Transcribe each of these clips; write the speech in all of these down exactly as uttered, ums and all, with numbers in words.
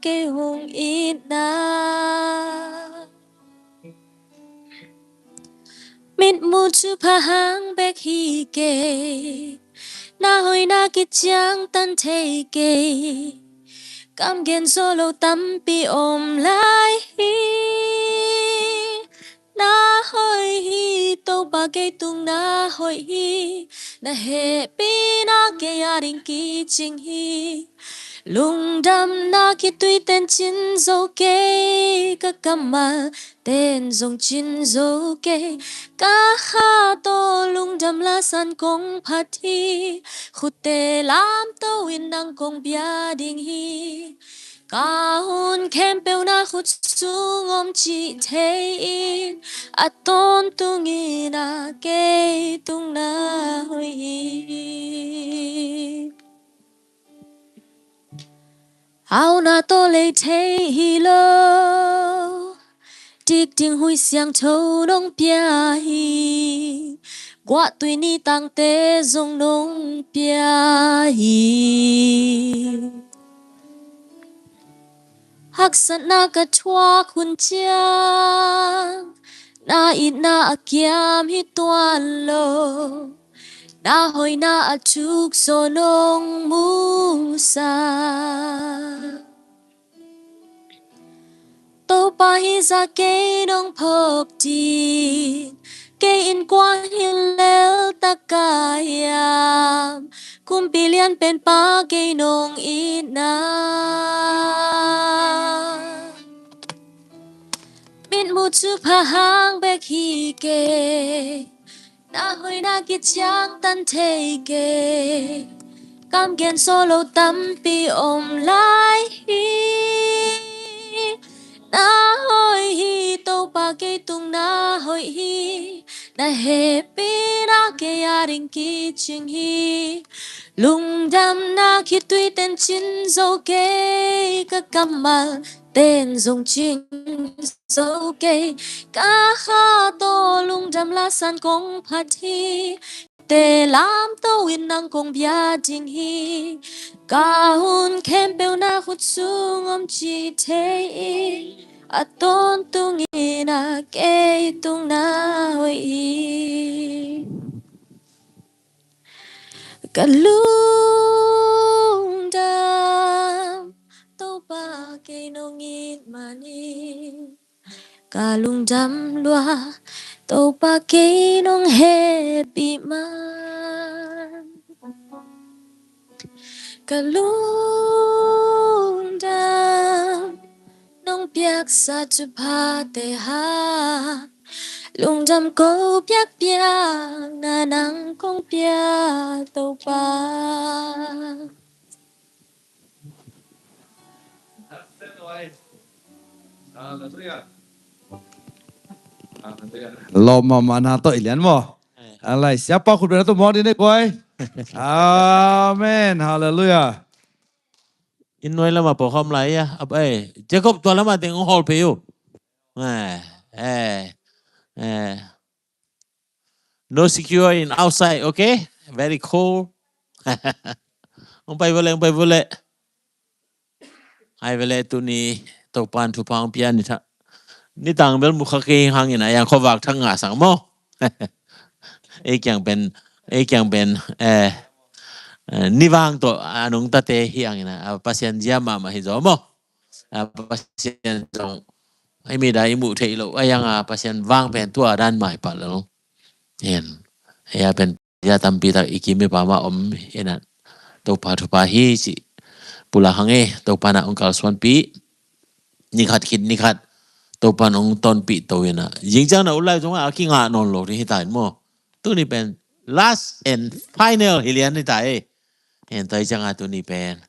kei hong itna. Mitmuh thupha hang bek hi kei, na hoihna kiciangtan thei kei. Kam gen zo lo tampi om lai hi. Na hoih hi, Topa kei tung na hoih hi. Na hehpihna kei a ding kicing hi. Lungdamna khitui ten cin zo kei, ka kammal ten zong cin zo kei. Ka kha tawh lungdam lasan kong phat hi. Khutte lamto in nang kong bia ding hi. Ka hun khempeuh na khut sung om cih thei in, a tawntungin a kei tung na hoih hi. Hauna tawh lei thei hi lo, dik ding huih siangtho nong pia hi. Guahtui ni tangte zong nong pia hi. Haksatna ka thuak hun ciang, na itna a kiam hi tuan lo. Na hoihna a thuk zaw nong musak. Topa hi zah kei nong phawk ding, kei in kua hi lel taka hiam, kumpi lian pen pa kei nong itna. Mitmuh thupha hang bek hi kei, na hoihna kiciangtan thei kei. Kam gen zo lo tampi om lai hi. Na hoih hi, Topa kei tung na hoih hi. Na hehpihna kei a ding kicing hi. Lungdamna khitui ten cin zo kei, ka kammal ten zong cin zo kei. Ka kha tawh lungdam lasan kong phat hi. Te lamto in nang kong bia ding hi. Ka hun khempeuh na khut sung om cih thei in, a tawntungin a kei tung na hoih hi. Ka lungdam, Topa kei nong it man hi. Ka lungdam lua, Topa kei nong hehpih man. Ka lungdam, nong piaksa thuphate hang. Lungdam ko piakpiakna nang kong pia, Topa. Lawm mahmah na tawh i lian maw? Alai, siapa khut beng na tawh mawk ding ne koi. Amen. Halleluiah. Inn nuai lamah pawlkhawm lai a, a pai. Jacob, tua lamah teng hong hawl phei uh. Eh, eh, eh. No secure in outside, okay? Very cold. Hong pai vawleh, hong pai vawleh. Ai vele tuni Topan thupha hong pia ni tha. Nitang bel mukha kei hangin a yang khuavak thak ngah sang maw. Ei kiang pen, ei kiang pen, eh, eh, nivang tawh a nungtate hi hangin a, a Pasian zia mahmah hi zaw maw. A Pasian zong, ei mi da i muh theih loh, a yang a Pasian vang pen tua dan mah hi pah lo. Hen, ei a pen zia tampi tak i kim i pam a om hi na. Topa thupha hi cih pulak hang e, Topa na hong kalsuanpih. Ni khat khit ni khat Topa na hong tonpih to hi na. Zingciang na ut lai zong a kingah nawn lo ding hi ta in maw. Tuni pen last and final hi lian hi ta e. Hen, tua hi ciang a tuni pen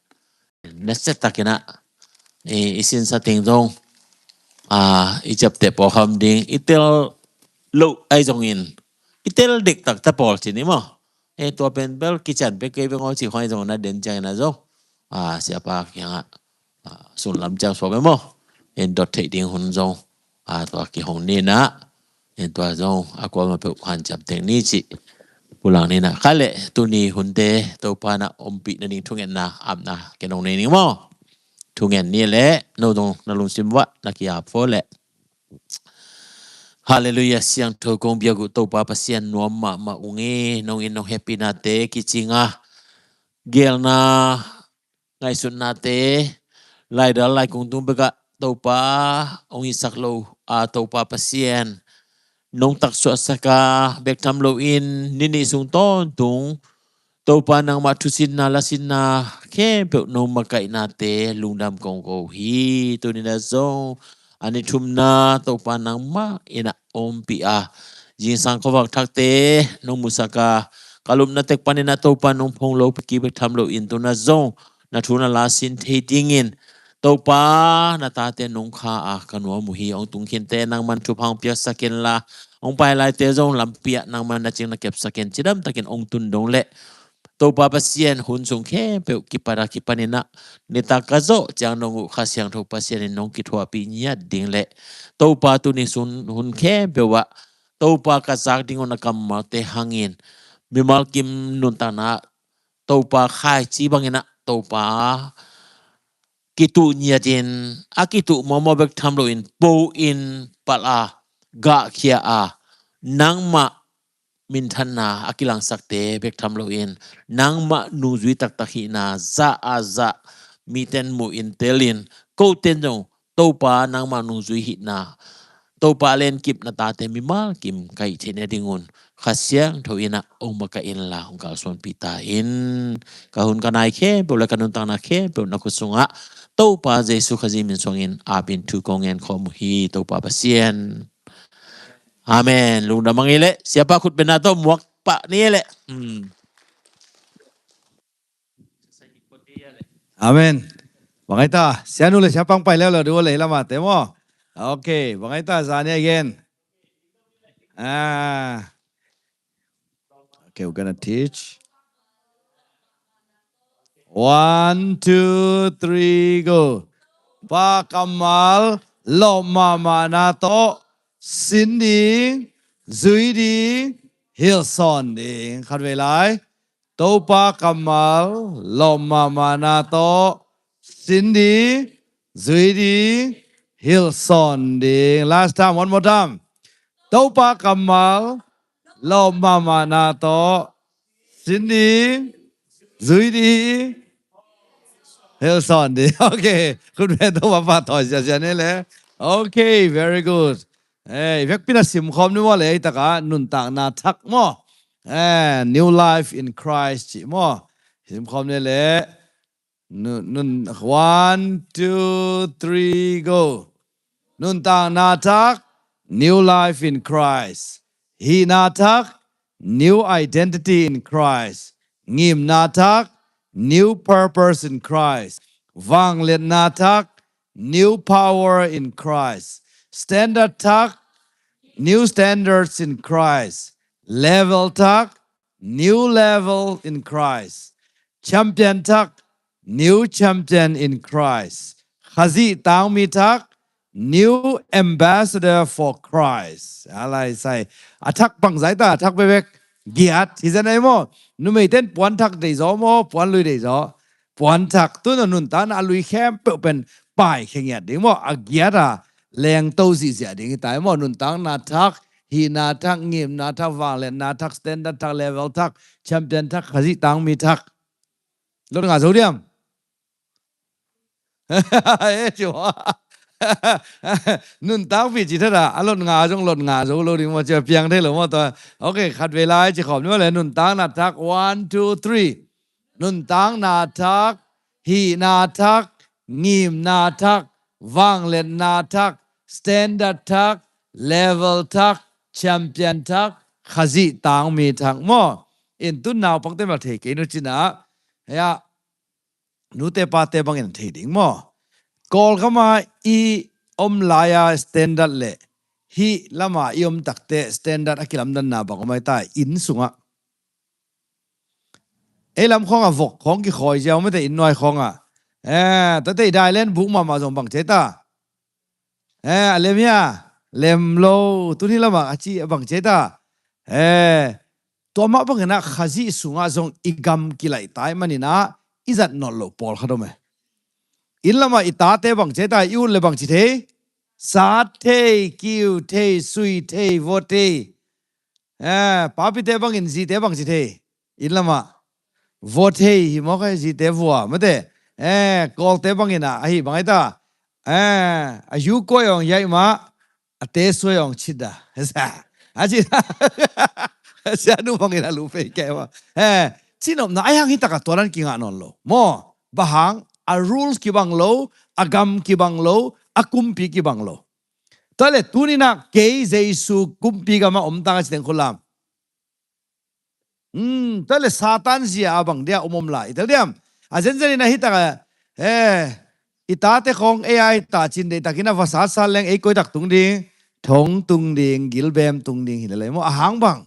nasia takin a, i, i sinsa teng zong, a, i ciapteh pawlkhawm ding, i tel loh ahi zongin, i tel diktak ta pawl ci ni maw. E, tua pen bel kician pek kei pek ngaw ci khong ahi zong na den ciangin a zong, a, siapa kiangah, a, sunlam ciang suak e maw. En dot theih ding hun zong, a, tua kihong ni na. En tua zong a kuamah peuh hanciam teng ni cih pulak ni na. Kha le tuni hunte Topa na ompih nading thungetna apna ken hong nei ning maw. thungen ni le, no dong na lungsim uah na ki-ap fo le. Halleluiah, siangtho kong biak uh Topa Pasian nuam mahmah ung i, nong in nong hehpihnate kicing a, geelna ngaihsutnate, laidal laikung tung bekah Topa hong hisak lo a, Topa Pasian nong taksuahsak a, bek tham loin ninih sung tawntung Topa nangmah thusinna lasinna khempeuh nong makaihnate lungdam kong ko hi. Tuni-in ah zong a ni thumna Topa nangmah in ah ompih a, zingsang khuavak thakte nong musak a, ka lupna tek panin ah Topa nong phong lo pi kik bek tham loin tu-in ah zong na thu na la sin thei dingin Topa na tate nong kha a ka nuam uh hi. Hong tung khinte nangman thupha hong piaksak in la, hong pai laite zong lampi ah nangman na cing na kepsak in, cidamtakin hong tun dong le Topa Pasian hun sung khempeuh kipat a kipanin ah nitak ka zawh ciang nong uh Kha Siangtho Pasian in nong kithuahpih ngiat ding le Topa tuni sun hun khempeuh ah Topa ka zak ding uh na kammalte hangin mimal kim nuntakna Topa khaici bangin ah Topa kituh ngiatin, a kituh mawmaw bek tham loin po in palh a, gahkhia a, nangmah minthanna a kilangsakte bek tham loin nangmah nungzui taktak hihna zah a zah miten muh in telin, koten zong Topa nangmah nungzui hihna, Topa lenkip na tate mimal kim ka hih theihna dingun Kha Siangtho in ah hong makaih in la hong kalsuanpih ta in. Ka hun ka nai khempeuh le ka nuntakna khempeuh na khut sungah Topa Jesu Khazih min suangin apin thu kong ngen khawm uh hi. Topa Pasian, amen. Lungdam a ngei le siapa khut bena tawh muak pah ni le. Hmm. Amen. Bang ai ta, sianu le siapang pai leu lo du le lamate maw. Okay, bang ai ta, zani again. Ah. Okay, we're gonna teach. One, two, three, go. Pa kammal lawp mahmahna tawh sin ding, zui ding, hilhsawn ding. Khat vei lai. Topa kammal lawp mahmahna tawh sin ding, zui ding, hilhsawn ding. Last time, one more time. Topa kammal lawp mahmahna tawh sin ding, zui ding, hilhsawn ding. Okay, khut beng Topa pahtawi siasia ni le. Okay, very good. Ei, vekpi-in ah simkhawm ni maw le, ei takah nuntakna thak maw. Eh, new life in Christ cih maw. Simkhawm ni le. Nun, nun, one, two, three, go. Nuntakna thak, new life in Christ. Hihna thak, new identity in Christ. Ngimna thak, new purpose in Christ. Vangliatna thak, new power in Christ. Standard thak, new standards in Christ. Level thak, new level in Christ. Champion thak, new champion in Christ. Khazih tangmi thak, new ambassador for Christ. A lai sai. A thak bangzah ta, a thak bekbek. Giat, hi zen ei maw. Numeite'n puan thak deizaw maw, puan lui deizaw. Puan thak, tu-in ah nuntakna a lui khempeuh pen paikhia ngiat ding maw. A giat a lengto zihziah ding hi ta ei maw. Nuntakna thak, hihna thak, ngimna thak, vangliatna thak, standard thak, level thak, champion thak, Khazih tangmi thak. Lot nga zo diam? Eh, ci maw. Nuntakpih ci thadah, a lot nga zong lot nga zo lo ding maw, ci a piang thei lo maw tua. Okay, khat vei lai ci khawm ni maw le, nuntakna thak, one, two, three. Nuntakna thak, hihna thak, ngimna thak, vangliatna thak, standard thak, level thak, champion thak, Khazih tangmi thak maw. In tun naupangte bel thei kei nu cin ah. Hia, nute pate bangin thei ding maw. Kawlgam ah i om lai-a standard le hih lam ah i om takteh standard a kilamdanna bang om ai ta, inn sungah. Ei lam khawngah vok khawng kikhawi ziau mate, inn nuai khawngah. Eh, tate i dailen buk mahmah zong bang ci ai ta. Eh, a lem hia, lem lo, tuni lamah a ci a bang ci ai ta. Eh, tua mah bangin ah Khazih sungah zong i gam kilaih tai manin ah i zat nawn loh pawlkhat om e. Inn lamah i tate bangci a, i ut le bangci thei? Sat thei, kiu thei, sui thei, vua thei. Eh, papite bangin zite bangci thei? Inn lamah vua thei hi mawk a, zite vua mate. Eh, Kawlte bangin ah, ahi bang a hi ta. Eh, a yu kuai awng yaih mah, a te suai awng cit a. A cit a. A cit a, nu bangin a lu pei kei mah. Eh, cinopna a hi hang hi takah tua dan kingah nawn lo maw. Bang hang, a rules kibang lo, a gam kibang lo, a kumpi kibang lo. Tua le tuni-in ah kei Jesu kumpi gamah om tang a ci teng khut lam. Hmm, tua le Satan zia a bang dia om om lai i tel diam? A zenzen in a hi takah, eh, i tate khawng ei a hi ta cin deihtakin a va satsat leng ei koi tak tung ding? Thong tung ding, gilbem tung ding hi lel ei maw, a hang bang.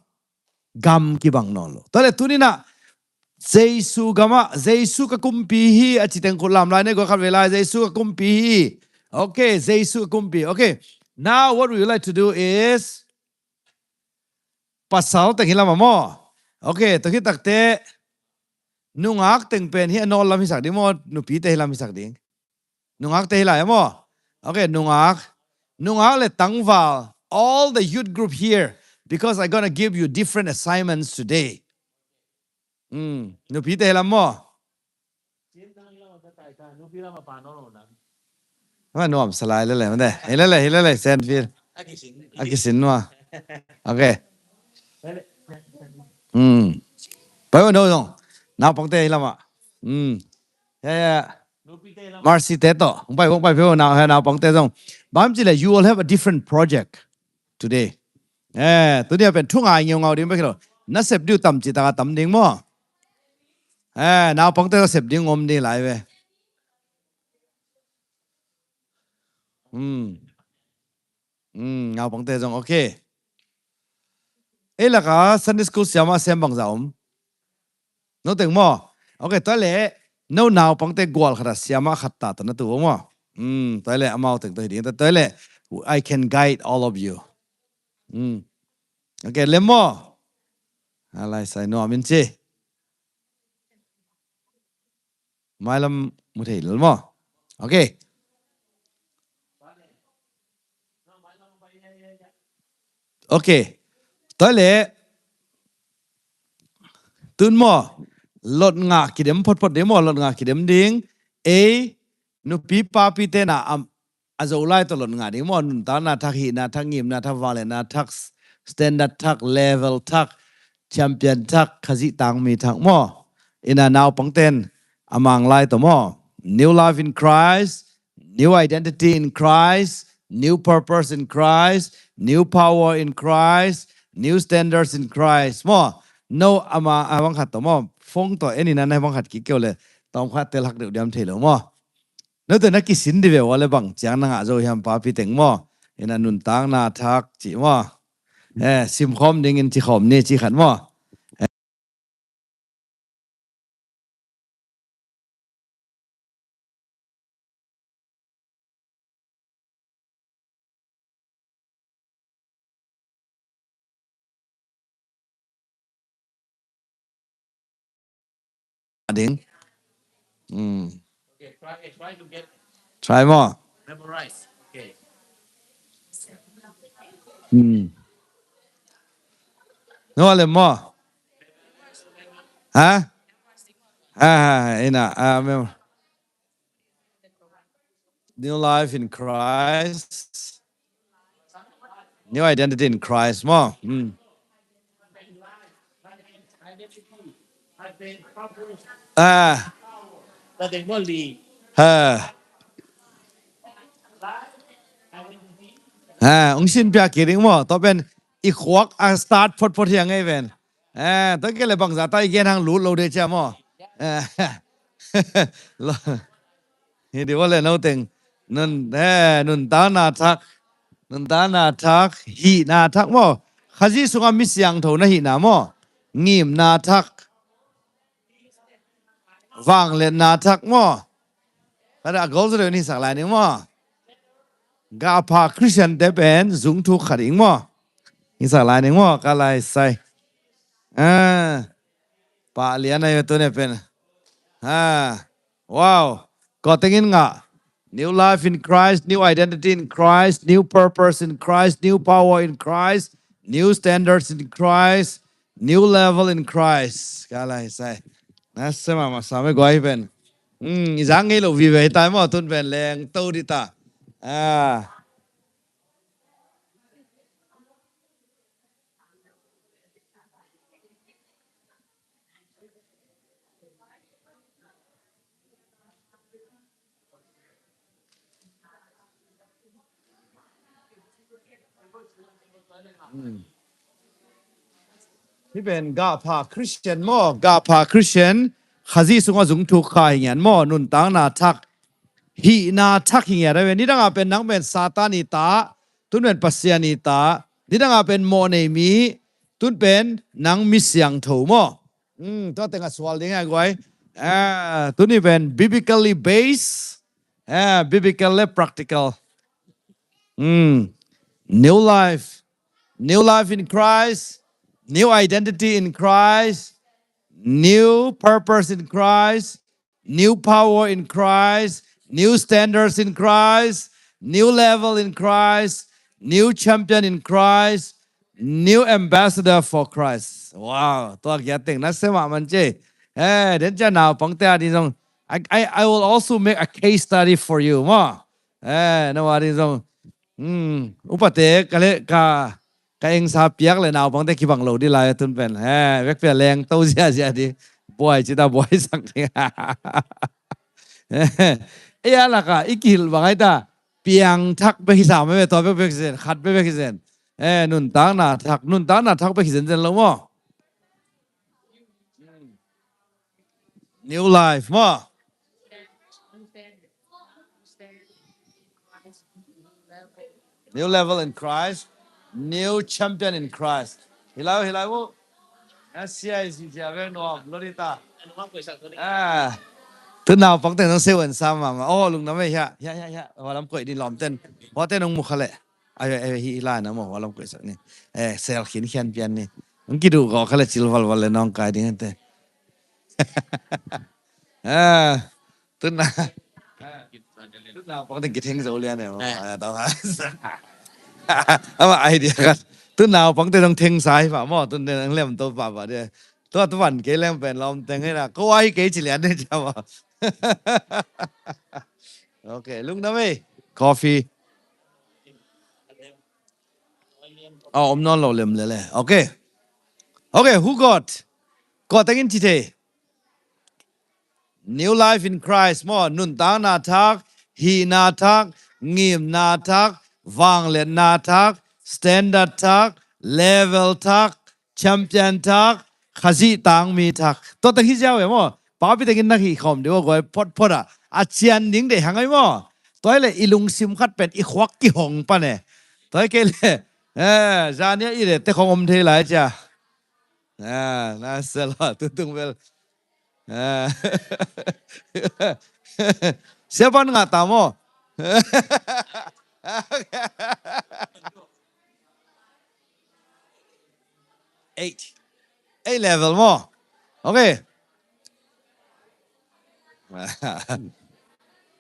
Gam kibang nawn lo. Tua le tuni-in ah Jesu gamah, Jesu ka kumpi hi a ci teng khut lam lai ne, gua khat vei lai, Jesu ka kumpi hi. Okay, Jesu ka kumpi. Okay, now what we would like to do is, pasal teng hi lam a maw. Okay, tua khit takteh nungak teng pen hi a nawl lam hisak ding maw, nupite hi lam hisak ding? Nungakte hi lai a maw. Okay, nungak. Nungak le tangval, all the youth group here, because I'm gonna give you different assignments today. Hmm, nupite hi lam maw. Ama nuam salai lele mate. Hi lele, hi lele, Senfil. A kisin nua. Okay. Hmm. Pai un, no zong. Naupangte hi lam ah. Hmm. Ya, ya. Mercy te tawh. Hong pai, hong pai peuh, nau, naupangte zong. Bang ci le, you all have a different project today. Eh, tuni a pen thu ngai ngeungau ding bek hi lo. Na sep ding uh tam ci tak a tam ding maw. Eh, naupangte sep ding om ding lai ve. Hmm. Hmm, naupangte zong, okay. Ei lak a Sunday school siamah sem bangzah om? No teng maw. Okay, tua le, no naupangte gual khat a siamah khat ta ta na tu maw. Hmm, tua le amau teng tawh hi ding. Tua le, I can guide all of you. Hmm. Okay, lem maw. A lai sai nuam in ci. Mailam mu thei lel maw. Okay. Okay. Tua le, tun maw, lot ngah kidem photphot ding maw, lot ngah kidem ding. Ei, nupi papite na am, a Zolai tawh lot ngah ding maw, nuntakna thak, hihna thak, ngimna thak, vangliatna thak, standard thak, level thak, champion thak, Khazih tangmi thak maw. Ina naupangten a Manglai tawh maw. New life in Christ, new identity in Christ, new purpose in Christ, new power in Christ, new standards in Christ maw. No ama a bang khat tawh maw. Phone tawh en ina na bang khat kik keu le tawm khat tel hak deuh diam thei lo maw. Note na kisin di ve ua le bang ciang na ngah zo hiam papi teng maw. Ina nuntakna thak ci maw. Eh, simkhawm dingin cikhawm ni ci khat maw. Ding. Hmm. Try maw. Hmm. No le maw. Ha? Ha, ha, ha, ina, ah, mem- New life in Christ. New identity in Christ maw. Hmm. Ah. Ah. Ah, ung sin piak kei ding maw. Tua pen i khuak a start photphot hi a ngei ven. Eh, tua kei le bangzah ta i gen hang lut lo de cia maw. Eh, lo. Hi di ua le no teng. Nun, eh, nuntakna thak. Nuntakna thak. Hihna thak maw. Khazih sungah mi siangtho na hihna maw. Ngimna thak. Vangliatna thak maw. Ka dah a gol zaw deuh in hisak lai ning maw. Gah pha Christian te pen zung thuk khat ing maw. Hisak lai ning maw, ka lai sai. Ah. Pah lian a hi tu ne pen. Ah. Wow. Kawteng in ngah. New life in Christ, new identity in Christ, new purpose in Christ, new power in Christ, new standards in Christ, new level in Christ. Ka lai sai. Na sema ma sa me guai pen. Hmm, i zang ngei lo vive hi ta maw, tun pen leng to di ta. Ah. Hih pen gahpha Christian maw, gahpha Christian, Khazih sungah zung thuk kha hi ngiat maw, nuntakna thak, hihna thak hi ngiat a ve. Nidangah pen nang pen Satan i ta, tun pen Pasian i ta, nidangah pen mawh nei mi, tun pen nang mi siangtho maw. Hmm, tua teng a sual ding a guai. Ah, tuni pen biblically based, ah, biblical le practical. Hmm. New life. New life in Christ. New identity in Christ. New purpose in Christ. New power in Christ, new standards in Christ, new level in Christ, new champion in Christ, new ambassador for Christ. Wow, tua kia teng na sema man che. Eh, den cha naupang te a ding zong. I, I, I will also make a case study for you. Maw. Eh, na wa ding zong. Hmm, upate ka le ka, ka engsa piak le naupangte kibang lo di lai tun pen. Eh, vekpi a leng to ziazia di. Buai ci ta buai sak di. Eh, a laka i kihilh bang ai ta. Piangthak bek hi sam e, tua bek bek hi zen, khat bek bek hi zen. Eh, nuntakna thak, nuntakna thak bek hi zen zen lo maw. New life maw. New level in Christ. New champion in Christ. Hilai, hilai bu. Asia isi sia veng nuam lo di ta. Ah. Tu naupang teng nong seven sam mama. Oh, lungdam e hia. Hia, hia, hia. Hualam koih di lawm ten. Huate nong mu kha le. Ai, ai, hi lai na maw, hualam koih sak ni. Eh, sel khin khian pian ni. Nong kiduh gawh kha le cil valval le nong kai ding ente. Ah, tun na. Tun naupang te kitheng zo lian e maw. Eh. Ah, tau ha. Ama idea khat. Tun naupang te nong theng sa hi pa maw, tun te nong lem to pa pa de. Tua tu van kei lem pen lawm teng hi na. Ko ai kei ci lian de cha maw. Ok, lungdam e. Coffee. A om nawn lo lem lele. Ok. Ok, who got? Ko tengin ci thei. New life in Christ maw, nuntakna thak, hihna thak, ngimna thak, vangliatna thak, standard thak, level thak, champion thak, Khazih tangmi thak. Tua teng hi ziau e maw. Papi tengin na hih khawm deuh a guai photphot a. A cian ding deih hang ai maw. Tua hi le i lungsim khat pen i khuak kihong pan e. Tua hi kei le. Eh, zania i le te khong om thei lai cia. Ah, na sel a tutung bel. Ah. Siapan ngah ta maw. Eight. Eight level maw. Ok.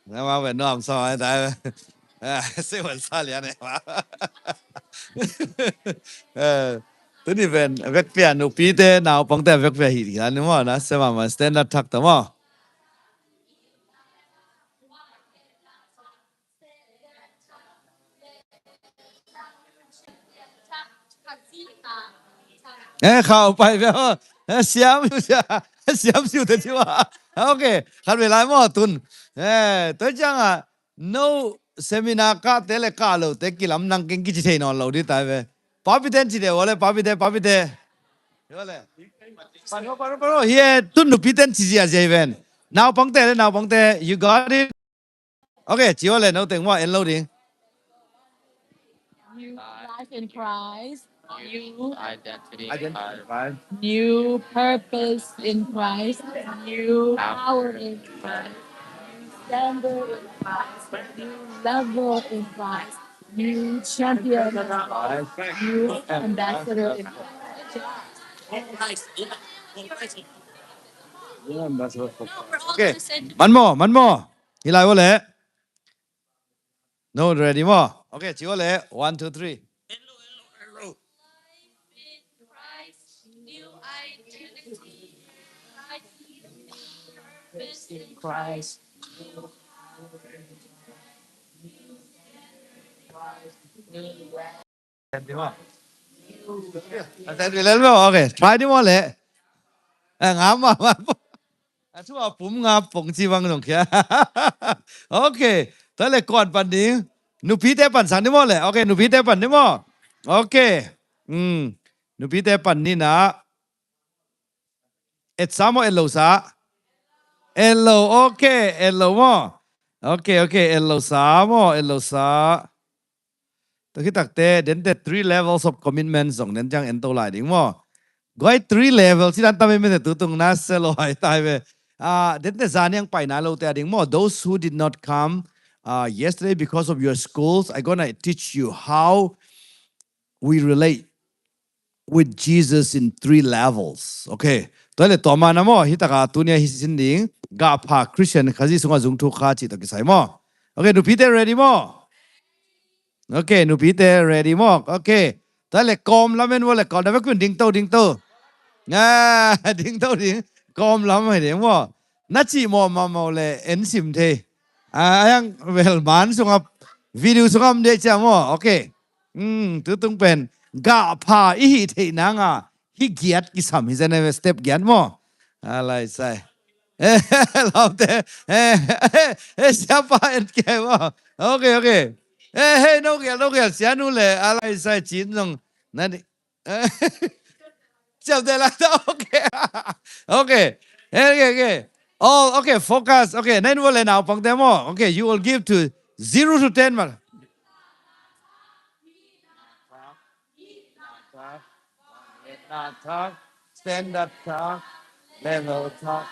Nama pen nuam sa mai tai. Seven sa lian e ma. Tuni pen vekpia nupite naupangte vekpia hi lian maw, na sema ma standard thak ta maw. Eh, khau pai ve. Eh, siam, siam, siam siu te siu a. Ok, khat ve lai maw tun. Eh, tua ciang a, no seminar kah te le kah lo te kilam nang keng kici thei nawn lo di tai ve. Papi ten ci de, wale, papi te, papi te. Wale. Pano, pano, pano. Hie, tun nupi ten ci zia zia ven. Naupang te le, naupang te. You got it? Ok, ci wale, no teng maw, en lo ding. New life in Christ. New identity in Christ. New purpose in Christ. New power in Christ. New standard in Christ. New level in Christ. New champion in Christ. New ambassador in Christ. Ok, man maw, man maw. Hi lai wale. No, ready maw? Okay, ci uh leh. One, two, three. Okay, try ding maw leh. Eh, ngam, ngam, ngam. A thu a pum nga pong ci bang zong khia. Okay, tua leh kuan pan ding. Nupite pan sang ding maw leh. Okay, nupite pan ding maw. Okay. Hmm. Nupite pan ni na. Et sa maw, et lo sa? Et lo, okay, et lo maw? Okay, okay, et lo sa maw, et lo sa. Tua khit takte, dente three levels of commitment zong den ciang en to lai ding maw? Guai, three levels, ci dan tam ei mete tutung na se lo hai tai ve. Ah, dente zaniang paina lote a ding maw? Those who did not come, uh, yesterday because of your schools, I gonna teach you how we relate with Jesus in three levels. Okay. Tua leh tua mana maw, hi taka tunia hi sin ding, gah pha Christian Khazih sungah zung thuk kha cih tawh kisai maw. Okay, nupite ready maw? Okay, nupite ready maw? Okay. Tua leh kawm lamen maw leh kawm, na vekpi un ding to, ding to. Ah, ding to ding. Kawm lam hi ding maw. Na cih mawh mahmah leh en sim thei. Ah, a yang vel man sungah, video sungah om deh cia maw. Okay. Hmm, tutung pen gah pha i hih theih nanga hih giat kisam hi zen e, step giat maw? A lai sai. Eh, laute. Eh, eh, eh, siapa en kia maw? Okay, okay. Eh, hey, no gial, no gial. Sianu leh a lai sai cin zong. Na ni. Siap de la. Okay. Okay. Okay, okay. All, okay, focus. Okay, na in vole naupangte maw. Okay, you will give to zero to ten maw. Standard tak, level tak.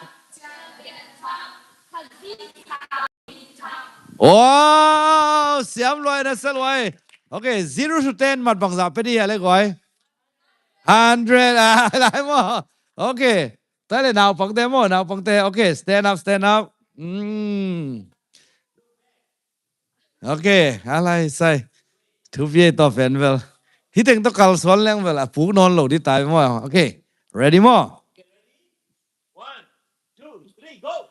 Wow, siam luai, na sia luai. Okay, zero to ten mat bangzah pe dih a le guai. Hundred, ah, lai maw. Okay. Tua leh naupangte maw, naupangte. Okay, stand up, stand up. Mm. Okay, a lai sai. Thupi ei tua pen vel. Hih teng tawh kalsuan leng vel a puk nawn lo dih tai maw. Okay. Ready maw? One, two, three, go.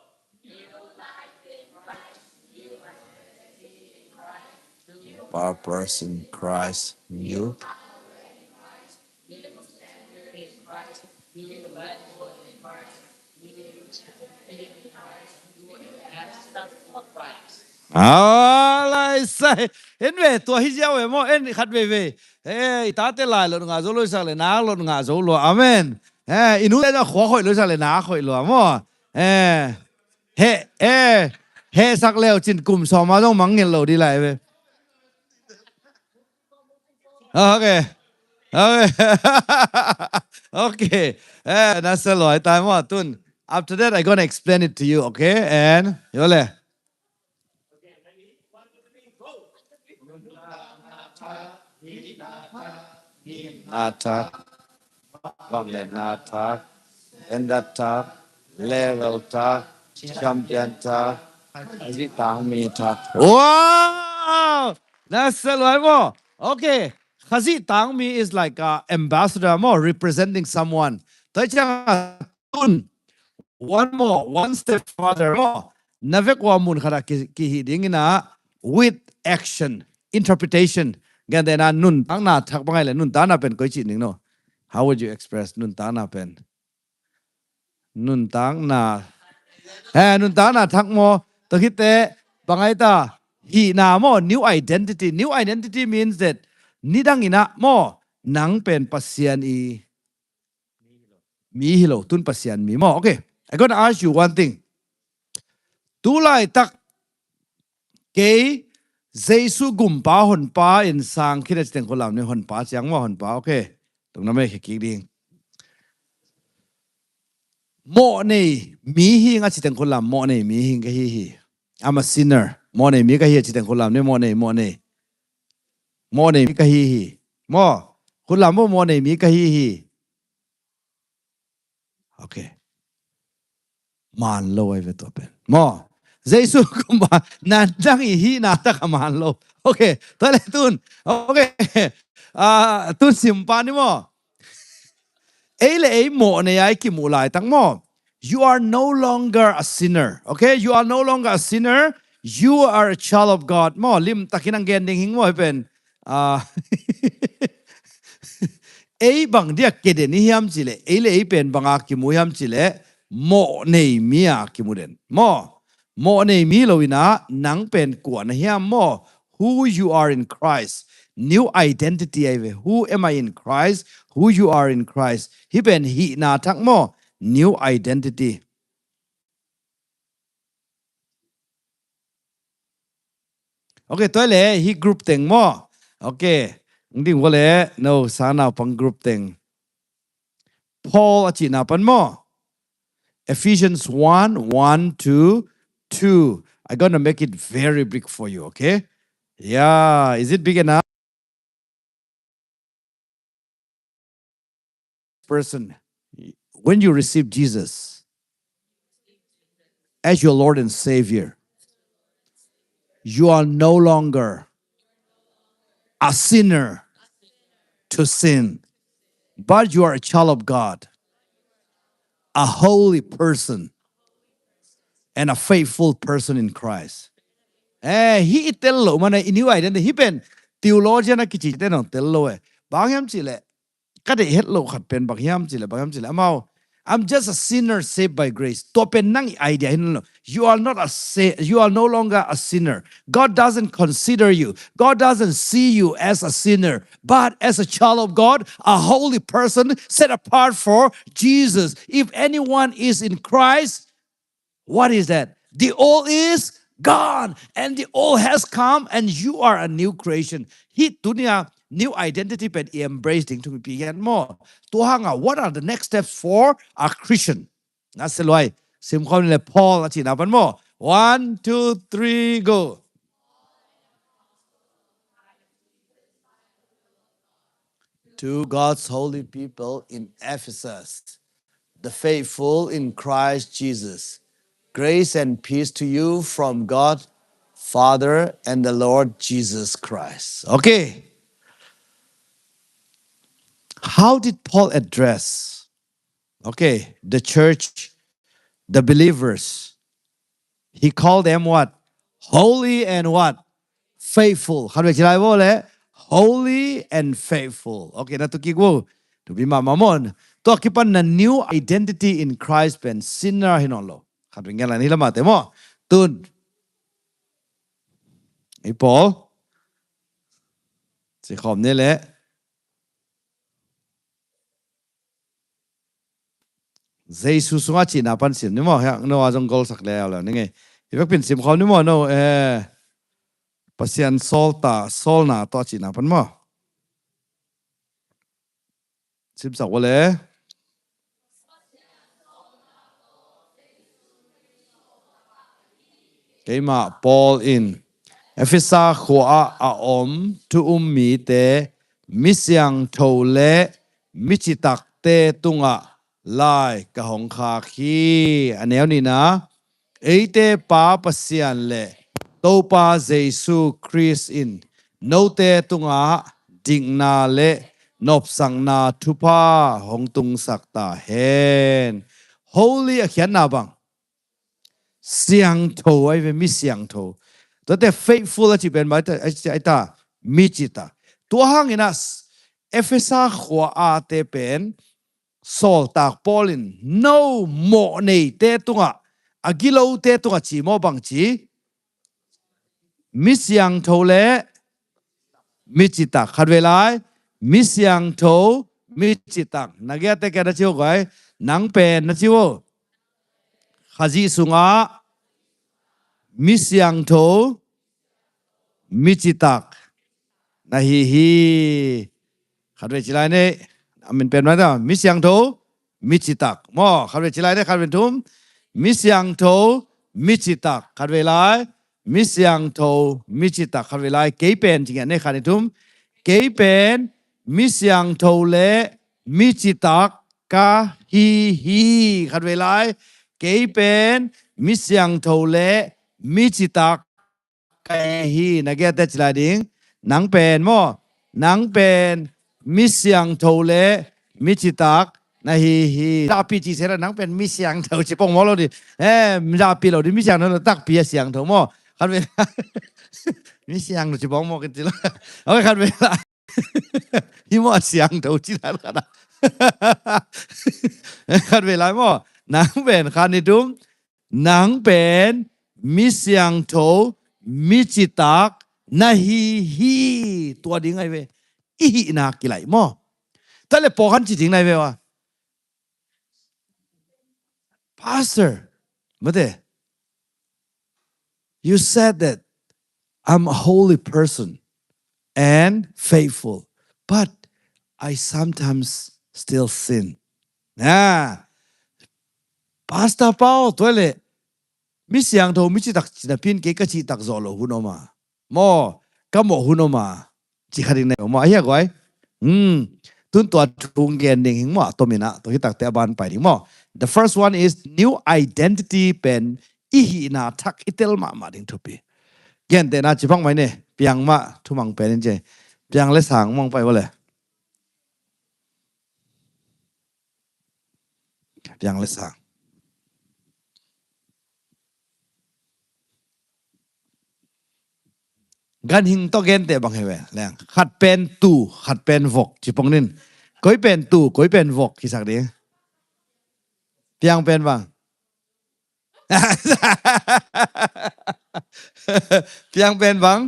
Purpose in Christ, new. A lai sai. En ve, tua hi ziau e maw, en khat veivei. Eh, i tate lai lot ngah zo lo, i sak leh nak lot ngah zo lo. Amen. Eh, i nute zong khua khoih lo, i sak leh nak khoih lo maw. Eh, heh, eh, heh sak leu cin kum sawm a zong mangngilh lo dih lai ve. Okay. Okay. Okay. Eh, na sia luai tai maw tun. After that, I gonna explain it to you, okay? And, yo le. Na tak, bang le na tak, standard tak, level tak, champion tak, Khazih tangmi tak. Wow! Na sia luai maw. Okay. Khazih tangmi is like a ambassador maw, representing someone. Tua ciang a tun, one more, one step further maw. Na vek ua mun khat ah ki, kihih ding in ah, with action, interpretation. Gentehna nuntakna thak bang ai le, nuntakna pen koi cih ning no. How would you express nuntakna pen? Nuntakna. Eh, nuntakna thak maw. Tua khit teh, bang ai ta, hihna maw, new identity. New identity means that, nidang in ah maw, nang pen Pasian i mi hi lo, tun Pasian mi maw. Okay, I gonna ask you one thing. Tu laitak kei Jesu gumpa honpa in sang khin a ci teng khut lam ni, honpa ciang maw, honpa, okay. Tung na mei khe kik ding. Mawh nei mi hi ing a ci teng khut lam, mawh nei mi hi ing ka hi hi. I'm a sinner. Mawh nei mi ka hi a ci teng khut lam ni, mawh nei, mawh nei. Mawh nei mi ka hi hi. Maw, khut lam maw, mawh nei mi ka hi hi. Okay. Man lo ai ve tua pen. Maw, Jesu kumba nan dang i hihna tak a man lo. Ok, tua le tun. Ok. Ah, tun simpa ni maw. Ei le ei mawh nei a i kimuh laitak maw. You are no longer a sinner. Ok, you are no longer a sinner. You are a child of God. Maw, limtakin ang gen ding hing maw hi pen. Ah, ei bang dia keden i hiam cileh, ei le ei pen banga kimu hiam cileh, mawh nei mi a kimu den. Maw, mawh nei mi lo ina, nang pen kua na hiam maw? Who you are in Christ. New identity ai ve. Who am I in Christ? Who you are in Christ. Hi pen hihna thak maw? New identity. Ok, tua le hi group teng maw. Ok, ng ding vua le no sa naupang group teng. Paul a cihna pan maw. Ephesians one, one to two. I'm gonna make it very big for you, ok? Yeah, is it big enough? Person, when you receive Jesus as your Lord and Savior, you are no longer a sinner to sin, but you are a child of God, a holy person, and a faithful person in Christ. Eh, hi i tel lo mana i new identity hi pen theologian a kici te nong tel lo eh. Bang hiam cileh, ka deih het lo khat pen bang hiam cileh, bang hiam cileh amau, I'm just a sinner saved by grace. Tua pen nang i idea hi lo. You are not a sa-, you are no longer a sinner. God doesn't consider you. God doesn't see you as a sinner, but as a child of God, a holy person set apart for Jesus. If anyone is in Christ, what is that? The old is gone and the old has come and you are a new creation. Hi tunia new identity pen i embrace ding thung pi hian maw. Tua hanga, what are the next steps for a Christian? Na se luai, sim khawm le Paul a cihna pan maw. One, two, three, go. To God's holy people in Ephesus, the faithful in Christ Jesus. Grace and peace to you from God Father and the Lord Jesus Christ. Okay. How did Paul address, okay, the church, the believers? He called them what? Holy and what? Faithful. Khat vei ci lai vo le. Holy and faithful. Okay, na tu kik vo. Tu pi ma mamon. Tua kipan na new identity in Christ pen sinner hi nawn lo. Khat vei ngen lai ni lama te maw. Tun. I Paul. Ci khawm ni le. Jesu sungah cihna pan sim ni maw, hiah no a zong golsak le au le ni ngei. I vekpin sim khawm ni maw, no, eh, Pasian sawlta, sawlna tawh cihna pan maw. Simsak ua le. Keimah Paul in Efesa khua-ah a om thu um mite, mi siangtho le mi citakte tungah lai ka hong khak hi. A neu nihna, eite Pa Pasian le Topa Jesu Khrist in note tungah dikna le nopsakna thupha hong tungsak ta hen. Holy a khiatna bang? Siangtho ai ve, mi siangtho. Tuate faithful a ci pen bang ai ta, mi citak. Tua hangin ah Efesa khua-ate pen sawltak Paul in no mawh neite tungah, a gilote tungah ci maw bang ci? Mi siangtho le mi citak. Khat vei lai, mi siangtho, mi citak. Na giate kia na ci uh guai, nang pen na ci uh. Khazih sungah mi siangtho, mi citak na hi hi. Khat vei ci lai ni, a min pen mai ta, mi siangtho, mi citak. Maw, khat vei ci lai ni, khat vei thum, mi siangtho, mi citak. Khat vei lai, mi siangtho, mi citak. Khat vei lai, kei pen ci ngiat ni, khat ni thum. Kei pen mi siangtho le mi citak ka hi hi. Khat vei lai, kei pen mi siangtho le mi citak ka hi hi, na giate ci lai ding. Nang pen maw, nang pen mi siangtho le mi citak na hi hi. Zahpi ci sela nang pen mi siangtho ci pong maw lo di. Eh, zahpi lo di, mi siangtho lo, takpi a siangtho maw. Khat vei mi siangtho ci pong maw kin ci lo. Ok, khat vei la. Hi maw a siangtho ci lai khat a. Khat vei lai maw. Nang pen khat ni tum. Nang pen mi siangtho, mi citak na hi hi. Tua ding ai ve. I hihna kilaih maw. Tua le pawlkhat ci ding nai ve ua. Pastor, mate, you said that I'm a holy person and faithful, but I sometimes still sin. Ah, Pastor Pau, tua le mi siangtho, mi citak ci napi in kei ka citak zawh loh hun om a. Maw, ka mawh hun om a. Ci kha ding na hi maw, ahi a guai. Hmm. Tun tua thu gen ding hing maw, a tomin ah, tua hi takte a ban pai ding maw. The first one is new identity pen i hihna thak i tel mahmah ding thupi. Gentehna ci bang mai ne, piang mah thumang pen in ci. Piang le sang mang pai vawle. Piang le sang. Ganhing tawh gente bang hi ve leng. Khat pen tu, khat pen vok ci pong nin. Koi pen tu, koi pen vok kisak ding. Piang pen bang. Piang pen bang.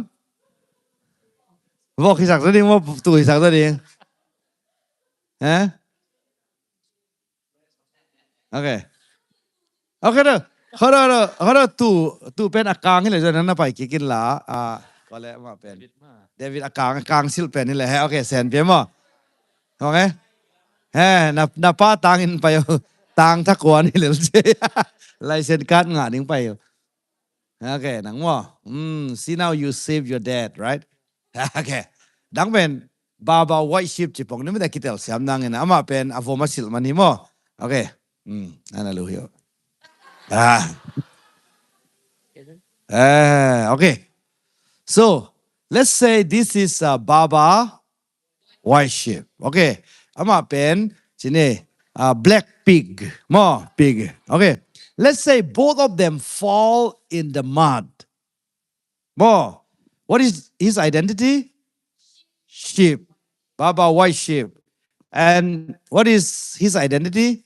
Vok kisak ding maw, tu kisak ding. Eh? Ok. Ok, dah. Kau dah, kau dah, kau dah tu, tu pen a kang hi le, jangan na pai kikin la. Ah, kau le ma pen. David a kang, a kang sil pen hi le. He, ok, sen pia maw. Ok. He, na, na pa tang in pai, tang tha kuan hi le. License card ngah ding pai. Ok, nang maw. Hmm, see now you save your dad, right? Ok. Dang pen, Baba White Sheep ci pong ni mite kitel siam nang ina. Ama pen, a vom a silh man hi maw. Ok. Hmm, ana lu hi. Ah. Eh, ok. So, let's say this is a Baba White Sheep. Ok. Ama pen, ci ni, uh, black pig. Maw, pig. Ok. Let's say both of them fall in the mud. Maw, what is his identity? Sheep. Baba White Sheep. And what is his identity?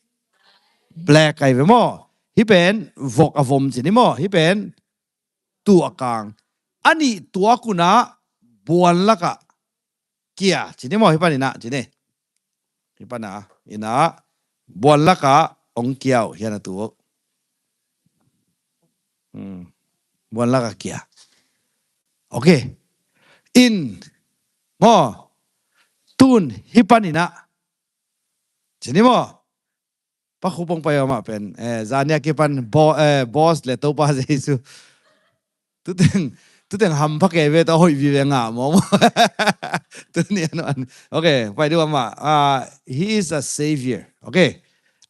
Black ai ve maw. Hi pen, vok a vom ci ni maw. Hi pen, tu a kang. A nih tuak un ah buan lakah kia, ci ni maw, hi pan in ah, ci ni. Hi pan ah, in ah, buan lakah ong kia uh, hi a na tu uh. Hmm. Buan lakah kia. Ok. In, maw, tun, hi pan in ah. Ci ni maw. Pa Khupong pai om ah pen. Eh, zan ni a kipan bo-, eh, boss le Topa Jesu. Tuteng, tuteng hampha kei ve, tua hoih vive ngah maw. Tuni an, an. Ok, pai dih om ah. Ah, he is a savior. Ok.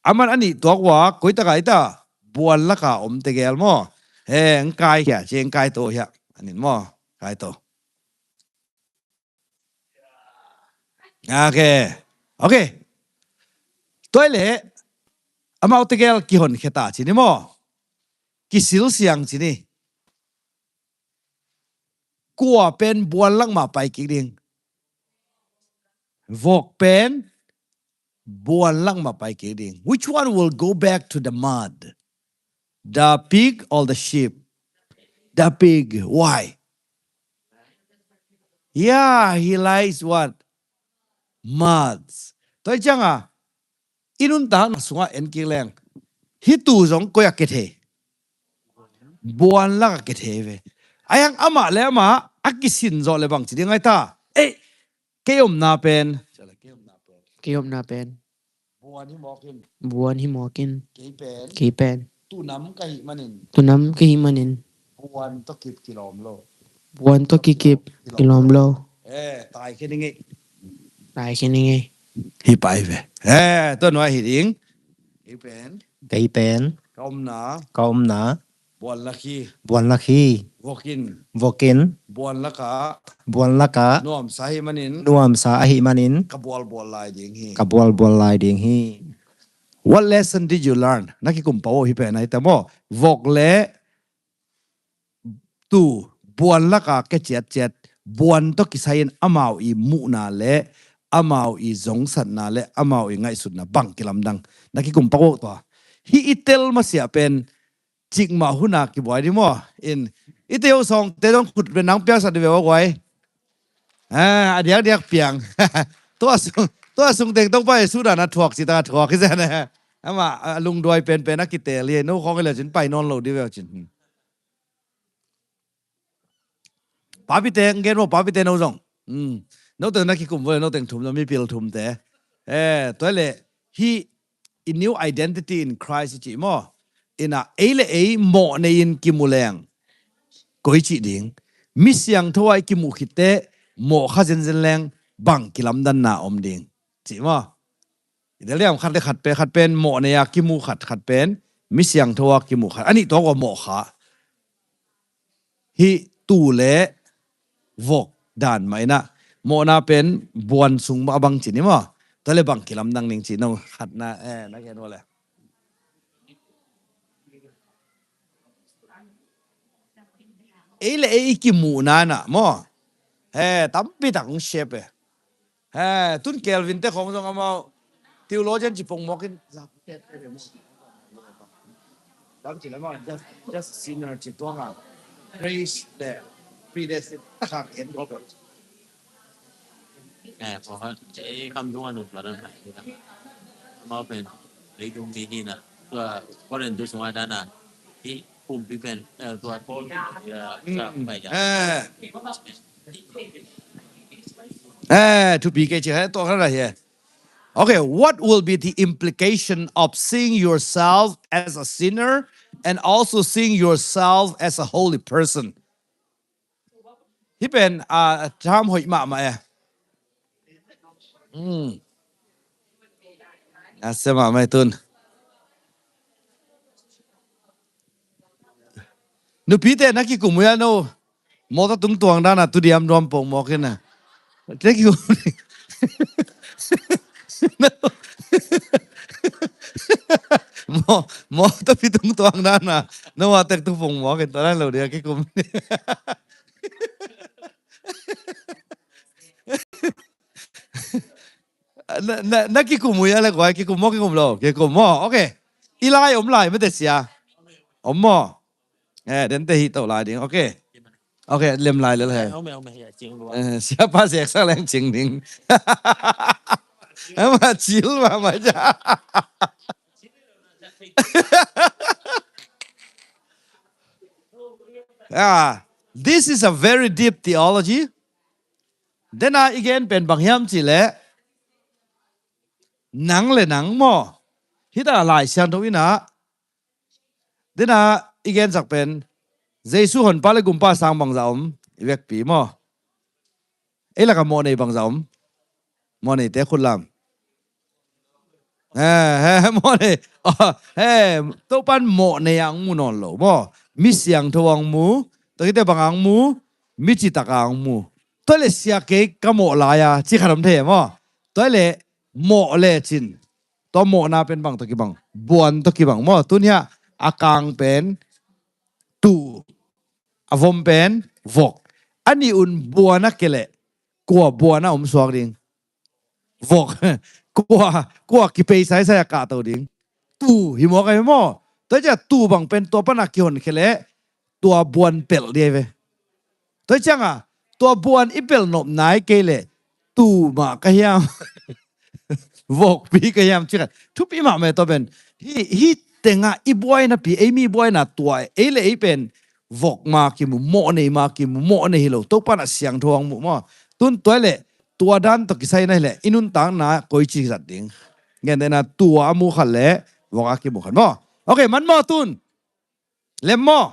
Aman a nih tuak ua, koi tak a i ta, buan laka om tegel maw. Eh, ang kai hia, ci ang kai to hia. Anin maw, kai to. Ok. Ok. Tua i leh, amau tegel kihonkhia ta ci ni maw. Kisil siang ci ni. Kua pen buan lak mah pai kik ding. Vok pen buan lak mah pai kik ding. Which one will go back to the mud? The pig or the sheep? The pig. Why? Yeah, he likes what? Muds. Tua hi ciang a, i nuntakna sungah en kik leng, hih tu zong koi a kia thei? Buan lak a kia thei ve. A hiang amah le amah a kisin zawh le bang ci ding ai ta. Eh, kei omna pen. Kei omna pen. Buan hi mawk in. Buan hi mawk in. Kei pen. Kei pen. Tunam ka hih manin. Tunam ka hih manin. Buan tawh kip kilawm lo. Buan tawh kikip kilawm lo. Eh, tai khe ni ngei. Tai khe ni ngei. Hi pai ve. Eh, tua nuai hi ding. Kei pen. Kei pen. Ka omna. Ka omna. Buanlak hi. Buanlak hi. Vokin. Vokin. Buanlak ah. Buanlak ah. Nuamsa ahi manin. Nuamsa ahi manin. Ka bualbual lai ding hi. Ka bualbual lai ding hi. What lesson did you learn? Na kikum pah uh hi pen ahi ta maw. Vok le tu buanlak ah ke ciatciat. Buan tawh kisai in amau i muhna le amau i zongsatna le amau i ngaihsutna bang kilamdang. Na kikum pah uh tua. Hih i tel masiah pen cikmah hun a kibuai ding maw. In, i teu sawngte dong khut pen nang piaksak dih ve aw guai. Ah, a diakdiak piang. Tua sung, tua sung teng tong pai sudan a thuak cita a thuak hi zen. Ama, a lungduai penpen a kitel hi. No khawng hi le cin pai nawn lo dih ve aw cin. Papite, ngen maw, papite no zong. Hmm. Note na kikum vua le, note thum no, mipil thumte. Eh, tua le, hih i new identity in Christ i cih maw. Ina, ei le ei mawh nei in kimu leng. Koi cih ding. Mi siangtho a i kimuh khitte, mawh kha zenzen leng, bang kilamdanna om ding. Cih maw. I del diam khat le khat pen, khat pen mawh nei a kimu khat, khat pen mi siangtho a kimu khat. A nih tawk uh a mawh kha. Hih tu le vok dan mah inah. Mawhna pen buan sung mah a bang cin hi maw. Tua le bang kilamdang ning cih no khatna, eh, na gen uh le. Ei le ei i kimuhna inah maw. He, tampi tak hong shape e. He, tun Kelvin te khong zong amau theologian ci pongmawk in. Just, just sinner ci tuang a. Grace le predestined takak en ko. Eh, pawlkhat ei kam tung a nung padan hai. Amau pen leitung mi hi na. Tua Korin tu sung a dan a. Hi pumpi pen, eh, tua Paul, eh, sa pai ja. Eh. Eh, thupi kei ci hai tua khan ra hi. Okay, what will be the implication of seeing yourself as a sinner and also seeing yourself as a holy person? Hih pen, ah, tham hoih mahmah e. Hmm. A sia mahmah e tun. Nupite na kikum uh a no. Mawtaw tungtuang dan a tu diam duam pongmawk in a. Thank you. Maw, mawtaw pi tungtuang dan a. No a tek tu pongmawk in tua dan lo dia kikum. Na, na, na kikum uh a le guai, kikum maw, kikum lo, kikum maw. Okay. I lai om lai mate sia. Om maw. Eh, den te hi to lai ding. Okay. Okay, lem lai le he. Ome, ome, ya, cing lua. Eh, siapa seksa leng cing ding. Ama cil mama ja. Ah, this is a very deep theology. Dena i gen pen bang hiam cih leh nang le nang maw. Hita Lai Siangtho inah Dena i gensak pen Jesu honpa le gumpa sang bangza om i vekpi maw? Ei laka mawhnei bangza om? Mawhneite khut lam. He, he, mawhnei. He, Topan mawhnei ang mu nawn lo maw? Mi siangtho ang mu. Tua kite bang ang mu? Mi citak ang mu. Tua le sia kei ka mawh lai a ci khat om thei maw? Tua le mawh le cin. Tua mawhna pen bang tawh kibang? Buan tawh kibang maw? Tun hiah a kang pen tu, a vom pen vok. A nih un buan a ke leh kua buan a om suak ding? Vok. Kua, kua kipei saisai a kahto ding? Tu hi mawk a hi maw? Tua ciah tu bang pen tua pana kihon khe leh tua buan pelh dih ahi ve. Tua cianga tua buan i pelh nop nai kei leh tu mah ka hiam? Vokpi ka hiam ci khat thupi mahmah e tua pen. Hih, hih tengah i buainapi, ei mi buaina tua ei le ei pen vok ma kimu, mawhnei ma kimu, mawhnei hi lo, Topan a siangtho ang mu maw? Tun tua leh tua dan tawh kisai na hi leh i nuntakna koici zat ding? Gentehna tua a mu khat le vok a kimu khat maw? Okay, man maw tun? Lem maw?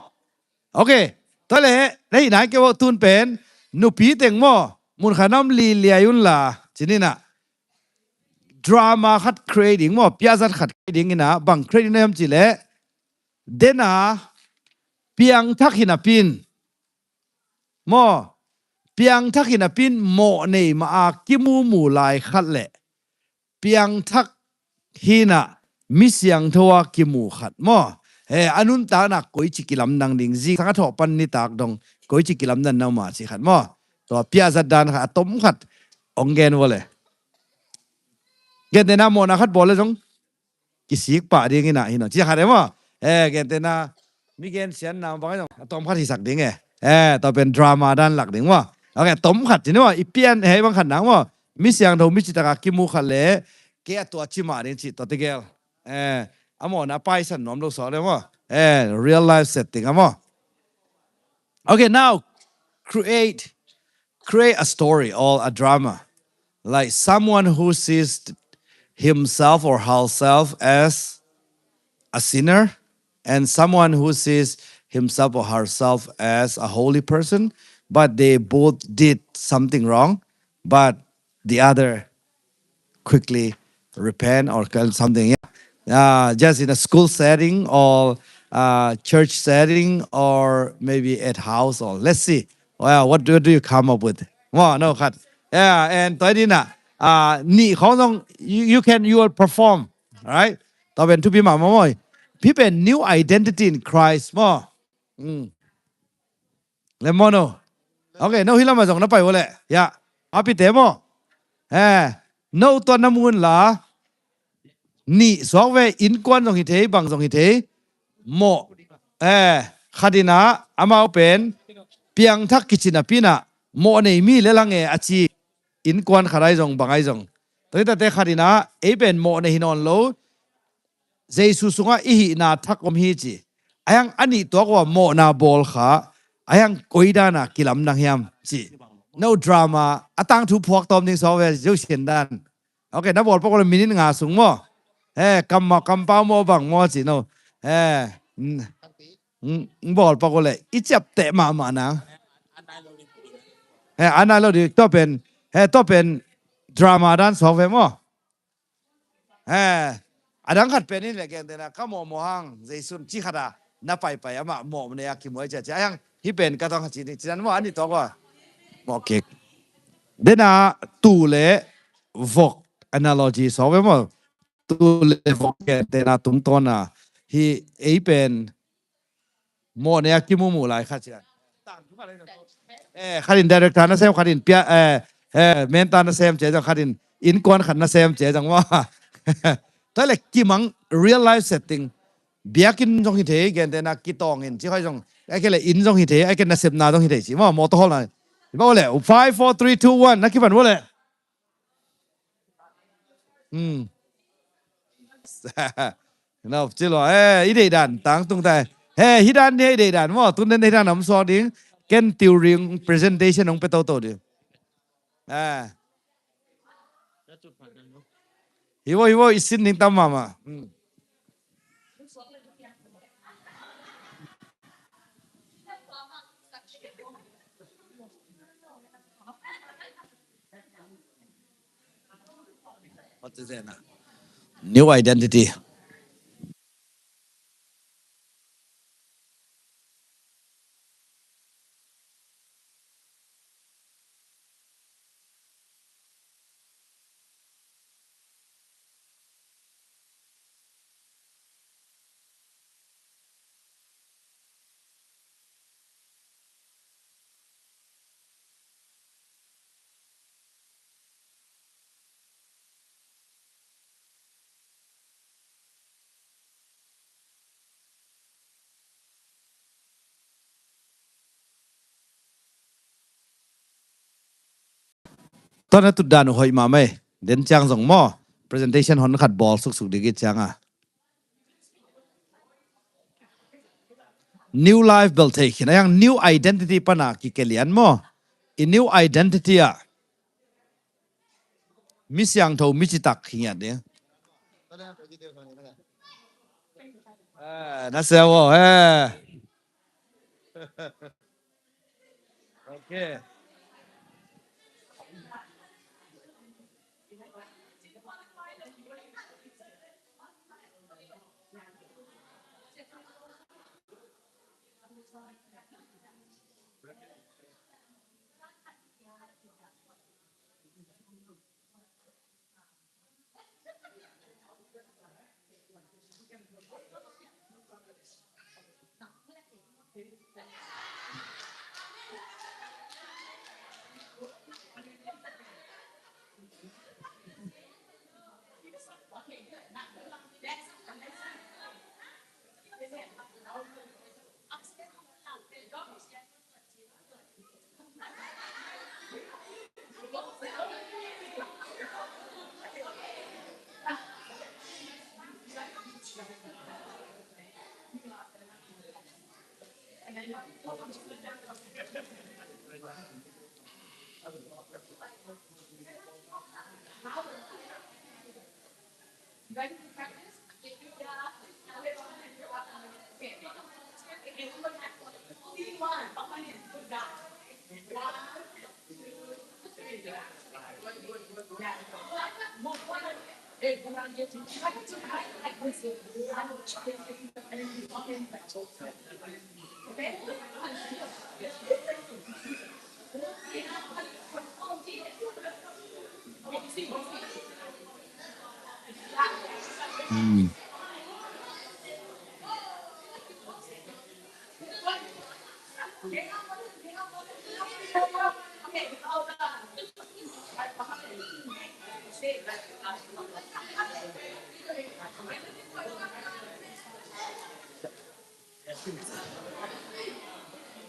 Okay. Tua le, na hih nai kei vawh tun pen nupi teng maw? Mun khat na om liliai unla cin inah drama khat create ding maw? Piazat khat create ding inah bang create ding na hiam cih leh dena Piangthak hi napi in, maw, piangthak hi napi in mawh nei mah a kimumu lai khat le piangthak hi na mi siangtho a kimu khat maw? He, a nuntakna koici kilamdang ding, zingsang a thawh pan nitak dong koici kilamdang na om a ci khat maw? Tua piahzat dan khat a tom khat hong gen vua le. Gentehna mawhna khat bawl le zong kisik pah ding hi na hi no. Ci khat e maw? Eh, gentehna mi gensiatna bang zong a tom khat hisak ding e. Eh, tua pen drama dan lak ding maw? Ok, tom khat ci ni maw? I pian he bang khat nang maw? Mi siangtho mi citak a kimu khat le kei a tua ci mah ding ci tua tegel. Eh, a mawhna paisan nuam lo sawk le maw? Eh, real life setting a maw? Okay, now create create a story or a drama, like someone who sees himself or herself as a sinner and someone who sees himself or herself as a holy person, but they both did something wrong, but the other quickly repent or something. Yeah. Uh, just in a school setting or uh, church setting or maybe at house or let's see. Well, what do, do you come up with? Maw, no khat. Yeah, and tua dina, uh, nih khong zong you, you can, you will perform, right? Tua pen thupi mahmah maw. Pi pen new identity in Christ maw. Mm. Le maw no. Ok, no hi lamah zong na pai vua le. Ya. A pite maw. Eh, no tua na mun la. Nih suak ve, innkuan zong hi thei, bang zong hi thei. Mawh. Eh, khat ina amau pen piangthak kici napi ina mawh nei mi le lang e a ci. Innkuan khat ai zong bang ai zong. Tua hi tate khat ina ei pen mawh nei hi nawn lo. Jesu sungah i hihna thak om hi ci. Ahiang a nih tuak ua mawhna bawl kha. Ahiang koi dana kilamdang hiam ci. No drama a tangthu phuak tawm ding sawk ve Jesu sin dan. Ok, na bawl pak ua le minute nga sung maw. Eh, kam maw, kampau maw bang maw ci no. Eh, n- n- n- bawl pak ua le i ciapteh mahmah na. Eh, a nai lo ding tua pen. Eh, tua pen drama dan sawk ve maw. Eh, a dang khat pen in le gentehna ka mawhmawh hang Jesu ci khat a na paipai amah mawh nei a kimuai ciacia hang hi pen ka tawng khat ci ni ci dan maw a nih tuak ua. Mawh kik. Dena tu le vok analogy sawk ve maw. Tu le vok gentehna tungtawna hi ei pen mawh nei a kimumu lai khat ci a. Eh, khat in director nasem, khat in pia, eh, eh, menta nasem ci a zong, khat in innkuan khat nasem ci a zong maw. Tua le kimang real life setting. Biakinn zong hi thei, gentehna kitawng in ci khoi zong. Ai ke le inn zong hi thei, ai ke nasepna zong hi thei ci maw, mawh tawh hol na. Ba le, five, four, three, two, one, na kipan vua le. Hmm. No, ci lo, eh, i deih dan tangtung ta. He, hi dan ni i deih dan maw, tun den hi dan om suak ding. Ken tiu ring presentation hong pe toto ding. Eh. Hi vo, hi vo, i sin ding tam mahmah. Hmm. What is that? New identity. Tua na tutdan uh hoih mahmah e. Den ciang zong maw, presentation hon khat bawl suksuk dikit cianga new life bel thei khin a, yang new identity pana kikelian maw. I new identity ah mi siangtho mi citak hi ngiat ding. Eh, na sia wo, eh. Okay.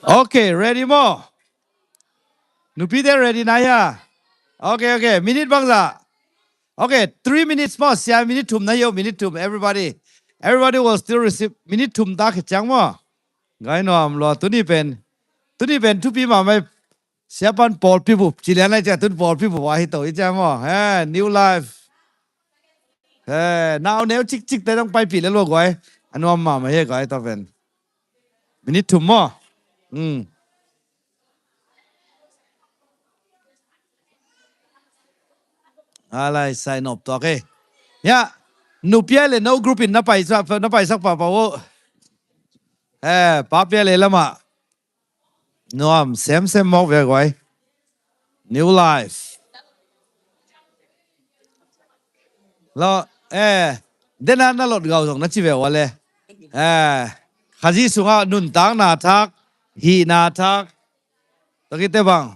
Okay, ready maw? Nupite ready na hia? Okay, okay. Minute bangzah? Okay, three minutes maw. Sia, minute thum na hi uh, minute thum. Everybody, everybody will still receive minute thum ta khit ciang maw. Gai nuam lua, tuni pen, tuni pen thupi mahmah. Sia pan pawlpi bup ci lian lai cia, tun pawlpi bup a hi to i cia maw. He, new life. He, nau neu cikcik te dong paipih le lua guai. A nuam mahmah hi guai ta pen. Minute thum maw. Hmm. A lai sai nop tuak e. Ya, nupia le no group in na paisak, na paisak papa wo. He, papia le lama. Nuam semsem mawk ve guai. New life. Lo, eh, dena na lot gau zong na ci ve ua le. Eh, Khazih sungah nuntakna thak, hihna thak, tua khit teh bang,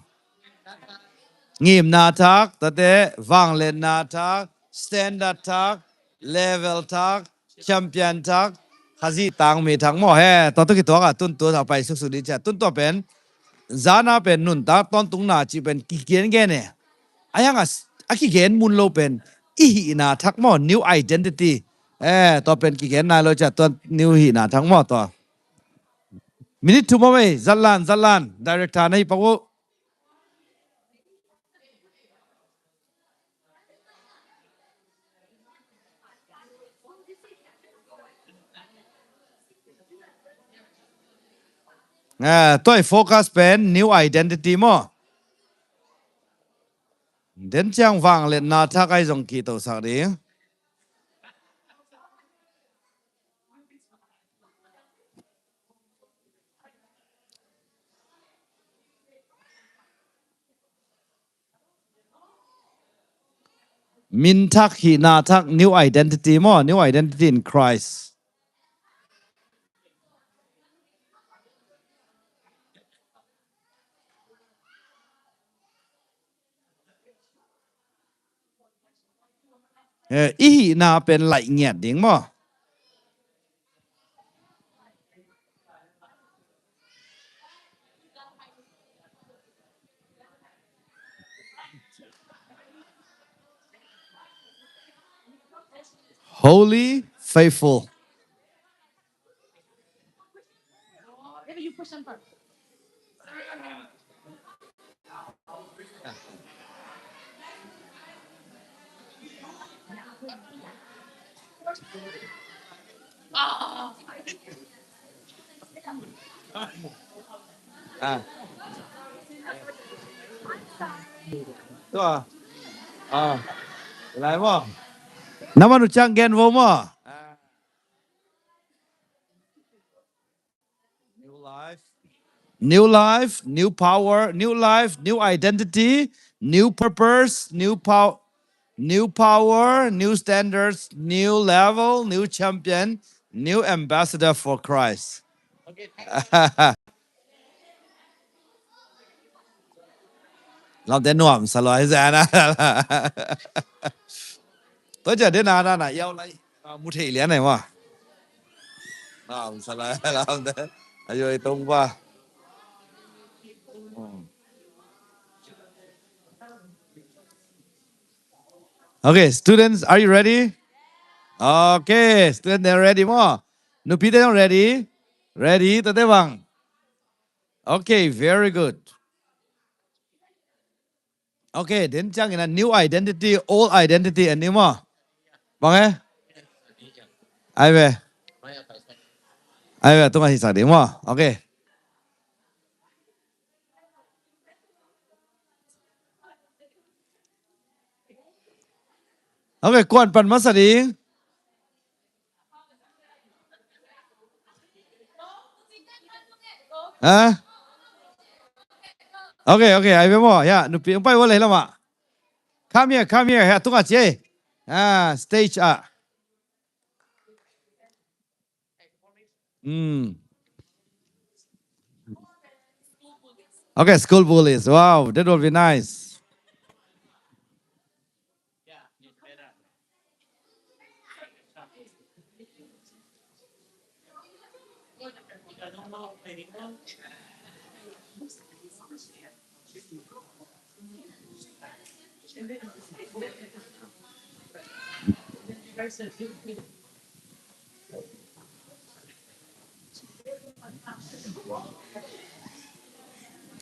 ngimna thak, tua teh vangliatna thak, standard thak, level thak, champion thak, Khazih tangmi thak maw. He, tua tua kituak a tun tua a pai suksuk ding cia. Tun tua pen zana pen nuntak tawntungna cih pen kigengen e. A hiang a, a kigen mun lo pen i hihna thak maw, new identity. Eh, tua pen kigen nai lo cia, tua new hihna thak maw tua. Minute thum maw mei, zatlan, zatlan, director na hi pak uh. Ah, tua i focus pen new identity maw. Den ciang vangliatna thak ai zong kitosak ding. Min thak, hihna thak, new identity maw, new identity in Christ. Eh, i hihna pen laih ngiat ding maw. Holy, faithful. Ah. Tua. Ah. Lai maw. Na man uh ciang gen vo maw. Ah. New life, New life, new power, new life, new identity, new purpose, new power, new power, new standards, new level, new champion, new ambassador for Christ. Lamte nuam sa lua hi zan a. Tua cia dena dana iau lai. Mu thei lian ai ma. Nuam sa lua lamte. Ayo i tong ba. Okay, students, are you ready? Okay, students, they're ready mo. Nupite zong ready? Ready, tate bang. Okay, very good. Okay, den ciangin a new identity, old identity, and new mo. Bang e? Ai ve. Ai ve, tunga hisak ding mo. Okay. Okay, kuan pan masa ding. Ha? Okay, okay, ai ve mo. Ya, nupi ang pai wala lama. Come here, come here. Ya, tunga cie. Ah, stage ah. Mm. Okay, school bullies. Wow, that will be nice.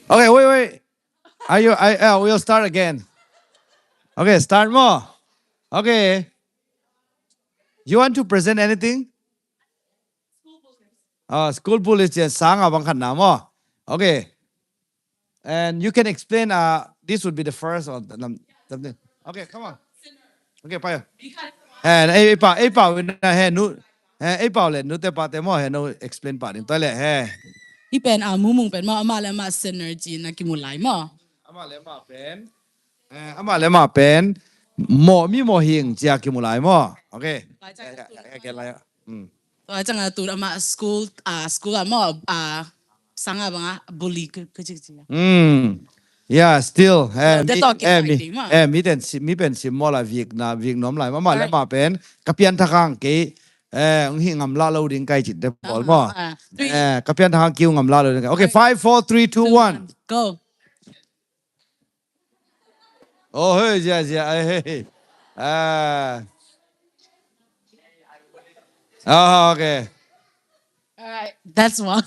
Okay, wait, wait. Are you, I, uh, we'll start again. Okay, start mo. Okay. You want to present anything? Uh, school bullies, yes, sang abang khat na mo. Okay. And you can explain, uh, this would be the first or the, something. Okay, come on. Okay, payo. He, ei, ei pa, ei pa, wina, he, nu, he, ei pa le, nu te pa te mo, he, no explain pa ding, toi le, he. Hi pen, ah, mumung pen mo, ama le ama synergy na kimu lai mo. Ama le ama pen, eh, ama le ama pen, mo mi mo hing cia kimu lai mo. Okay. Lai cia. Eh, eh, eh, lai. Hmm. Tua ciang a tu amah school, ah, school ah maw, ah, sang ah bang ah bully ka, ka cik cik ah. Hmm. Yeah, still. Eh, mi, eh, mi, eh, mi ten si, mi pen sim maw la vik na, vik nuam lai. Mama le ma pen, ka pian thak hang kei, eh, ung hi ngam la lo ding kai cit de pawl maw. Eh, ka pian thak hang kiu ngam la lo ding kai. Okay, five, four, three, two, one. Go. Oh, hey, zia, zia, hey, hey. Ah. Oh, okay. Alright, that's one.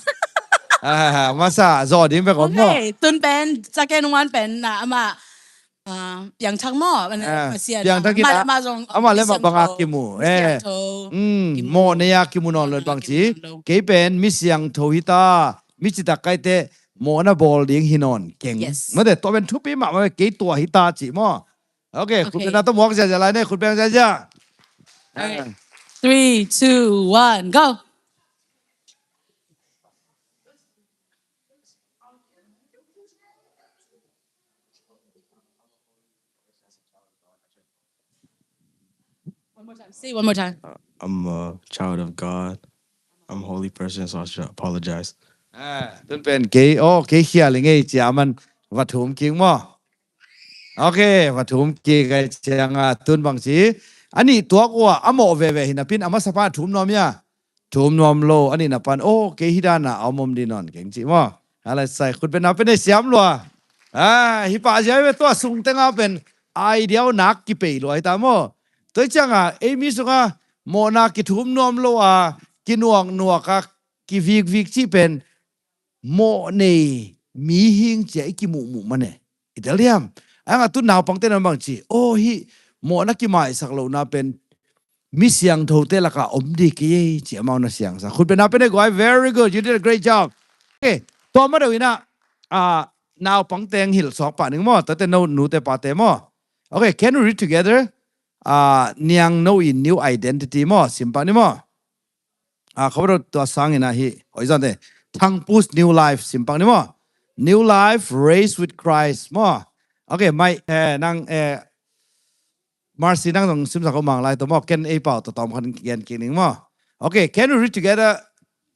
Ah, masa, zo ding pe kon mo. Okay, tun pen, second one pen, na, ama, ah, piang thak mo, piang thak kita, ama le ma bang a kimu, eh. Mm, mo ne ya kimu non lo bang ci. Kei pen, mi siang tho hita, mi ci tak kai te, mawhna bawl ding hi nawn keng. Yes. Mate, tua pen thupi mahmah, kei tua hi ta cih maw. Okay, khut beng na tawh muak ziahziah lai ne, khut beng ziahziah. Alright. Three, two, one, go. One more time. Say one more time. Uh, I'm a child of God. I'm a holy person, so I should apologize. Ah, tun pen kei, oh, kei khial i ngei cia man va thum king maw. Okay, va thum kik ai ciang a tun bang ci. A nih tuak uh a, a mawh veve hi napin, a masapa thum nuam ia. Thum nuam lo, a nihna pan, oh, kei hi dana a om om di nawn keng ci maw. A lai sai khut beng na pen ei siam lua. Ah, hi pah zia ve tua sung tenga pen idea uh nak kipei lua hi ta maw. Tua hi ciang a, ei mi sung a, mawhna kithum nuam lo a, kinuak nuak a, kivik vik cih pen, mawh nei mi hing cia i kimuhmuh mane. I tel diam. A nga tu naupangte nan bang ci. Oh, hi mawhna kimaisak lohna pen mi siangthote laka om di kei ei ci amau na siangsa. Khut beng na pen ei guai, very good. You did a great job. Okay. Tua ma deuh ina, ah, naupangte ang hilh suak pah ning maw. Tate no nute pate maw. Okay, can we read together? Ah, niang no in new identity maw. Sim pah ni maw. Ah, khabar tua sangin ahi. Oi zante. Thangpu's New Life sim pak ni maw. New Life, Race with Christ maw. Okay, mai, eh, nang, eh, Marcy, nang zong simsak uh mang lai tawh maw. Ken ei pau tawh tawm khat gen kik ning maw. Okay, can we read together?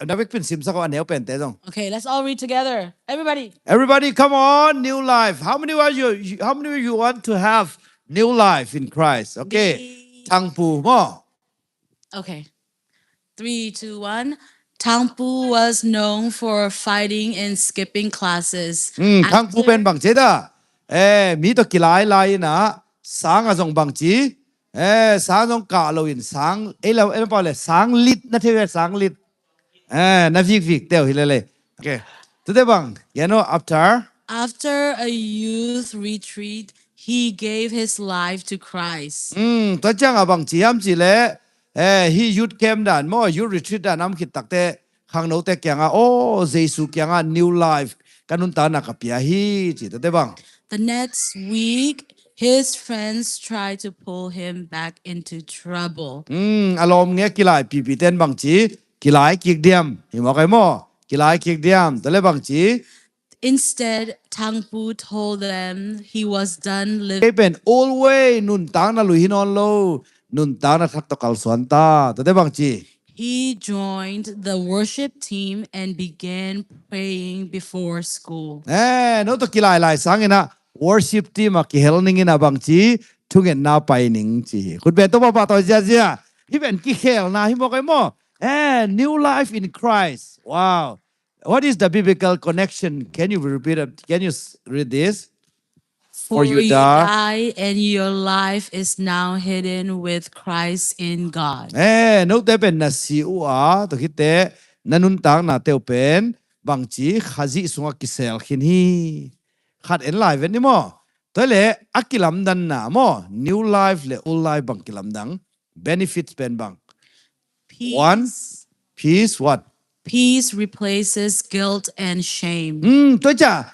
Na vekpi in simsak uh a neu pente zong. Okay, let's all read together. Everybody. Everybody, come on, New Life. How many are you, you- how many of you want to have new life in Christ? Okay. Me. Thangpu maw. Okay. Three, two, one. Thangpu was known for fighting and skipping classes. Hmm, Thangpu pen bang ci ta. Eh, mi tawh kilai lai in a, sang a zong bang ci. Eh, sang zong kah lo in sang, ei lo, ei lo pau le, sang lit na thei ve, sang lit. Eh, na vikvik teu hi lele. Okay. Tua teh bang, you know, after. After a youth retreat, he gave his life to Christ. Hmm, tua ciang a bang ci hiam ci le, eh, hih youth camp dan maw, youth retreat dan a om khit tak teh, khangnote kiangah, oh, Jesu kiangah new life, ka nuntakna ka pia hi, ci tua teh bang. The next week, his friends tried to pull him back into trouble. Hmm, a lawm nge kilai pipi ten bang ci, kilai kik diam, hi maw kai maw, kilai kik diam, tua le bang ci. Instead, Thangpu told them he was done living. Kei pen all way, nuntakna lui hi nawn lo, nuntakna thak tawh kalsuan ta, tua teh bang ci. He joined the worship team and began praying before school. Eh, no tawh kilai lai sang in a worship team ah kihel ning in a bang ci, thungetna pai ning ci. Khut beng tawh pahpah tawi ziazia. Hih pen kikhelna hi maw kai maw. Eh, new life in Christ. Wow. What is the biblical connection? Can you repeat it? Can you s-, read this? For you die, and your life is now hidden with Christ in God. Eh, note pen na si uh a, tua khit teh, na nuntakna teuh pen, bang ci Khazih sungah kisel khin hi. Khat en lai ven ni maw. Tua le, a kilamdanna maw, new life le old life bang kilamdang. Benefits pen bang. Peace. One, peace what? Peace replaces guilt and shame. Hmm, tua ciang,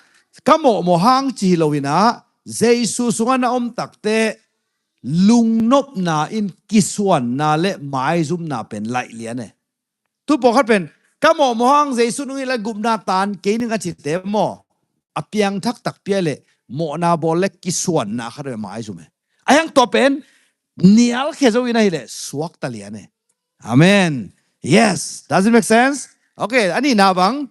ka mawhmawh hang ci hi lo in a, Jesu sungah na om tak teh, lungnopna in kisuanna le maizumna pen laih lian e. Tu pawlkhat pen, ka mawhmawh hang Jesu nung hi le gupna tan kei ning a cite maw. A piangthak takpi a le, mawhna bawl le kisuanna khat ve maizum e. A hiang tua pen, nial khia zo in ahi le, suakta lian e. Amen. Yes. Does it make sense? Okay, a nihna bang.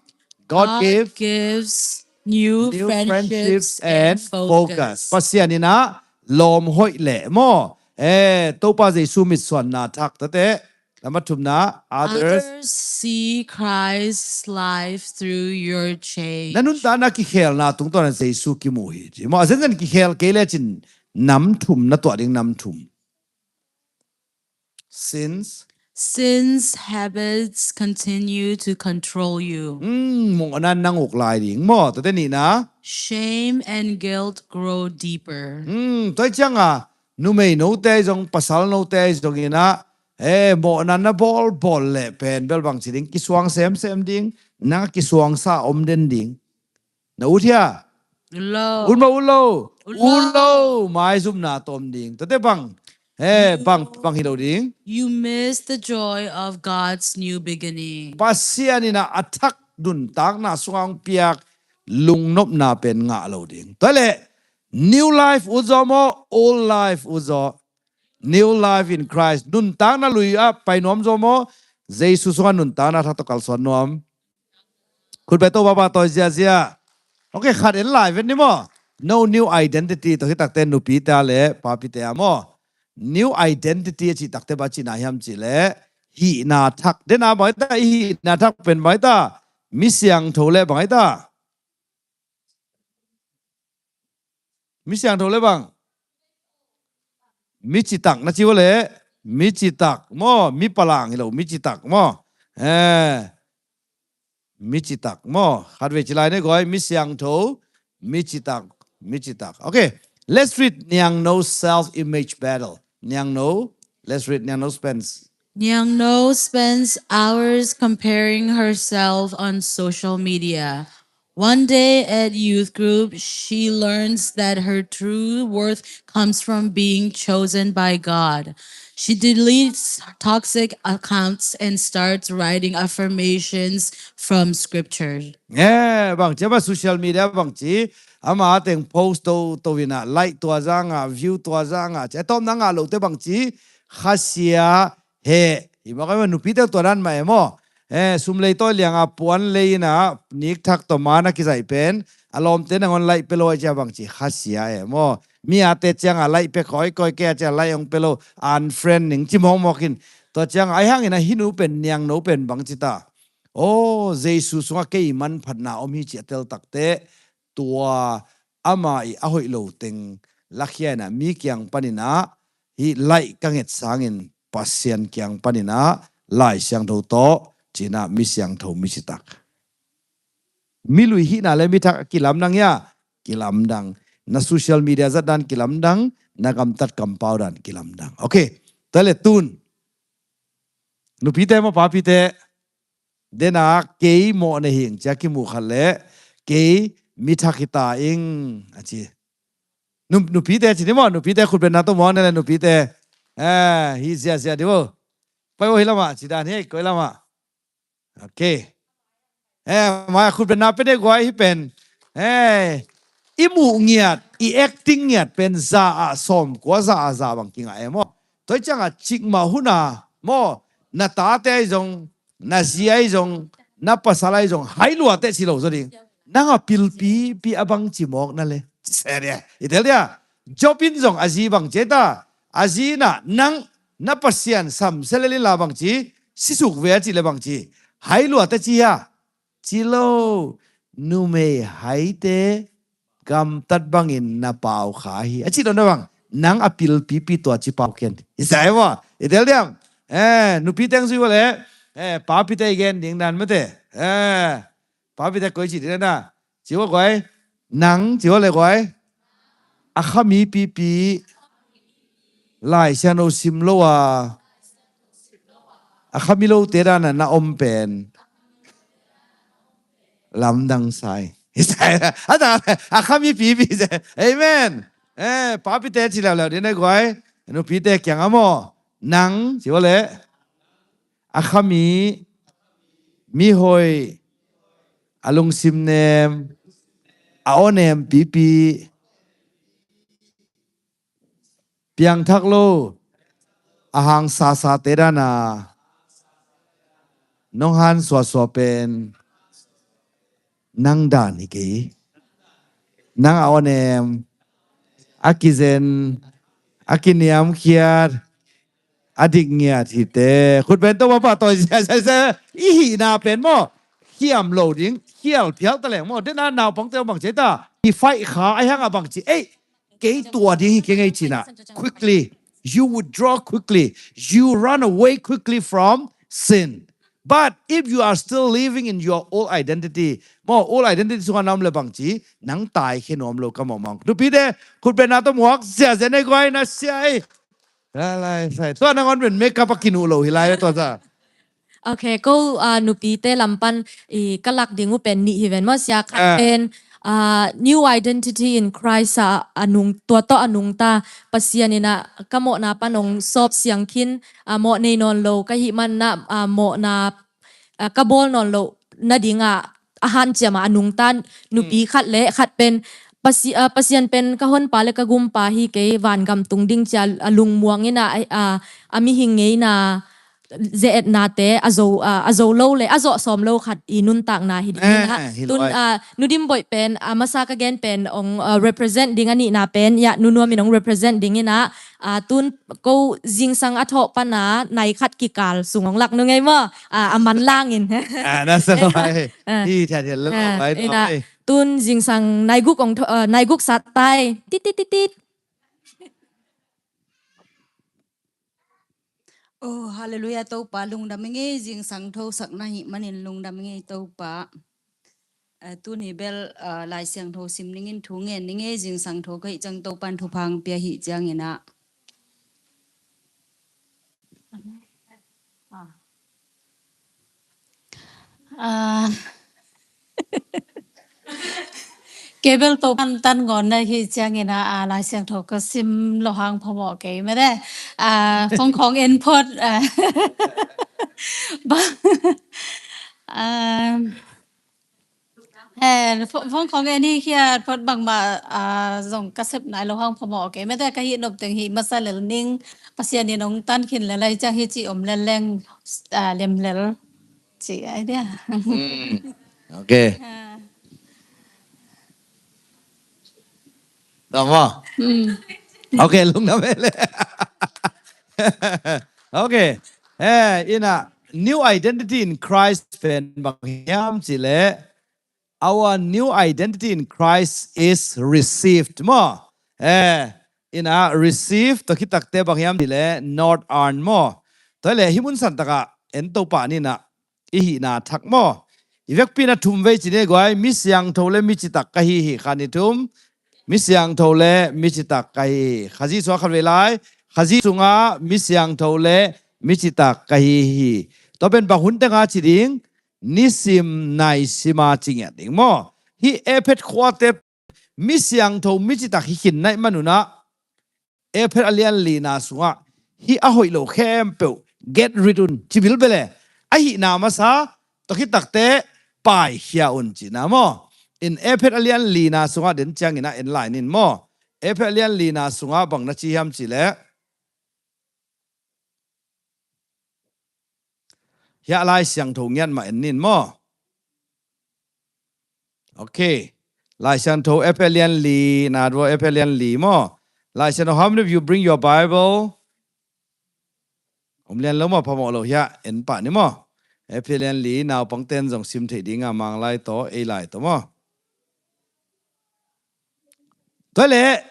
God gives new friendships and focus. Pasian in a lawm hoih le maw. Eh, Topa Jesu mitsuanna thak tua teh. Lam a thumna, others see Christ's life through your change. Na nuntakna kikhelna tungtawn a Jesu kimu hi. Ci maw, a zenzen kikhel kei le cin nam thum na tuah ding nam thum. Sins. Sin's habits continue to control you. Hmm, mawhna in nang uk lai ding maw, tua teh nihna. Shame and guilt grow deeper. Hmm, tua ciang a, numei note zong, pasal note zong in a, eh, mawhna na bawlbawl le pen bel bang ci ding, kisuang semsem ding, nang a kisuangsa om den ding. Na ut hia? Ut lo. Ut maw, ut lo. Ut lo. Ut lo. Maizumna tawm ding. Tua teh bang. Eh, bang, bang hi lo ding. You miss the joy of God's new beginning. Pasian in a, a thak nuntakna sungah hong piak lungnopna pen ngah lo ding. Tua le, new life ut zaw maw, old life ut zaw. New life in Christ. Nuntakna lui ah pai nuam zaw maw, Jesu sungah nuntakna thak tawh kalsuan nuam. Khut beng tawh pahpah tawi ziazia. Okay, khat en lai ven ni maw. No new identity tawh hi tak teh nupite le papite a maw. New identity a cih tak teh bang cihna hiam cih le. Hihna thak. Den a bang hi ta, i hihna thak pen bang hi ta. Mi siangtho le bang hi ta. Mi siangtho le bang. Mi citak na ci uh le. Mi citak maw, mi palang hi lo, mi citak maw. Eh. Mi citak maw. Khat vei ci lai ni guai, mi siangtho, mi citak, mi citak. Okay. Let's read Niangno self-image battle. Niangno, let's read Niangno Spence. Niangno spends hours comparing herself on social media. One day at youth group, she learns that her true worth comes from being chosen by God. She deletes toxic accounts and starts writing affirmations from scripture. Eh, bangci ama social media bangci ama teng post to to ina like tua zanga view tua zanga ci a tawm na ngah lote bangci khasia he. Hi mah ka ima nupi te tua dan mah e maw. Eh, sum lei tawi lianga puan lei ina nik thak tawh man a kizaih pen a lawmte nangawn like pe lo ai cia bangci khasia e maw. Mi a te cianga like pe kawikawi kei a cia like hong pe lo unfriend ning ci mawkmawk in. Tua cianga ai hangin a hinu pen niangno pen bangci ta. Aw, Jesu sungah kei manphatna om hi ci a tel takte tua ama i a hoih lo teng lakhia ina mi kiang panina hi laih ka nget sangin Pasian kiang panina Lai Siangtho tawh cina mi siangtho mi citak. Mi lui hihna le mi thak kilamdang ia kilamdang. Na social media zat dan kilamdang, na gamtat kampau dan kilamdang. Ok, tua le tun nupite maw papite dena kei mawh na hing cia kimuh khat le kei mi thak hita ing a ci. Nupite ci ni maw nupite khutbenna tawh muang na le nupite. Eh, hi ziazia di bo. Pai bo hi lamah ci dan hi koi lamah. Ok. Eh, mai khutbenna pen e guai hi pen. Eh, i muh ngiat i acting ngiat pen za a sawm kua za a za bang kingah e maw. Toi cianga cikmah huna maw na tate ai zong na zi ai zong na pasal ai zong hai luate ci lo zaw ding. Nang a pilpipi a bang ci mawk na le. I tel dia. Job in zong a zi bang ci ta a zi na nang na Pasian sam selel in la bang ci sisuk ve a ci le bang ci hai luate ci hia. Ci lo numei haite gamtat bangin na pau kha hi a ci lo na bang nang a pilpipi tua ci pau kian. I sai maw i tel diam. Eh, nupi teng zui wale. Eh, papite i gen ding dan mate. Eh, papite koi ci ding na. Ci wa guai. Nang ci wale guai. A khami pipi Lai Siangtho sim lo a a khami lote dana na om pen lamdang sai. A khami pipi se. Amen. Eh, papite ci leuleu dine guai. Nupite kiang a maw nang ci wale. A khami mihoi a lungsim nem a aw nem pipi piangthak lo a hang sasate dana nong han suasua pen nang dan hi kei. Nang a aw nem a kizen a kiniamkhiat a dik ngiat hite. Khutben to mapa tawi ziazia i hihna pen maw khiam lo ding khial phial taleng maw dena naupangte bang ci ta i faih kha a hianga bang ci ei. Kei tua ding hi kei ngei cina. Quickly you withdraw quickly. You run away quickly from sin. But if you are still living in your old identity maw old identity sunga nam le bang ci nang tai khe nuam lo ka mawh mang. Nupite khutbenna tawh muak ziazia nei guai na sia ei. Tua nangawn pen makeup a kinuh lo hi lai tua sa. Ok, ko uh, nupite lampan i kalak ding uh pen nih hi ven maw sia khat pen uh, new identity in Christ a, a nung tua tawh a nungta Pasian ina ka mawhna pan ong sawp siangkhin uh, mawh nei nawn lo ka hih manna uh, mawhna uh, ka bawl nawn lo nadinga a hanciama a nungta nupi khat le khat pen Pasi, uh, Pasian pen ka honpa le ka gumpa hi kei vangam tung ding cia a lungmuang ina uh, a mihing ngeina ze-etnate a zo, uh, a zo lo le a zawh sawm lo khat i nuntakna hi ding ina tun uh, nudim boih pen a uh, masa ka gen pen ong uh, represent ding a nihna pen ya nunuam in ong represent ding ina uh, tun ko zingsang a thawh pana nai khat kikal sung ong lak nu ngei maw uh, a man langin. Tun zingsang naiguk ong uh, naiguk sat tai tit tit tit tit. Oh, halleluia, Topa lungdam i ngei zingsang tho sakna hih manin lungdam i ngei Topa. Uh, tuni bel uh, Lai Siangtho sim ningin thu ngen i ngei zingsang tho ka hih ciang Topan thuphang pia hih ciangin ah. Uh, Cable to pan tan ngawn na hi ciangin a, a, Lai Siangtho ka sim lo hang phamawh kei mete. A, phone khawng en phot, a, ba, a, eh, pho-, phone khawng en hi khiat phot bangmah, a, zong ka sep nai lo hang phamawh kei mete. Ka hih nop teng hih masa lel ning, Pasian in hong tan khin lel lai ciang hi ci om lel leng, a, lem lel. Ci ai dia. Mm. Ok. A. Tama. Mm. Ok, lungdam e le. Ok. Eh, ina, new identity in Christ pen bang hiam ci le, our new identity in Christ is received maw. Eh, ina, receive to khit takte bang hiam ci le, not earn maw. Tua le hi mun san taka en to pa nina, i hihna thak maw. I vekpi na thum vei ci ni guai, mi siangtho le mi citak ka hi hi, khat ni thum. Mi siangtho le mi citak ka hi hi. Khazih sungah khat vei lai, Khazih sungah mi siangtho le mi citak ka hi hi. Tua pen bang hun tenga ci ding, nisim naisima ci ngiat ding maw. Hih Efet khuate mi siangtho mi citak hi khin naih manunah, Efet a lian lina sungah hih a hoih lo khempeuh get rid un, ci bilbel e. A hihna masa, tua khit takte paikhia un cihna maw. In Efet a lian lina sungah den ciangin a en lai nin maw. Efet a lian lina sungah bang na ci hiam ci le, hiah Lai Siangtho ngiat mah en nin maw. Ok. Lai Siangtho Efet lian li, na dua Efet lian li maw. Lai Siangtho, how many of you bring your Bible? Om lian lo maw, phamawh lo hiah en pah ni maw. Efet lian li, naupang ten zong sim theih dinga Manglai tawh, ei lai tawh maw. Tua le,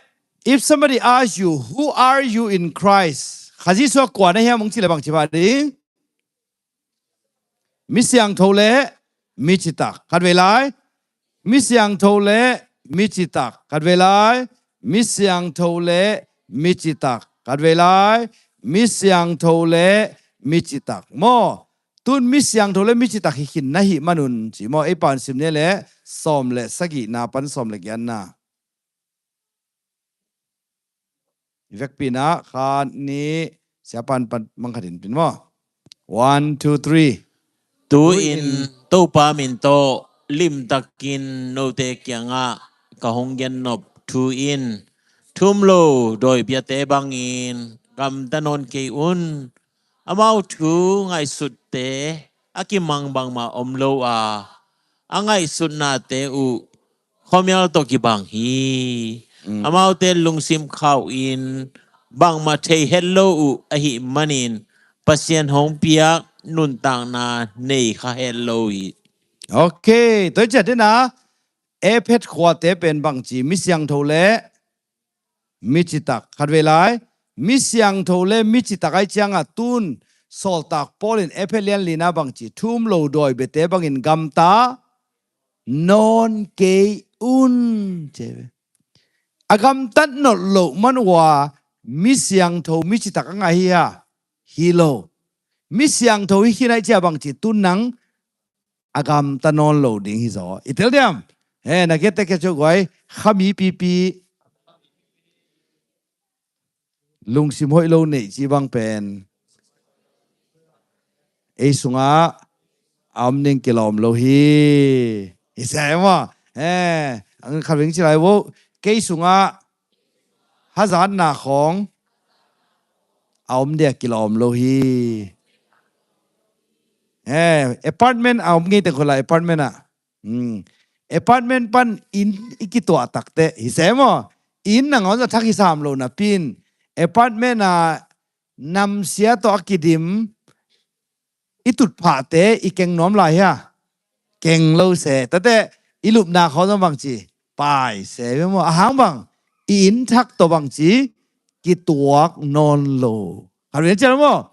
if somebody asks you, "Who are you in Christ?" Khazih sungah kua na hiam hong ci le bang ci pah ding? Mi siangtho le mi citak. Khat vei lai. Mi siangtho le mi citak. Khat vei lai. Mi siangtho le mi citak. Khat vei lai. Mi siangtho le mi citak. Maw, tun mi siangtho le mi citak hi khin na hih manun ci maw, ei pan sim ni le sawm le sagihna pan sawm le giatna. I vekpi na khat ni, siapan pan mangkhat in pin maw. One, two, three. Tu-in Topa min tawh limtakin note kiangah ka hong gennop thu in, thu um lo dawibiate bangin gamta nawn kei un. Amau thu ngaihsutte a kimang bangmah om lo a, a ngaihsutnate uh khuamial tawh kibang hi. Mm. Amaute lungsim khauh in bangmah thei het lo uh ahih manin Pasian hong piak nuntakna nei kha het lo hi. Ok, tua hi ciat dena Efet khuate pen bangci mi siangtho le mi citak. Khat vei lai. Mi siangtho le mi citak ai cianga tun sawltak Paul in Efet lian lina bangci thu um lo dawibiate bangin gamta nawn kei un. Ci ve. A gamtat nawn loh man uh a mi siangtho mi citak a ngah hi a, hi lo. Mi siangtho hi khin ai cia bangci tun nang a gamta nawn lo ding hi zaw. I tel diam? He, na kiate kia cu guai, khami pipi. Lungsim hoih lo neih ci bang pen ei sungah a om ding kilawm lo hi. Hi se maw? He, ang khat veng ci lai vo. Kei sungah hazatna khawng a om dia kilawm lo hi. He, apartment a om ngei teng khawh lai apartment ah. Hmm. Apartment pan inn i kituah takte hi se maw? Inn nangawn zah thak hi sam lo napin apartment a namsia tawh a kidim i tutphahte i keng nuam lai hia? Keng lo se. Tate i lupna khawng zong bangci pai se ve maw? A hang bang i inn thak tawh bangci kituak nawn lo. Khat vei cian maw?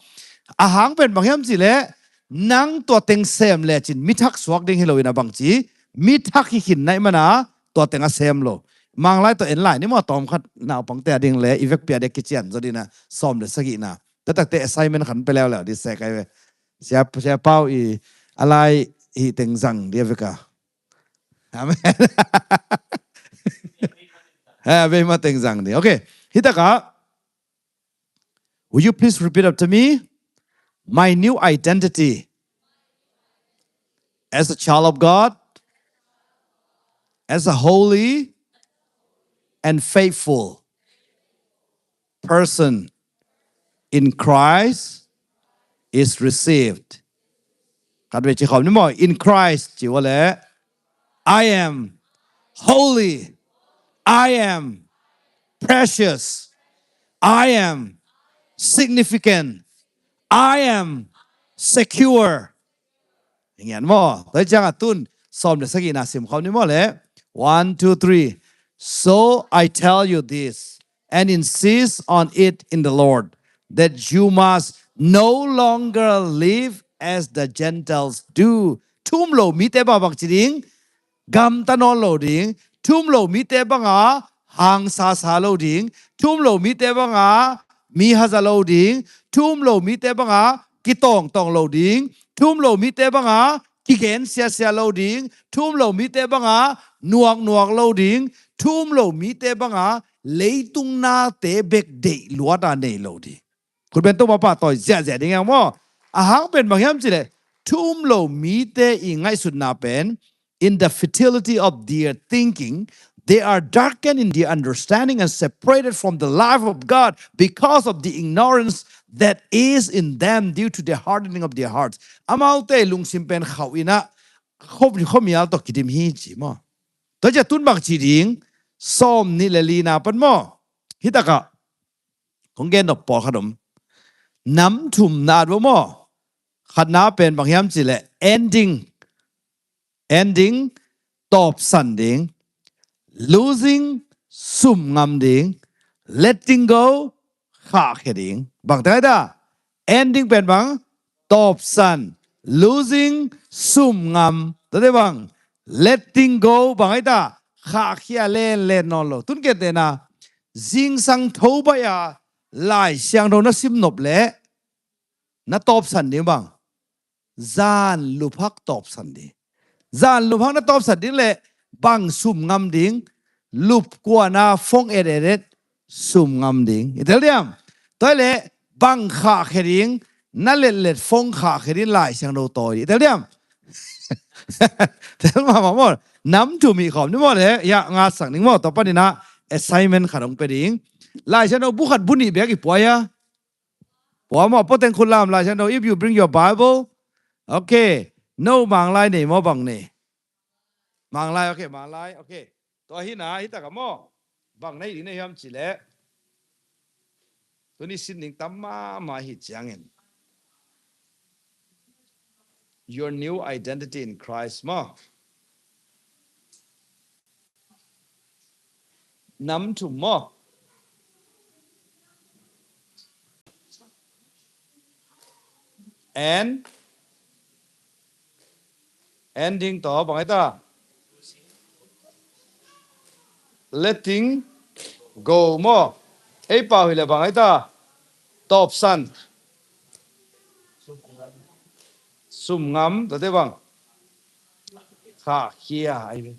A hang pen bang hiam ci le nang tua teng sem lecin mi thak suak ding hi lo in a bangci mi thak hi khin naih mana tua teng a sem lo. Manglai tawh en lai ni maw, tawmkhat naupangte a ding le i vekpi a dek kician zaw dina sawm le sagihna. Tua takte assignment khan pe leuleu di se kai ve. Sia, sia pau i a lai hi teng zang di a veka. Amen. Eh, bei mateng zang ding. Okay. Hitakah, would you please repeat after me? My new identity as a child of God, as a holy and faithful person in Christ is received. Khat vei ci khawm ni maw, in Christ ci uh leh, I am holy, I am precious, I am significant, I am secure. Ingen maw? Tua ciangah tun sawm le sagihna sim khawm ni maw leh. One, two, three. So I tell you this, and insist on it in the Lord, that you must no longer live as the Gentiles do. Thu um lo mite bang bang ci ding, gamta nawn lo ding. Thu um lo mite banga hangsa sa lo ding. Thu um lo mite banga mi haza lo ding. Thu um lo mite banga kitawngtawng lo ding. Thu um lo mite banga kigen siasia lo ding. Thu um lo mite banga nuaknuak lo ding. Thu um lo mite banga leitung nate bek deih luata nei lo ding. Khutben Topa pahtawi ziahziah ding e maw. A hang pen bang hiam cih leh, thu um lo mite i ngaihsutna pen, in the futility of their thinking, they are darkened in their understanding and separated from the life of God because of the ignorance that is in them due to the hardening of their hearts. Amaute lungsim pen khauh in ah, khuamial tawh kidim hi ci maw. Tua ciah tun bang ci ding, sawm nih le lina pan maw. Hitakah kong gen nop pawlkhat om. Nam thum na at uh maw. Khatna pen bang hiam cih leh, ending, ending, tawpsan ding. Losing, sum ngam ding. Letting go, khahkhia ding. Bang teng ai ta? Ending pen bang, tawpsan. Losing, sum ngam. Tua te bang, letting go, bang ai ta? Khahkhia lenlen nawn lo. Tun kei te na, zingsang tho baih a Lai Siangtho na sim nop leh, na tawpsan ding bang, zan luphak tawpsan ding. Zan luphak na tawpsan ding leh, bang sum ngam ding, lupkuana fong etetet sum ngam ding. I tel diam? Tua leh bang khahkhia ding, na letlet fong khahkhia ding Lai Siangtho tawi ding. I tel diam? Tel mahmah maw. Nam thum hih khawm ni maw leh, ya, ngatsak ding maw, tua panin ah assignment khat hong pia ding. Lai Siangtho bu khat bu nih bek i pua hia? Pua maw, pua teng khut lam Lai Siangtho, if you bring your Bible. Okay. No Manglai nei maw, bang nei? Manglai, okay, Manglai, okay. Tua hi na, hitakah maw. Bang nei ding na hiam cih leh, tuni sin ding tam mahmah hi ciangin, your new identity in Christ maw. Nam thum maw. And ending tawh bang ai ta? Letting go maw. Ei pau hi leh bang ai ta? Tawpsan. Sum ngam, tua te bang, khahkhia ai ve.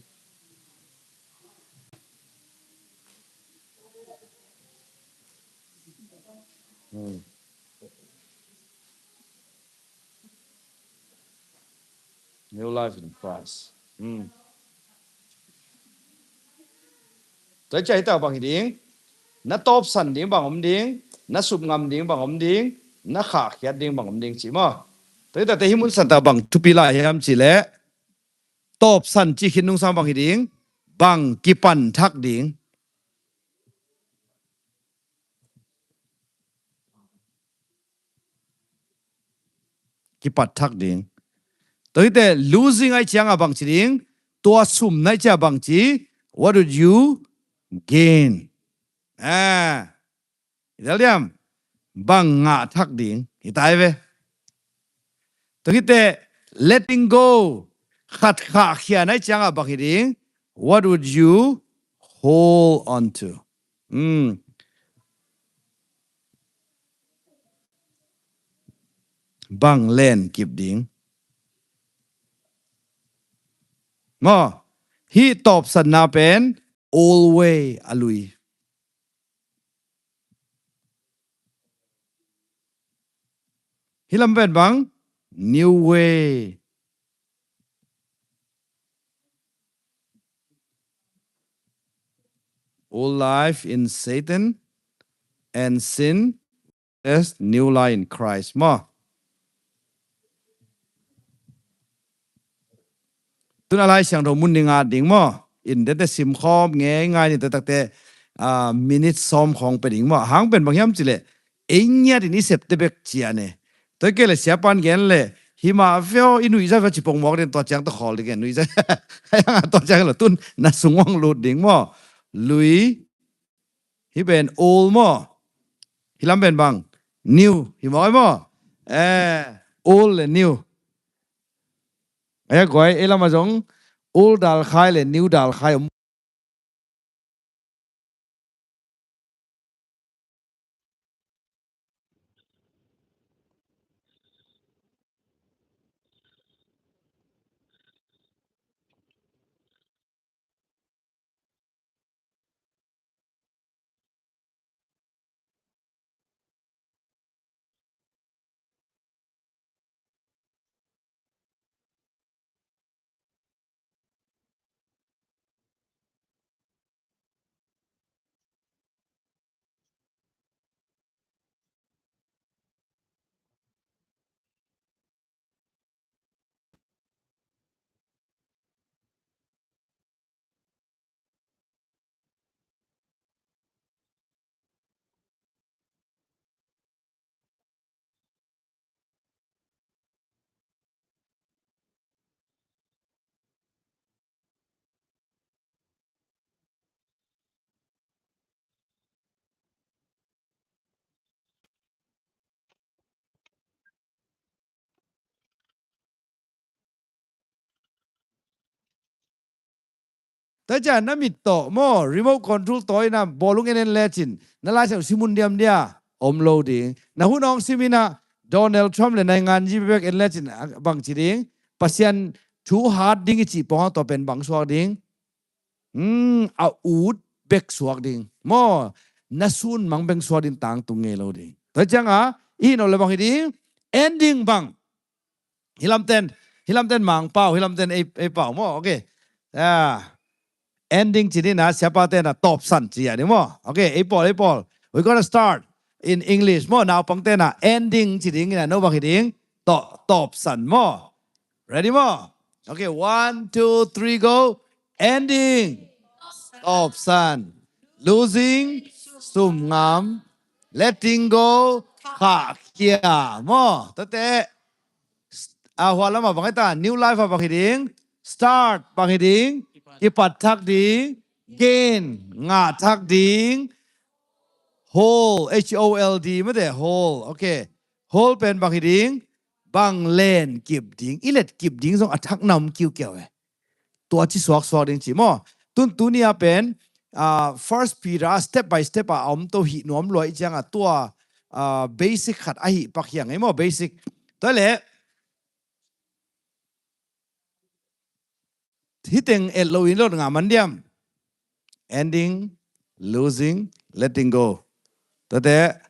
Hmm. New life in Christ. Hmm. Tua ciah hitak bang hi ding, na tawpsan ding bang om ding, na sum ngam ding bang om ding, na khahkhiat ding bang om ding ci maw. Tua hitak te hih mun santa bang thupi lai hiam cih leh, tawpsan cih khit nungsang bang hi ding, bang kipan thak ding. Kipat thak ding. Tua hi te, losing ai ciangah bang ci ding, tua sum nai ciah bang ci, what would you gain? Ah, i tel diam, bang ngah thak ding, i tai ve. Tua hi te, letting go, khat khahkhia nai ciangah bang hi ding, what would you hold on to? Hmm. Bang len kip ding? Maw, Hih tawpsanna pen old way a lui. Hih lam pen bang? New way. Old life in Satan and sin, there's new life in Christ maw. Tun a Lai Siangtho mun ding a ding maw. In dette simkhawm ngeingai ni, taktakte, ah, minute sawm khawng pe ding maw. Hang pen bang hiam cileh, ei ngiat in i septe bek cia ne. Tua kei le siapan gen le, hima veo i nuihza veo cipong mawk den tua ciang ta khawl ding gen nuihza. Haiang a tua ciang lo tun na sungwang lut ding maw. Lui, hih pen old maw. Hih lam pen bang? New. Hi maw, hi maw? Eh, old le new. Aia guai, ei lam a zong old dalkhai le new dalkhai om. Tua ciang na mit tawh maw, remote control tawh ina bawlung en en lecin, na Lai Siangtho sim un diam dia, om lo ding. Na hun awng sim ina Donald Trump le naingan ji bek en lecin, a, bang ci ding, Pasian thu hat ding i cih pawng tawh pen bang suak ding. Hmm, a ut bek suak ding. Maw, na sun mang bek suak ding, tangtung ngei lo ding. Tua ciang a, i hih nop le bang hi ding, en ding bang. Hih lamten, hih lamten Mangpau, hih lamten ei, ei pau maw, okay. Ah, en ding ci ding na, siapa ten a tawpsan ci a ding maw. Okay, ei pawl, ei pawl. We gonna start in English maw, naupang ten a en ding ci ding ina, no bang hi ding, tawp, tawpsan maw. Ready maw? Okay, one, two, three, go. Ending, tawpsan. Losing, sumngam. Letting go, khahkhia. Maw, tate. A, hua lam a bang hi ta, new life a bang hi ding. Start, bang hi ding. Kipat thak ding. Gain, ngah thak ding. Hold, H O L D, mate, hold. Okay. Hold pen bang hi ding, bang len kip ding, i let kip ding zong a thak nam kiukiau e. Tua ci suaksuak ding ci maw. Tun tuni a pen, ah, First Peter, step by step a om to hih nuam lua i ciang a tua, ah, basic khat ahi pak hiang ei maw, basic. Tua le, hih teng et lo in lot ngah man diam. Ending, losing, letting go. Tate,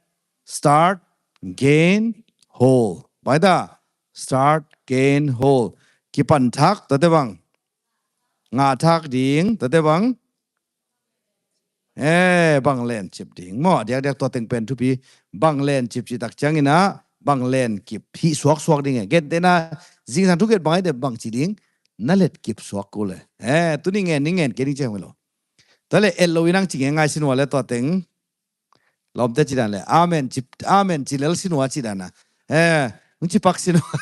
start, gain, hold. Bai ta, start, gain, hold. Kipan thak, tate bang. Ngah thak ding, tate bang. Eh, bang len cip ding maw, diakdiak tua teng pen thupi. Bang len cip cih tak ciangin ah, bang len kip hih suaksuak ding e. Gentehna, zingsang thukhen bang ai de bang ci ding, na let kip suak kul e. Eh, tuni ngen ni ngen kei ding ci hong lo. Tua le et lo in ang ci ngen ngai sin ua le tua teng. Lawmte ci dan le, amen ci, amen ci lel sin ua ci dan a. Eh, hong ci pak sin ua.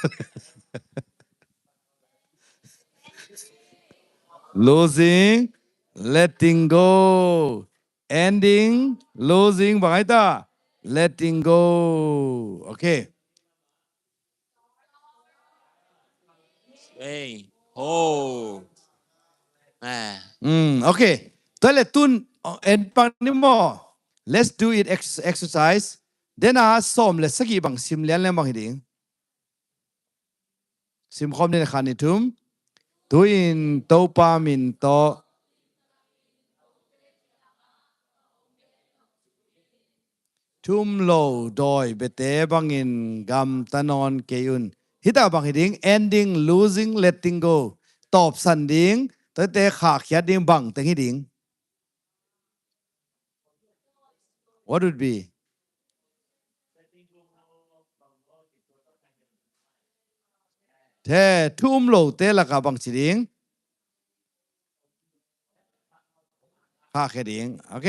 Losing, letting go. Ending, losing, bang ai ta? Letting go. Okay. Hey. Oh. Ah. Hmm, okay. Tua le tun, oh, en pak ni maw. Let's do it ex-, exercise. Then a sawm le sagih bang sim lian lian bang hi ding. Sim khawm ni le khan ni thum. Tu-in Topa min tawh thu um lo dawi biate bangin gamta nawn kei un. Hita bang hi ding? Ending, losing, letting go. Tawpsan ding, tuate khahkhiat ding, bang teng hi ding? What would be? Te, thu um lote lakah bang ci ding? Khahkhia ding. Ok.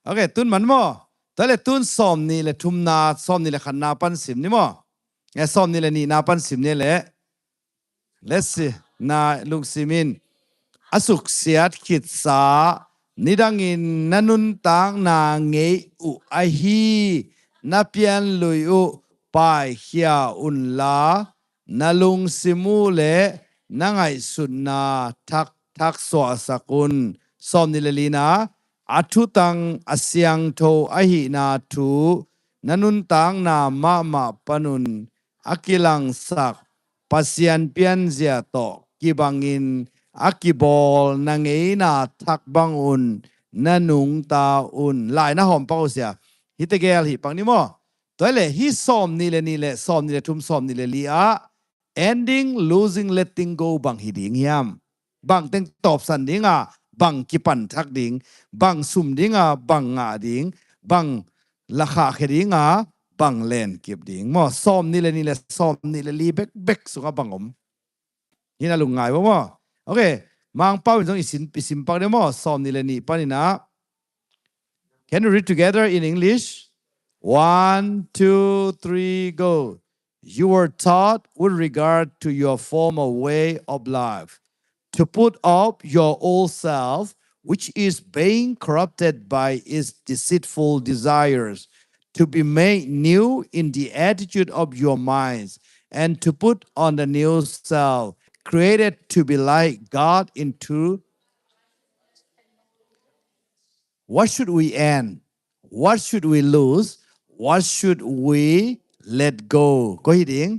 Ok, tun man maw? Tua le tun sawm nih le thumna, sawm nih le khatna pan sim ni maw? Eh, sawm nih le nihna pan sim ni le. Let's see. Na lungsim in a suksiat khitsa, nidangin na nuntakna ngei uh ahi na pianlui uh paikhia unla, na lungsim uh le na ngaihsutna thakthak suahsak un. Sawm nih le lina, a thutang a siangtho ahihna thu na nuntakna mahmah panun a kilangsak Pasian pianzia tawh kibangin a kibawl na ngeina thak bangun na nungta un. Lai na hawm pak uh sia. Hite gel hih pak ni maw? Tua le hih sawm nih le nih le sawm nih le thum, sawm nih le li ah ending, losing, letting go bang hi ding hiam? Bang teng tawpsan ding a, bang kipan thak ding? Bang sum ding a, bang ngah ding? Bang lakhah khia ding a, bang lenkip ding maw? Sawm nih le nih le sawm nih le li bekbek sungah bang om? Hih na lungngai maw? Ok. Mangpau in zong i sin, i sim pak ding maw? Sawm nih le nih panin ah. Can you read together in English? One, two, three, go. You were taught with regard to your former way of life to put off your old self, which is being corrupted by its deceitful desires, to be made new in the attitude of your minds, and to put on the new self, created to be like God in true. What should we end? What should we lose? What should we let go? Koi hi ding?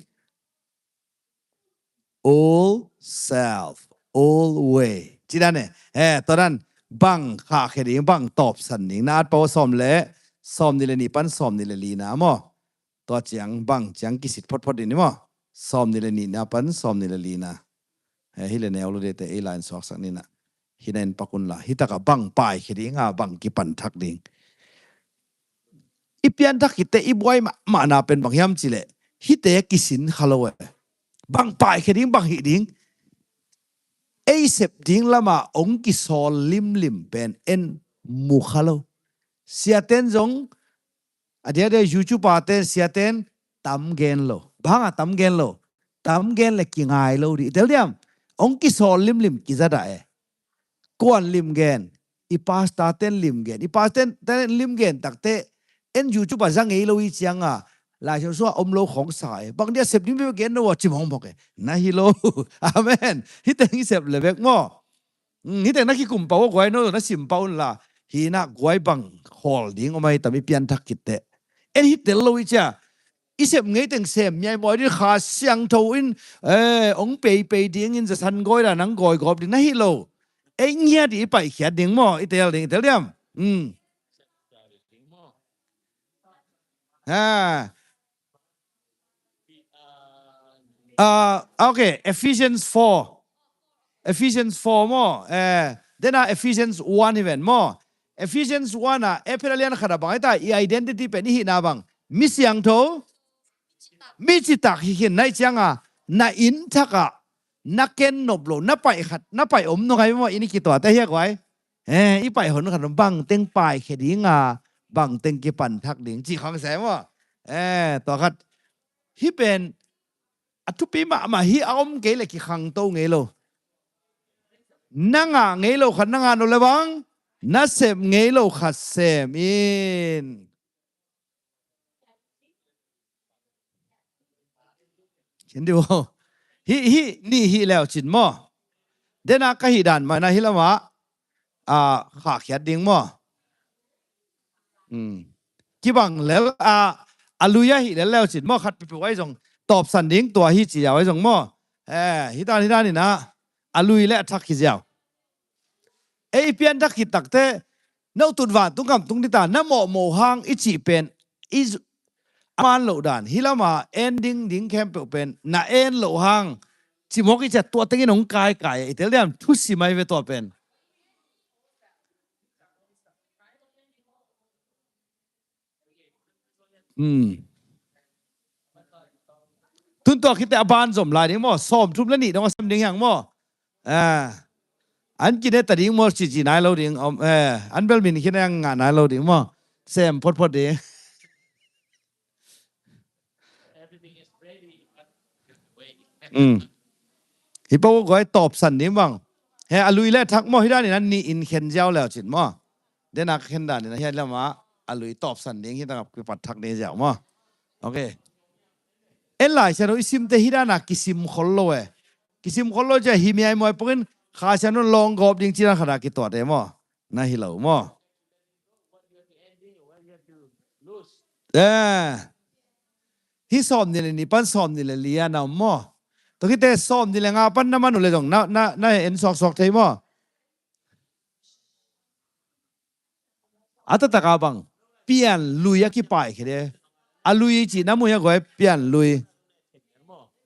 Old self, old way. Ci dan e. Eh, tua dan bang khahkhia ding, bang tawpsan ding. Na at pau sawm le, sawm nih le nih pan sawm nih le lina maw? Tua ciang, bang ciang kisit photphot ding ni maw? Sawm nih le nihna pan sawm nih le lina. Eh, hi le neu lo dete ei lai in suaksak nina. Hih na in pak unla. Hih takah bang paikhia ding a, bang kipan thak ding? I pianthak khit teh i buai mahmahna pen bang hiam cih leh hihte kisin kha lo e. Bang paikhia ding, bang hih ding? Ei sep ding lama ong kisawl limlim pen en mu kha lo. Siaten zong a diakdiak YouTube-a ten, siaten tam gen lo. Bang hanga tam gen lo? Tam gen le kingai lo ding. I tel diam? Ong kisawl limlim kizadah e. Kuan lim gen? I pastor ten lim gen. I pastor ten lim gen takte en YouTube-a za ngei lo i cianga Lai Siangtho sungah om lo khong sa e. Bang dia sep ding bia gen lo a cim hong mawk e. Na hi lo. Amen. Hih teng i sep le bek maw? Hmm, hih teng na kikum pau a guai no na sim pau unla. Hih na guai bang khawl ding om ahi tam i pianthak khit teh. En hi tel lo i cia. I sep ngei teng sem miai mawi ding, Kha Siangtho in, eh, ong peipei dingin zasan gawi la nang gawigawp ding na hi lo. Ei ngiat i paikhiat ding maw? I tel ding, i tel diam? Hmm. Ah. Ah, ok, Ephesians four. Ephesians four maw? Eh, dena Ephesians one hi ven maw? Ephesians one ah, Ephesians lian khat ah bang hita, i identity pen i hihna bang? Mi siangtho, mi citak hi khin na i cianga, na inn thakah na ken nop lo, na paih khat, na paih om nungai maw? I ni kituate hi a guai. Eh, i paih hon khat bang teng paikhia dinga, bang teng kipan thak ding cih khang se maw? Eh, tua khat. Hih pen a thupi mahmah hi, a om kei le kikhangto ngei lo. Na ngah ngei lo khat na ngah no le bang, na sep ngei lo khat sem in. Khin diu. Hih, hih, nih hih leu cin maw? Dena ka hih dan mah na hih lamah, ah, khahkhiat ding maw? Hmm. Kibang lel, ah, a lui a hih lel leu cin maw? Khat pipu ai zong tawpsan ding tua hi ci yau ai zong maw? Eh, hih dan, hih dan inah. a lui le a thak hi ziau. Ei i pianthak khit takte, no tut vantung kam tung dita, na mawhmawh hang i cih pen, i zu-, a man loh dan. Hi lama en ding ding khempeuh pen, na en loh hang, cimawk i ciat tua tengin hong kaikai, i tel diam thusi mai ve tua pen. Hmm. Tun tua khit teh a ban zom lai ding maw? Sawm thum le nih dong a sem ding hiang maw? Ah. An kine ta ding maw? Cici nai lo ding. Om, eh, an bel min kine ang ngah nai lo ding maw? Sem photphot ding. Mm. Hi pa ko guai tawpsan ding bang. He a lui le thak maw, hi dan in an nih in khen ziau leu cin maw. Den a khen dan in a hi lama a lui tawpsan ding hi tangap kipat thak ding ziau maw. Ok. En Lai Siangtho i simte hi dan a kisim khol lo e. Kisim khol lo cia hi mi ai mawi pokin Kha Siangtho lawng gawp ding ci dan khat a kituat e maw. Na hi lo maw. Eh. Hi sawm nih le nih pan sawm nih le li a na om maw? Tua khit teh sawm nih le nga pan na man uh le zong na, na, na en suaksuak thei maw? A taktak a bang pian lui a kipai khit e. A lui cih na mu hi a guai pian lui.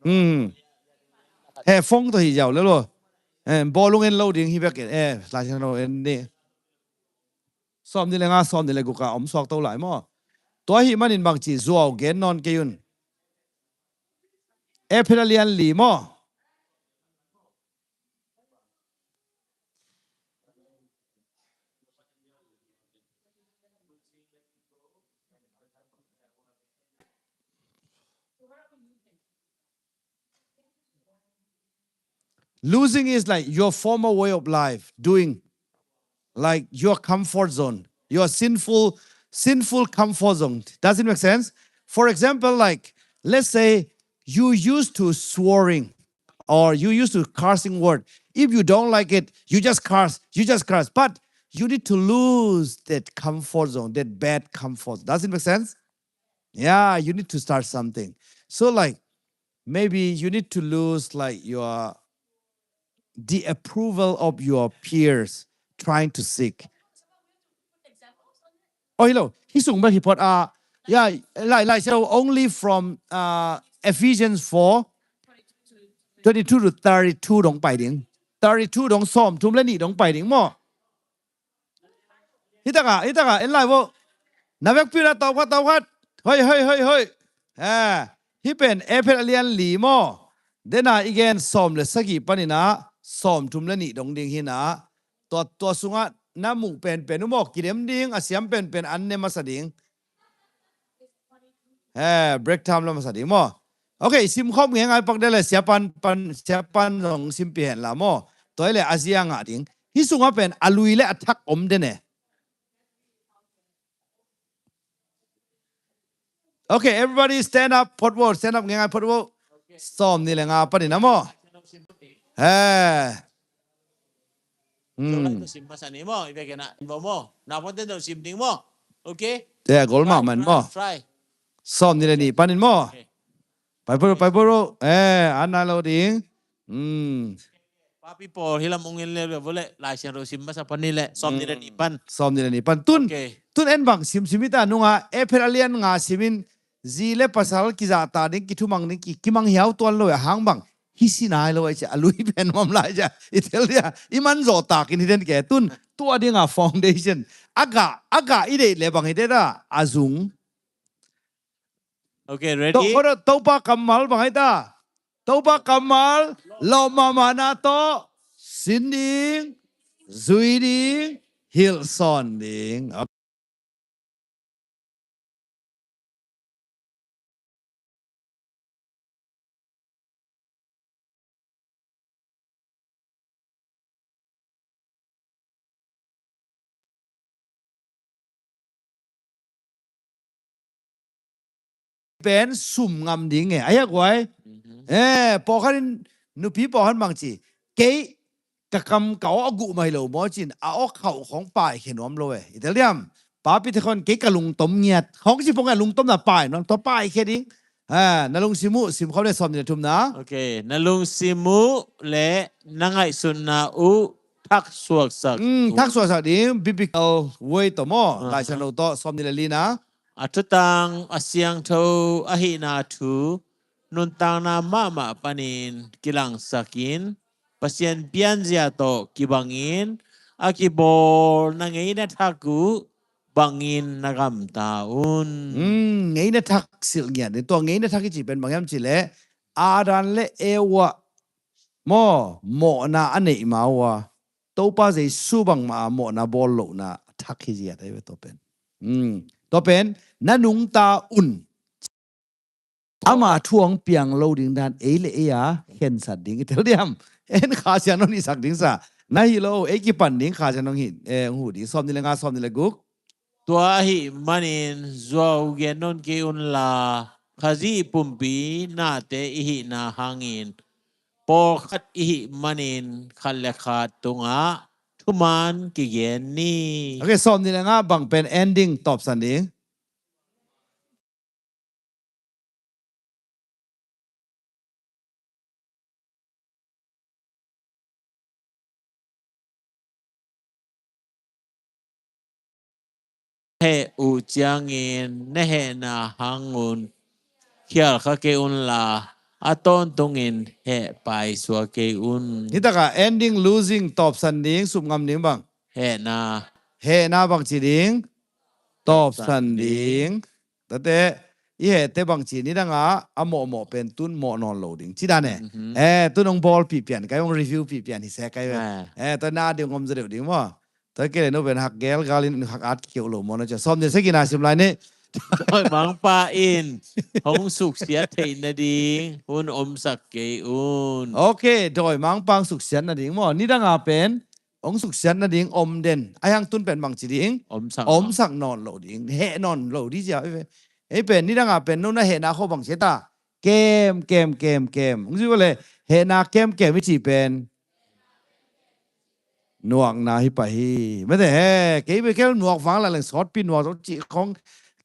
Hmm. He fong tawh hi ziau le lo. Eh, bawlung en lo ding hi bek e. Eh, Lai Siangtho en ni. Sawm nih le nga, sawm nih le guk a om suak to lai maw? Tua ahih manin bangci zuau gen nawn kei un. Efesa a lian li maw? Losing is like your former way of life, doing, like, your comfort zone, your sinful, sinful comfort zone. Does it make sense? For example, like, let's say you used to swearing or you used to cursing word. If you don't like it, you just curse, you just curse. But you need to lose that comfort zone, that bad comfort. Does it make sense? Yeah, you need to start something. So, like, maybe you need to lose, like, your, the approval of your peers trying to seek. Oh, hello. Hi sung bek hi phot a. Yeah, like, like, so only from, uh, Ephesians four, twenty-two to thirty-two dong pai ding. Thirty-two dong sawm thum le nih dong pai ding maw? Hi taka, hi taka, en lai vo. Na vekpi na tawp khat, tawp khat. Hoi, hoi, hoi, hoi. Eh, hi pen Efesa a lian li maw? Dena i gen sawm le sagih panin a, sawm thum le nih dong ding hi na. Tua, tua sungah na muh penpen uh maw, kidem ding, a siam penpen an ne masa ding. Eh, break time la masa ding maw? Ok, simkhop ngeingai pak de le, siapan, pan, siapan zong simpi hen la maw? Tua i le a zia ngah ding. Hi sungah pen a lui le a thak om de ne. Ok, everybody stand up, phot vo, stand up ngeingai phot vo. Sawm nih le nga panin a maw? Eh. Hmm. Sim masa ni maw, i vekena, maw, maw. Na pon ten sim ding maw. Ok. Te a gol mah man maw. Try. Sawm nih le nih panin maw. Ok. Pai puro, pai puro. Eh, an nai lo ding. Hmm. Papi Paul, hilam ungin le, le, le, Lai Siangtho sim masa pan ni le, sawm nih le nih pan. Sawm nih le nih pan. Tun, ok. Tun en bang sim sim i ta nunga, Efesa a lian nga simin, zi le pasal kizahtak ding, kithumang ding, ki, kimang hiau tuan lo a hang bang. Hi si nai lo a i cia, a lui pen nuam lai cia. I tel dia, i man zawh takin hi den ke tun, tua dinga foundation. A gah, a gah i deih le bang hi de ta, a zung. Ok, ready? Tok, tok, Topa kammal bang hi ta. Topa kammal, lawm mahmahna tawh, sin ding, zui ding, hilhsawn ding. Pen sum ngam ding e. A hiak uai. Mhm. Eh, pawlkhat in, nupi pawlkhat bang ci. Kei, ka kam ka aw a guh mai lo maw cin, a aw khauh khong paikhia nuam lo e. I tel diam? Papi te khon kei ka lungtom ngiat. Khong ci pong a lungtom na pai nuam, tua paikhia ding. Ha, na lungsim uh, sim khawm le sawm nih le thumna. Ok, na lungsim uh le na ngaihsutna uh thaksuaksak. Hmm, thaksuaksak ding, biblical way tawh maw, Lai Siangtho tawh, sawm nih le lina. A thutang a siangtho ahihna thu nuntakna mahmah panin kilangsakin, Pasian pianzia tawh kibangin a kibawl na ngeina thak uh bangin na gamta un. Hmm, ngeina thak silh ngiat ni. Tua ngeina thak i cih pen bang hiam cih leh Adam le Eva maw, mawhna a neih ma uh a, Topa Jesu bangmah a mawhna bawl lohna thak hi ziat ahi ve tua pen. Hmm, tua pen na nungta un. Ama thu hong piang lo ding dan ei le ei a khensat ding i tel diam? En Kha Siangtho hong hihsak ding sa. Na hi lo, ei kipan ding Kha Siangtho hong hih, eh, hong huh ding. Sawm nih le nga, sawm nih le guk. Tua ahih manin zuau gen nawn kei unla, Khazih pumpi nate i hihna hangin pawlkhat i hih manin khat le khat tungah thuman kigen ni. Ok, sawm nih le nga bang pen ending tawpsan ding. Heh uh ciangin na hehna hangun khial kha kei unla, a tawntungin heh paisuak kei un. Nitaka ending losing tawpsan ding, sup ngam ding bang? Hehna. Hehna bang ci ding? Tawpsan ding. Tate, i hehte bang ci, nidanga a mawhmawh pen tun mawh nawn lo ding ci dan e. Mhm. Eh, tun hong bawlpih pian kai, hong review pih pian hi se kai ve. Ah. Eh, tua na ding om zaw deuh ding maw. Tua kei le no pen hak gelgal in hak at kiu lo maw na cia. Sawm nih le sagihna sim lai ni. Dawimangpa in hong suksiat theih nading hun omsak kei un. Ok, dawimangpa hong suksiat nading maw. Nidanga pen hong suksiat nading om den. Ahi hang tun pen bang ci ding? Omsak. Omsak nawn lo ding. Heh nawn lo ding zia. Ei pen nidanga pen no na hehna kho bang ci ta. Kem, kem, kem, kem. Hong ci le hehna kem, kem i ci pen nuakna hi pah hi. Mete he, kei be kel nuak vang la leng sawtpi nuak tawh ci khong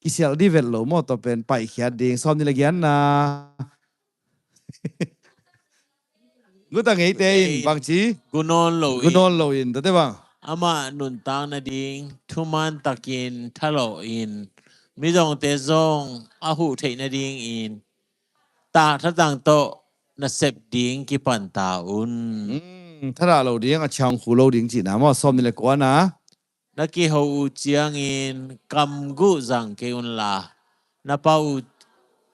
kisial di vet lo maw, tua pen paihkhiat ding. Sawm nih le giatna. Guta ngeite in bang ci? Gunawn lo in. Gunawn lo in, tate bang? Amah nuntak nading thuman takin thalawh in, mizawngte zong a huh theih nadingin tak thatang tawh nasep ding kipan ta un. Hmm, thadah lo ding, a ciang khu lo ding cihna maw, sawm nih le kuana. Na kiho uh ciangin kam guh zang kei unla, na pa uh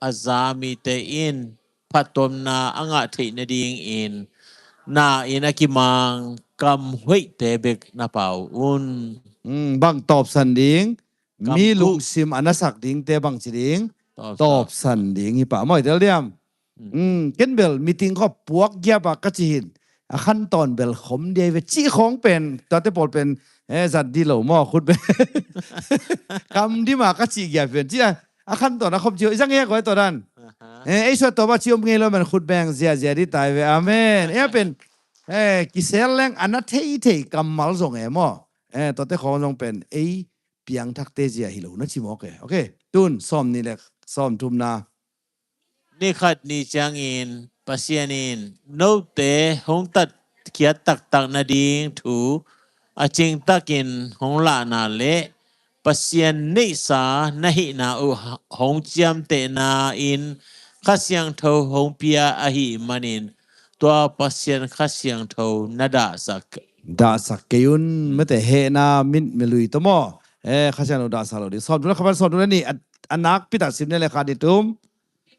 a za mite in phattuamna a ngah theih nadingin na in a kimang kam hueihte bek na pau un. Hmm, bang tawpsan ding? Mi lungsim a nasak dingte bang ci ding? Tawpsan. Tawpsan ding hi pah maw, i tel diam? Hmm, ken bel meeting khaw puak giap a ka ci hin. A khantawn bel khom dia i ve ci khong pen, tuate pawl pen, eh, zat di lo maw, khut beng. Kam dim a ka ci giap pen, ci a, a khantawn a khom ci ho, i zang e a koi tawh dan. Aha. Eh, ei suat tawh ba ci om ngei lo men khut beng ziazia di tai ve, amen. E a pen, eh, kisel leng a na thei thei kammal zong e maw. Eh, tuate khong zong pen, ei piangthakte zia hi lo na ci mawk e. Ok, tun sawm nih le sawm thumna. Ni khat ni ciangin Pasian in note hong tatkhiat taktak nading thu a cingtakin hong lahna le Pasian neihsa na hihna uh hong ciamtehna in Kha Siangtho hong pia ahih manin tua Pasian Kha Siangtho na dahsak. Dahsak kei un, mete hehna min milui tawh maw. Eh, Kha Siangtho dahsak lo ding. Sawm thumna, khapan sawm thumna ni, a, a nakpi tak sim ni le khat ni tum.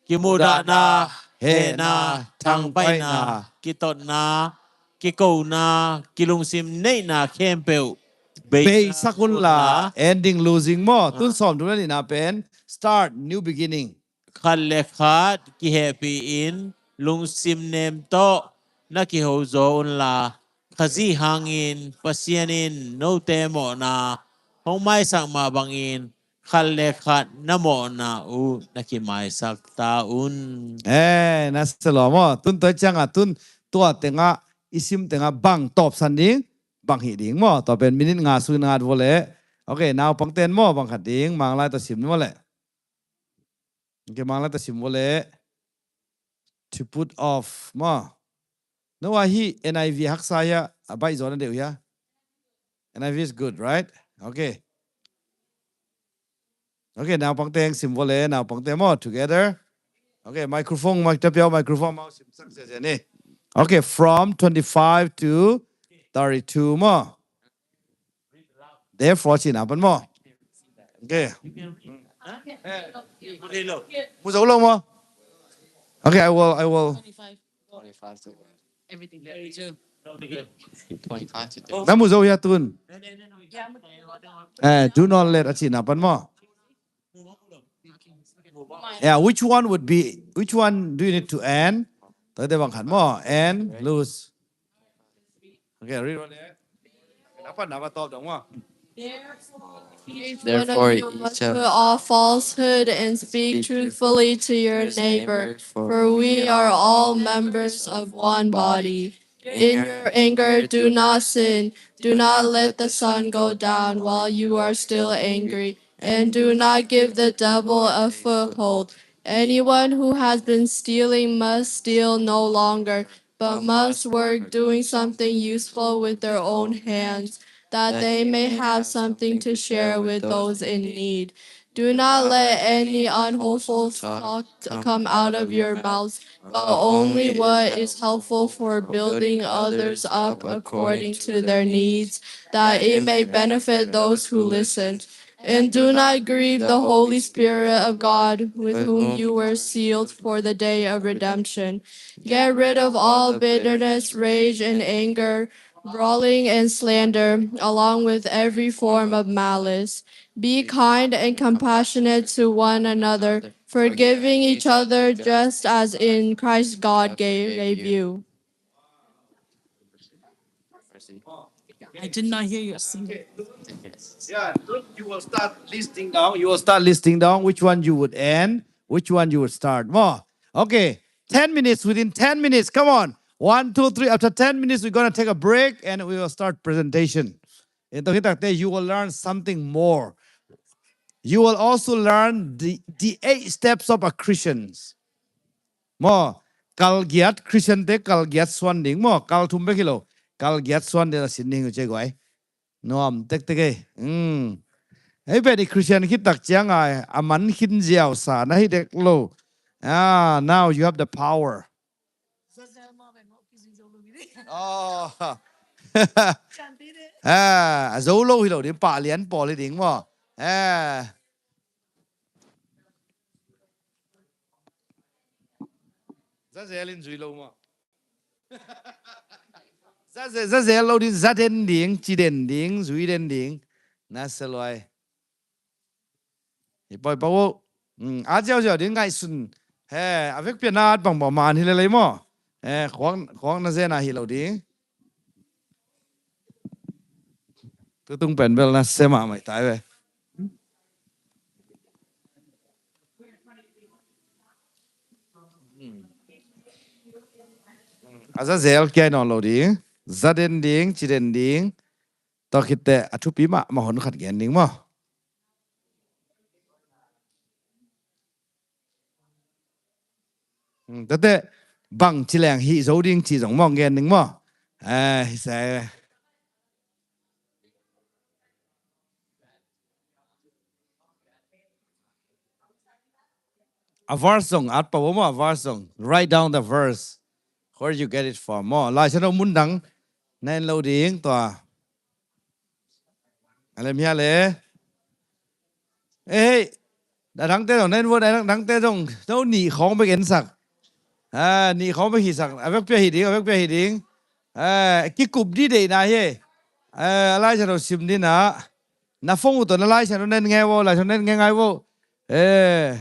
Kimuhdahna, hehna, thangpaihna, kitotna, kikona, kilungsim neihna khempeuh beisak unla, ending losing maw. Tun sawm thumna nihna pen start, new beginning. Khat le khat kihehpih in lungsim nem tawh na kiho zaw unla, Khazih hangin Pasian in note mawhna hong maisak mah bangin khat le khat na mawhna uh na kimaisak ta un. Eh, na se lua maw. Tun tua ciangah tun tua tengah i sim tengah bang tawpsan ding, bang hih ding maw. Tua pen minit nga sung in ngat vua leh. Ok, naupangten maw bang khat ding, Manglai tawh sim ni maw leh. Okay, Manglai tawh sim vua leh. To put off maw. No, a hi N I V haksa hia, a baih zaw na deuh hia? N I V is good, right? Okay. Okay, naupangte hong sim vua leh, naupangte maw, together. Okay, microphone, mic, tapiau microphone maw, sim sak ziahziah ni. Okay, from twenty-five to thirty-two maw. Therefore, cihna pan maw. Okay. Mu zo lo maw. Okay, I will, I will. Twenty-five to what? Everything. Thirty-two. Twenty-five to thirty. Na mu zo hia tun? Eh, do not let a cihna pan maw. Yeah, which one would be, which one do you need to end? Tawite bang khat maw. End, lose. Okay, read on there. Napa, napa, top dong maw. Therefore, each one of you must put off falsehood and speak truthfully to your neighbor, for we are all members of one body. In your anger, do not sin. Do not let the sun go down while you are still angry, and do not give the devil a foothold. Anyone who has been stealing must steal no longer, but must work, doing something useful with their own hands, that they may have something to share with those in need. Do not let any unhopeful talk come out of your mouths, but only what is helpful for building others up according to their needs, that it may benefit those who listen. And do not grieve the Holy Spirit of God, with whom you were sealed for the day of redemption. Get rid of all bitterness, rage, and anger, brawling and slander, along with every form of malice. Be kind and compassionate to one another, forgiving each other, just as in Christ God gave, gave you. I did not hear you sing. Yeah, you will start listing down. You will start listing down which one you would end, which one you would start. Maw. Okay, ten minutes, within ten minutes. Come on. One, two, three. After ten minutes, we're gonna take a break and we will start presentation. Tua khit takteh, you will learn something more. You will also learn the, the eight steps of a Christian. Maw, kal giat, Christian te kal giat suan ding maw, kal thum bek hi lo. Kal giat suan ding a sin ding uh ci guai. Nuam tektek ei. Hmm. Hei, pen i Christian khit tak ciang a, a man khin ziau sa na hi dek lo. Ah, now you have the power. Oh. Ah, a zo lo hi lo ding, pah lian pawl hi ding maw. Ah. Za zel in zui lo maw. Za zel, za zel lo ding, za den ding, ci den ding, zui den ding. Na se luai. Hi poi pau. Hmm, a ziauziau ding ngaihsun. He, a vekpi a na at bangbang man hi lelei maw. He, khuak, khuak na zen a hi lo ding. Tutung pen bel na se mahmah ta ve. A za zel kia nawn lo ding. Za den ding, ci den ding. Tua khit teh a thupi mahmah hun khat gen ding maw. Hmm, tua teh bang ci leng hih zo ding cih zong maw, gen ding maw. Eh, hi se. A verse zong at pah maw, a verse zong. Write down the verse. Where you get it from maw. Lai Siangtho mun dang na en lo ding tua. A lem hia le. Eh, hei. A dangte zong, na en vua, a dangte zong, no nih khawng bek ensak. Ah, nih khawng bek hisak. A vekpi a hi ding, a vekpi a hi ding. Ah, kikup dih deihna hi. Ah, a Lai Siangtho sim dih na. Na phone uh tawh na Lai Siangtho na en ngai vo, Lai Siangtho na en ngai ngai vo. Eh.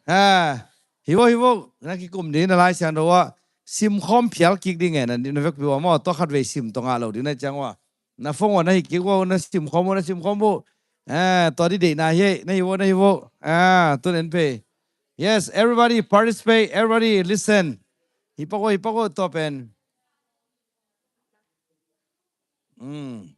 Ah, hi vo, hi vo. Na kikum dih na Lai Siangtho ah. Sim khawm phial kik dih nge na, na vekpi uh ah maw. Tua khatvei sim tawh ngah lo dih na ciang uh ah. Na phone uh na hi kik vo, na sim khawm vo, na sim khawm vo. Ah, tua dih deihna hi, na hi vo, na hi vo. Ah, tun en phei. Yes, everybody participate, everybody listen. Hi pak vo, hi pak vo, tua pen. Mm.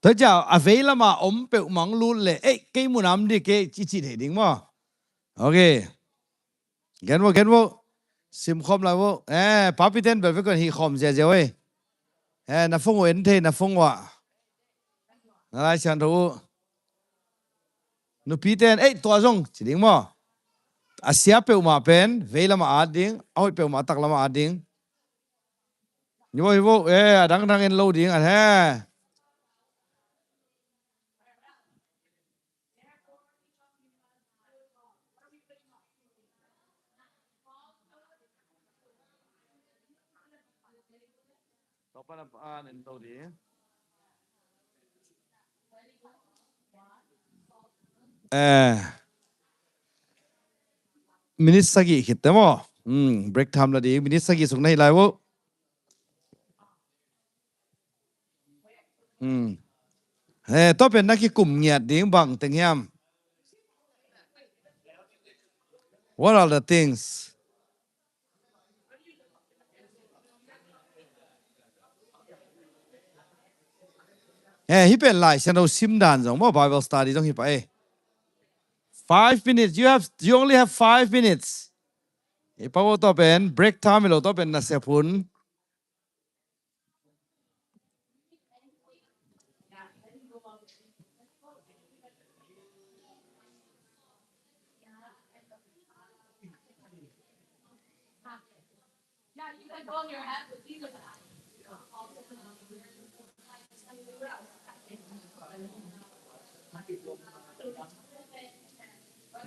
Tua ciang a vei lama om peuhmah hong lut leh, "Ei, kei munam dih kei," ci, ci thei ding maw? Ok. Gen vo, gen vo. Simkhawm lai vo. Eh, papite'n bel vei kon hih khawm ziazia ei. Eh, na phone uh en thei, na phone uh ah. Na Lai Siangtho uh. Nupite'n, "Ei, tua zong," ci ding maw? A sia peuhmah pen vei lama at ding, a hoih peuhmah a tak lama at ding. Hi vo, hi vo, eh, a dangdang en lo ding, a he. Eh, minute sagih khit te maw? Hmm, break time la ding, minute sagih sung na hi lai vo. Hmm. Eh, tua pen na kikum ngiat ding bang teng hiam? What are the things? Eh, hih pen Lai Siangtho sim dan zong maw, Bible study zong hi pah ei. Five minutes. You have, you only have five minutes. Hi pah vo, tua pen break time hi lo, tua pen nasep hun.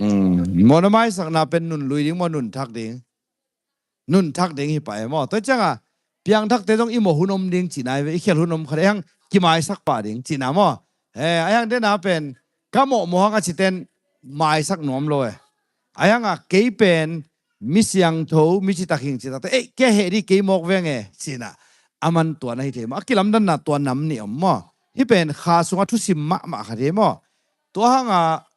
Mm, mawhna maisakna pen nun lui ding maw, nun thak ding? Nun thak ding hi pah e maw. Tua ciangah piangthakte zong i mawh hun om ding cihna hi ve, i khial hun om khat, ei hang kimaisak pah ding cihna maw. Eh, ei hang dena pen ka mawh mawh hang a cite'n maisak nuam lo e. Ei hangah kei pen mi siangtho, mi citak hing cihtakte, ei, kei heh dih, kei mawk veng e cihna. A man tua na hi thei maw. A kilamdanna tua nam nih om maw. Hih pen kha sungah thusim mahmah khat hi maw. Tua hangah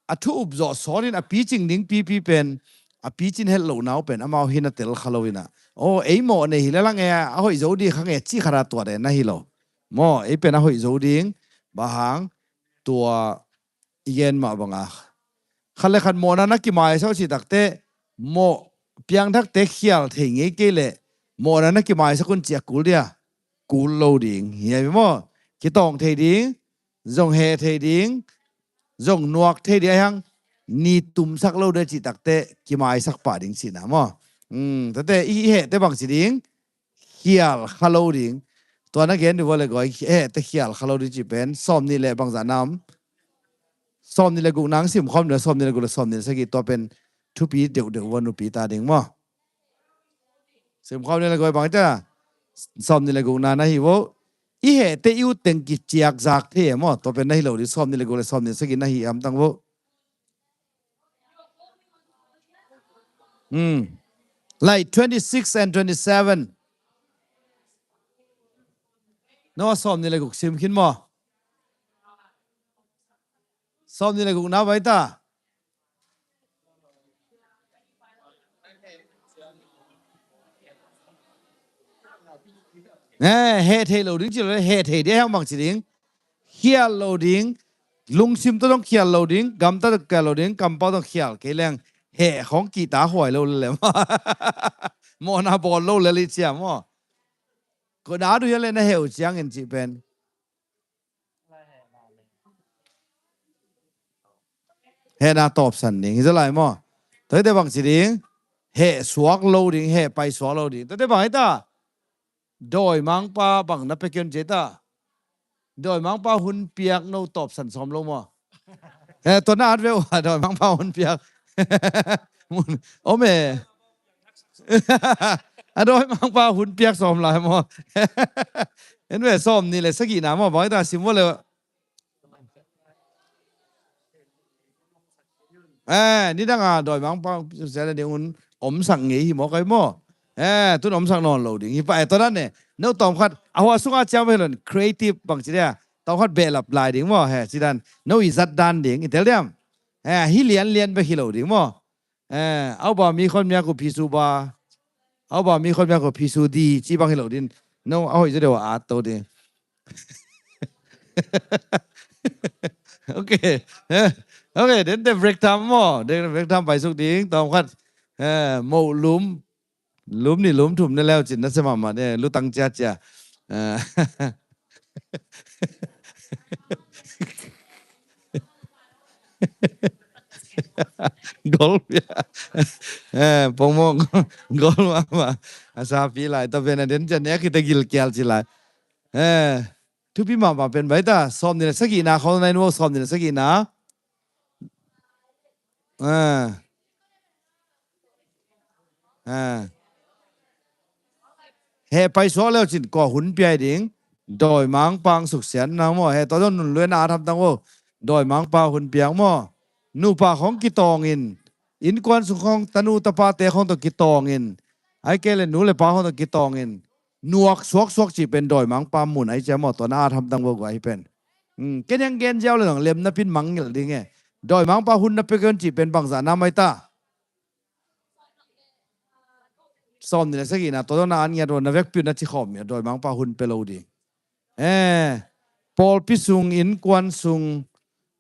a thu up zawh sawtin a picing ding pipi pen, a picin het loh nau pen amau hi na tel kha lo inah, aw, ei mawh nei hi le lang e, a hoih zo dih kha nge cih khat a tuat e na hi lo. Maw, ei pen a hoih zo ding, bang hang, tua i gen mah bangah khat le khat mawhna na kimaisak uh cih takte, mawh piangthakte khial thei ngei kei leh mawhna na kimaisak un cih a kul dia, kul lo ding hi a, maw? Kitawng thei ding, zong heh thei ding, zong nuak thei ding, ei hang ni tumsak lo ding cih takte kimaisak pah ding cihna maw. Um, tate i hehte bang ci ding, khial kha lo ding. Tua na gen dih vua le guai, hehte khial kha lo ding cih pen sawm nih le bangzah nam, sawm nih le guk nang sim khawm ding, sawm nih le guk le sawm nih le sagih, tua pen thupi deuhdeuh vua nupi ta ding maw. Sim khawm nih le guai bang ta. Sawm nih le guk na na hi vo. I hehte i ut teng kiciak zak thei e maw. Tua pen na hi lo ding, sawm nih le guk le sawm nih le sagih na hi hamtang vo. Hmm. Like twenty-six and twenty-seven. No, sawm nih le guk sim khin maw. Sawm nih le guk na vai ta. Eh, heh thei lo ding ci lo, heh thei ding, heh bang ci ding. Khial lo ding, lungsim tawh dong khial lo ding, gamtat tawh khial lo ding, kampau tawh khial kei leng, heh khong kihta huai lo le lem. Mawhna bawl lo le li ciam maw. Ko na du hia le na heh uh ciangin cih pen. Hehna tawpsan ding hi zaw lai maw. Tuate bang ci ding, heh suak lo ding, heh pai suak lo ding. Tuate bang hi ta, dawimangpa bang na pia kion ci ta. Dawimangpa hun piak no tawpsan sawm lo maw. Eh, tua na at ve uh a, dawimangpa hun piak. Om e. A dawimangpa hun piak sawm lai maw. En ve, sawm nih le sagih na maw, bang hi ta sim vua le. Eh, nidang a dawimangpa sia le ding hun omsak ngei hi maw kai maw. Eh, tun omsak nawn lo ding hi pah e, tua dan e. No tawmkhat a hua sunga ciam hi lo in, creative bang ci dia, tawmkhat behlap lai ding maw, he ci dan. No i zat dan ding i tel diam. Eh, hi lianlian bek hi lo ding maw. Eh, au ba mi khon mia ku phisu ba. Au ba mi khon mia ku phisu di ci bang hi lo ding. No, a hoih zaw deuh a at to ding. Ok. Eh, ok, den te break time maw. Den break time paisuk ding, tawm khat. Eh, moh lum. Lum nih lum thum ne leu cin na se mahmah ne, lutang ciacia. Eh. Gol pia. Eh, pongmong. Gol mahmah. A sapi lai, ta pen a den cian ne, a khita gilkial ci lai. Eh, thupi mahmah pen bai ta, sawm nih le sagihna khawng na in vo, sawm nih le sagihna. Ah. Ah. He paisuak leu cin kua hun piai ding. Dawimangpa hong suksiatna maw. He tua zong nun luina a thamtang vo. Dawimangpa hun piak maw. Nupa khawng kitawngin. Innkuan sung khawng tanu tapate khawng tawh kitawngin. Ai kei le nu le pa khawng tawh kitawngin. Nuak suaksuak cih pen dawimangpa mun ai cia maw, tua na a thamtang vo guai hi pen. Hmm, ken hiang gen ziau le zong lem napin mangngilh ding e. Dawimangpa hun na pia kei un cih pen bangzah na mai ta. Sawm nih le sagihna, tua zong na an ngiat vo, na vekpi un na ci khawm hi a, dawimangpa hun pia lo ding. Eh, pawlpi sung, innkuan sung,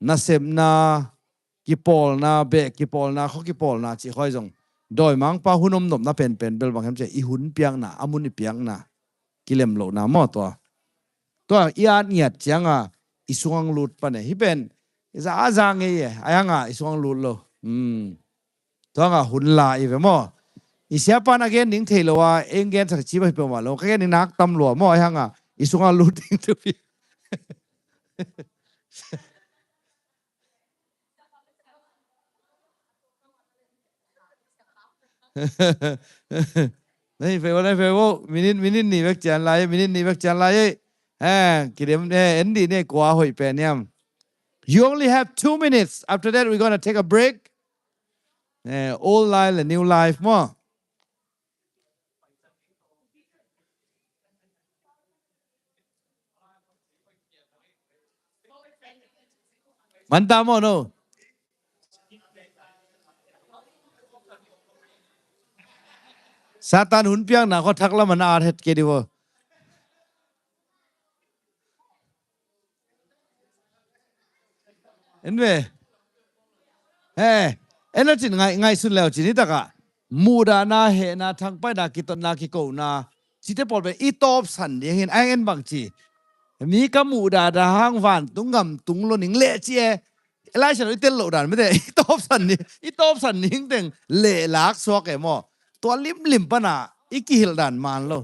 nasepna, kipawlna, beh kipawlna, khua kipawlna cih khawng zong dawimangpa hun om nopna penpen bel bang hiam cih leh i hun piakna, a mun i piakna, kilem lohna maw tua. Tua i at ngiat ciangin i sungah lut pan e. Hih pen i za a za ngei e, a hiangin i sungah lut lo. Hmm. Tua hangin hun la i ve maw. I siapa'n a gen ding thei lo a, ei gensak cih bang hi peuhmah lo. Ka gen ding nak tam lua maw, a hiangin i sungah lut ding thupi. Nei fe wo, nei fe wo. Minute, minute nih bek cian lai, minute nih bek cian lai. Eh, kidem, eh, en dih ni, kua hoih pen hiam. You only have two minutes. After that, we're gonna take a break. Eh, old life le new life maw. Man ta maw no. Satan hun piakna khua thak lam ah na at het kei dih vo. En ve. He, en lo cin ngai, ngaihsun leu cin hi takah. Muhdahna, hehna, thangpaihna, kitotna, kikohna. Cite pawl pen i tawpsan ding hi, a en bang ci. Mi ka muhdahdah hang vantung ngamtung lo ning leh ci e. Elijah lo i tel loh dan mete. I tawpsan ni, i tawpsan ni hing teng lehlak suak e maw. Tua limlim pana i kihilh dan man lo.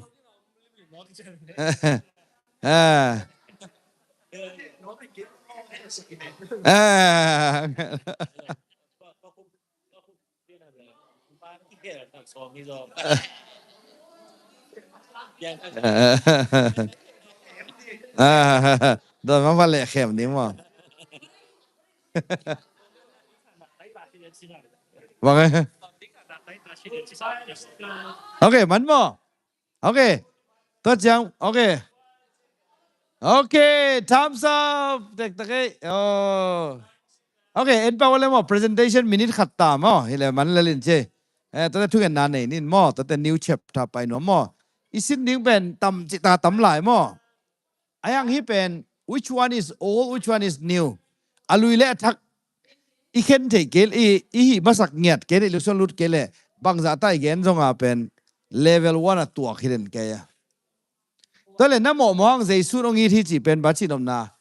Eh. Eh. Dawimangpa leh khem ding maw. Bang e. Ok, man maw. Ok. Tua ciang, ok. Ok, thumbs up. Tek tek ei. Oh. Ok, en pah ua le maw, presentation minute khat ta maw. Hi le man le lin ci. Eh, tua te thungetna nei ning maw, tua te new chapter pai nuam maw. I sin ding pen tam ci ta tam lai maw. A hiang hih pen, which one is old, which one is new? A lui le a thak i khen thei kei leh, i, i hih masak ngiat kei leh, i lungsim lut kei leh, bangzah ta i gen zong a pen, level one a tuak hi den kei a. Tua leh na mawhmawh hang Jesu in hong it hi cih pen bang ci nopna.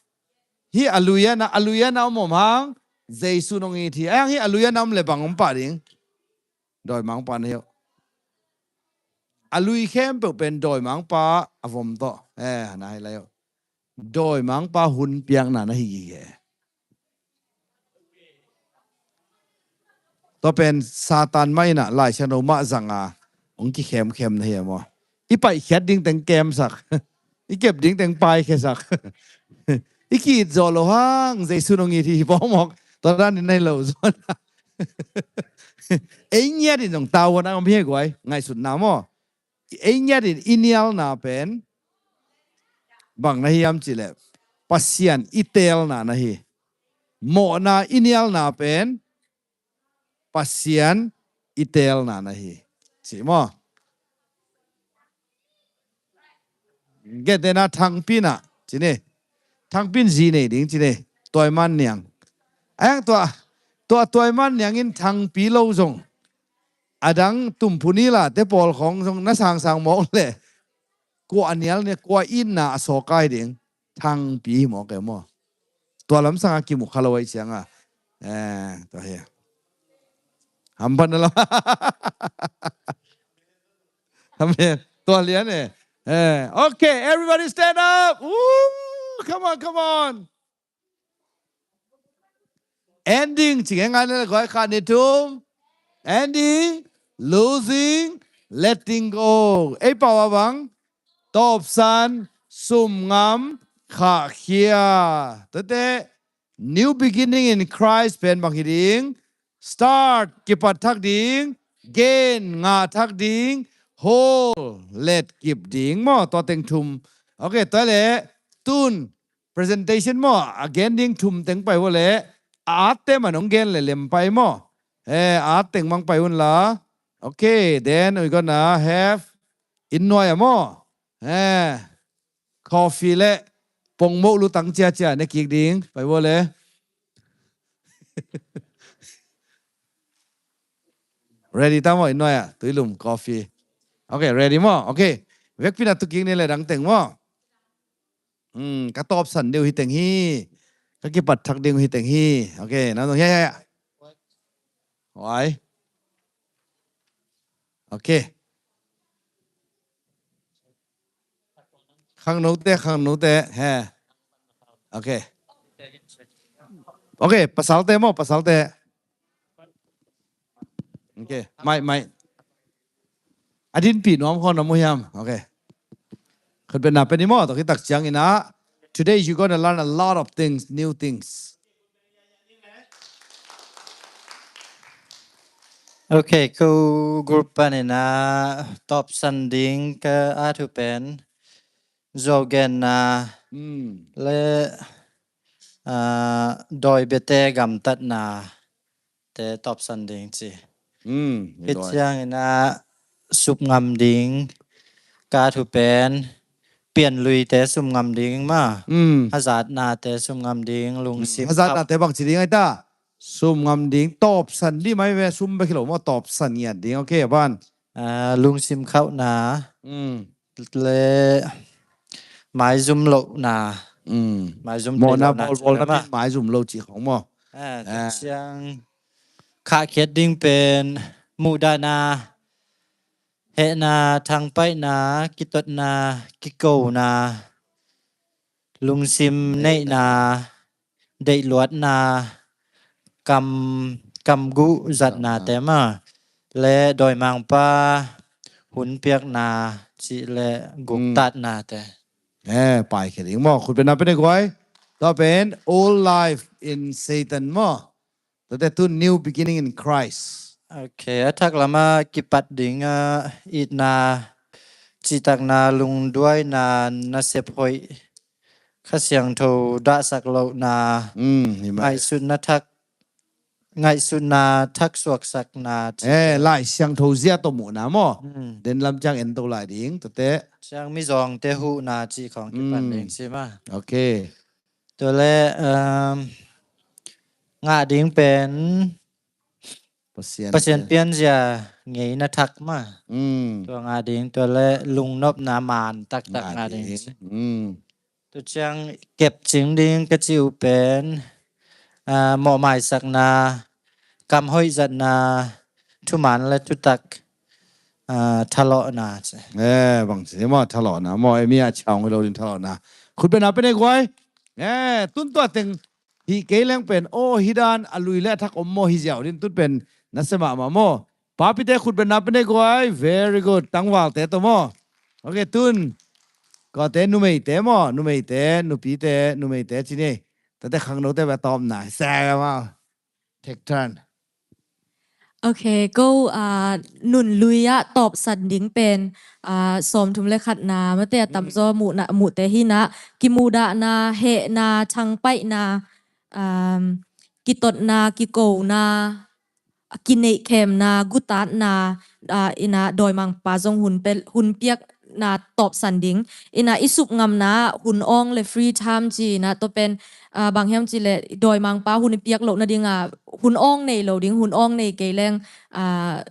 Hih a lui a na, a lui a na om om hang, Jesu in hong it hi. A hiang hih a lui a na om leh bang om pah ding. Dawimangpa na hi uh. A lui khempeuh pen dawimangpa a vom tawh. Eh, na hi lai uh. Dawimangpa hun piakna na hi gige. Tua pen Satan mah in a Lai Siangtho mah zang a hong kikhemkhem na hi a maw. I paihkhiat ding teng kemsak. I kep ding teng paikhiasak. I ki-it zawh loh hang Jesu in hong it hi hi pawngmawk. Tua dan in na hi lo zaw. Ei ngiat in zong tavuan a om hi guai. Ngaihsutna maw. Ei ngiat in i nialna pen bang na hi hiam cih leh Pasian i teelna na hi. Mawhna i nialna pen Pasian i teelna na hi. Ci maw. Gentehna thangpihna ci ni. Thangpi in zi nei ding ci nei. Tuai Man Niang. Eng tua, tua Tuai Man Niang in Thangpi lo zong, a dang Tum Phu Ni La te pawl khong zong na sangsang mawk leh, kua a nial ne, kua itna a sawkai ding, Thangpi hi mawk e maw. Tua lamsang a kimu kha lo ahih ciang a. Eh, tua hi. Hamphat na lo. Amen. Tua lian e. Eh, okay, everybody stand up. Woo! Come on, come on. Ending, ci ngai ngai le guai, khat, nih, thum. Ending, losing, letting go. Ei pau a bang, tawpsan, sum ngam, khahkhia. Tuate, new beginning in Christ pen bang hi ding, start, kipat thak ding, gain, ngah thak ding, hold, let kip ding maw, tua teng thum. Okay, tua le, tun, presentation maw, a gen ding thum teng pai ua le, a at te man hong gen le lem pai maw. Eh, a at teng mang pai un la. Okay, then we gonna have in nuai a maw. Eh, coffee le pongmoh lutang ciacia ne kik ding, pai ua le. Ready ta maw, in nuai a, tuilum, coffee. Okay, ready maw? Okay. Vekpi na tu kik ni le dang teng maw. Hmm, ka tawpsan deuh hi teng hi. Ka kipat thak ding hi teng hi. Okay, na zong, ya, ya, ya. Wai. Okay. Khangnote, khangnote, he. Okay. Okay, pasalte maw, pasalte. Okay, mai, mai. A dinpih nuam khawng na mu hiam? Okay. Khutbetna pen i maw, tua khit tak ciangin ah, today you gonna learn a lot of things, new things. Okay, ko group panin ah tawpsan ding ka at uh pen zuau genna, hmm, le, ah, dawi biate gamtatna te tawpsan ding ci. Hmm, hih dawi. Ciangin ah sup ngam ding ka at uh pen, pianluite sum ngam ding maw. Hmm. Hazatnate sum ngam ding, lungsim, hmm, hazatnate bang ci ding ai ta? Sum ngam ding, tawpsan ding mai ve, sum bek hi lo maw, tawpsan ngiat ding. Okay, a ban. Ah, lungsim khauhna. Hmm. Le maizum lohna. Mm. Maizum, mawhna lohna, bawlbawlna, maizum lo cih khong maw? Ah, ah, tua ciang khahkhiat ding pen muhdahna, hehna, thangpaihna, kitotna, kikona, lungsim neihna, deihluatna, kam, kamguh zatnate maw, le dawimangpa hun piakna cih le guktatnate. Eh, paikhia ding maw, khutbetna pen e guai. Tua pen old life in Satan maw. Tuate tu new beginning in Christ. Okay, a thak lama kipat ding a itna, cihtakna, lungduaina, nasep hoih, Kha Siangtho dahsak lohna, mm, hi mah, ngaihsutna thak, ngaihsutna thak suaksakna, eh, Lai Siangtho zia tawh muhna maw? Mm. Den lam ciang en to lai ding, tuate. Ciang mizawngte huhna cih khawng kipan ding ci maw. Okay. Tua le, um, ngah ding pen Pasian, Pasian pianzia ngeina thak maw. Mm. Tua ngah ding, tua le lungnopna man taktak ngah ding. Mm. Tua ciang kepcing ding ka cih uh pen, ah, mawhmaisakna, kamhoih zatna, thuman le thutak, ah, thalawhna ci. Eh, bang ci maw, thalawhna maw, eh, mi a ciang hi lo ding thalawhna. Khutbetna pen e guai. Eh, tun tua teng hih kei leng pen, aw, hih dan a lui le a thak om maw, hi ziau din tut pen na sia mahmah maw. Papite khutbetna pen e guai, very good. Tangvalte tawh maw. Okay, tun. Kawte numeite maw, numeite, nupite, numeite ci ni. Tate khangnote bek a tawpna. Sia maw. Take turn. Okay, ko, ah, nunlui ah tawpsan ding pen, ah, sawmthum le khatna, mate a tamzaw muhna, muhte hi na, kimuhdahna, hehna, thangpaihna, um, kitotna, kikona, kineihkhemna, gutatna, ah, ina dawimangpa zong hun pe-, hun piak, na tawpsan ding. Ina i sup ngamna hun awng le free time ci ina tua pen, ah, bang hiam ci le dawimangpa hun i piak loh nadinga hun awng nei lo ding, hun awng nei kei leng, ah,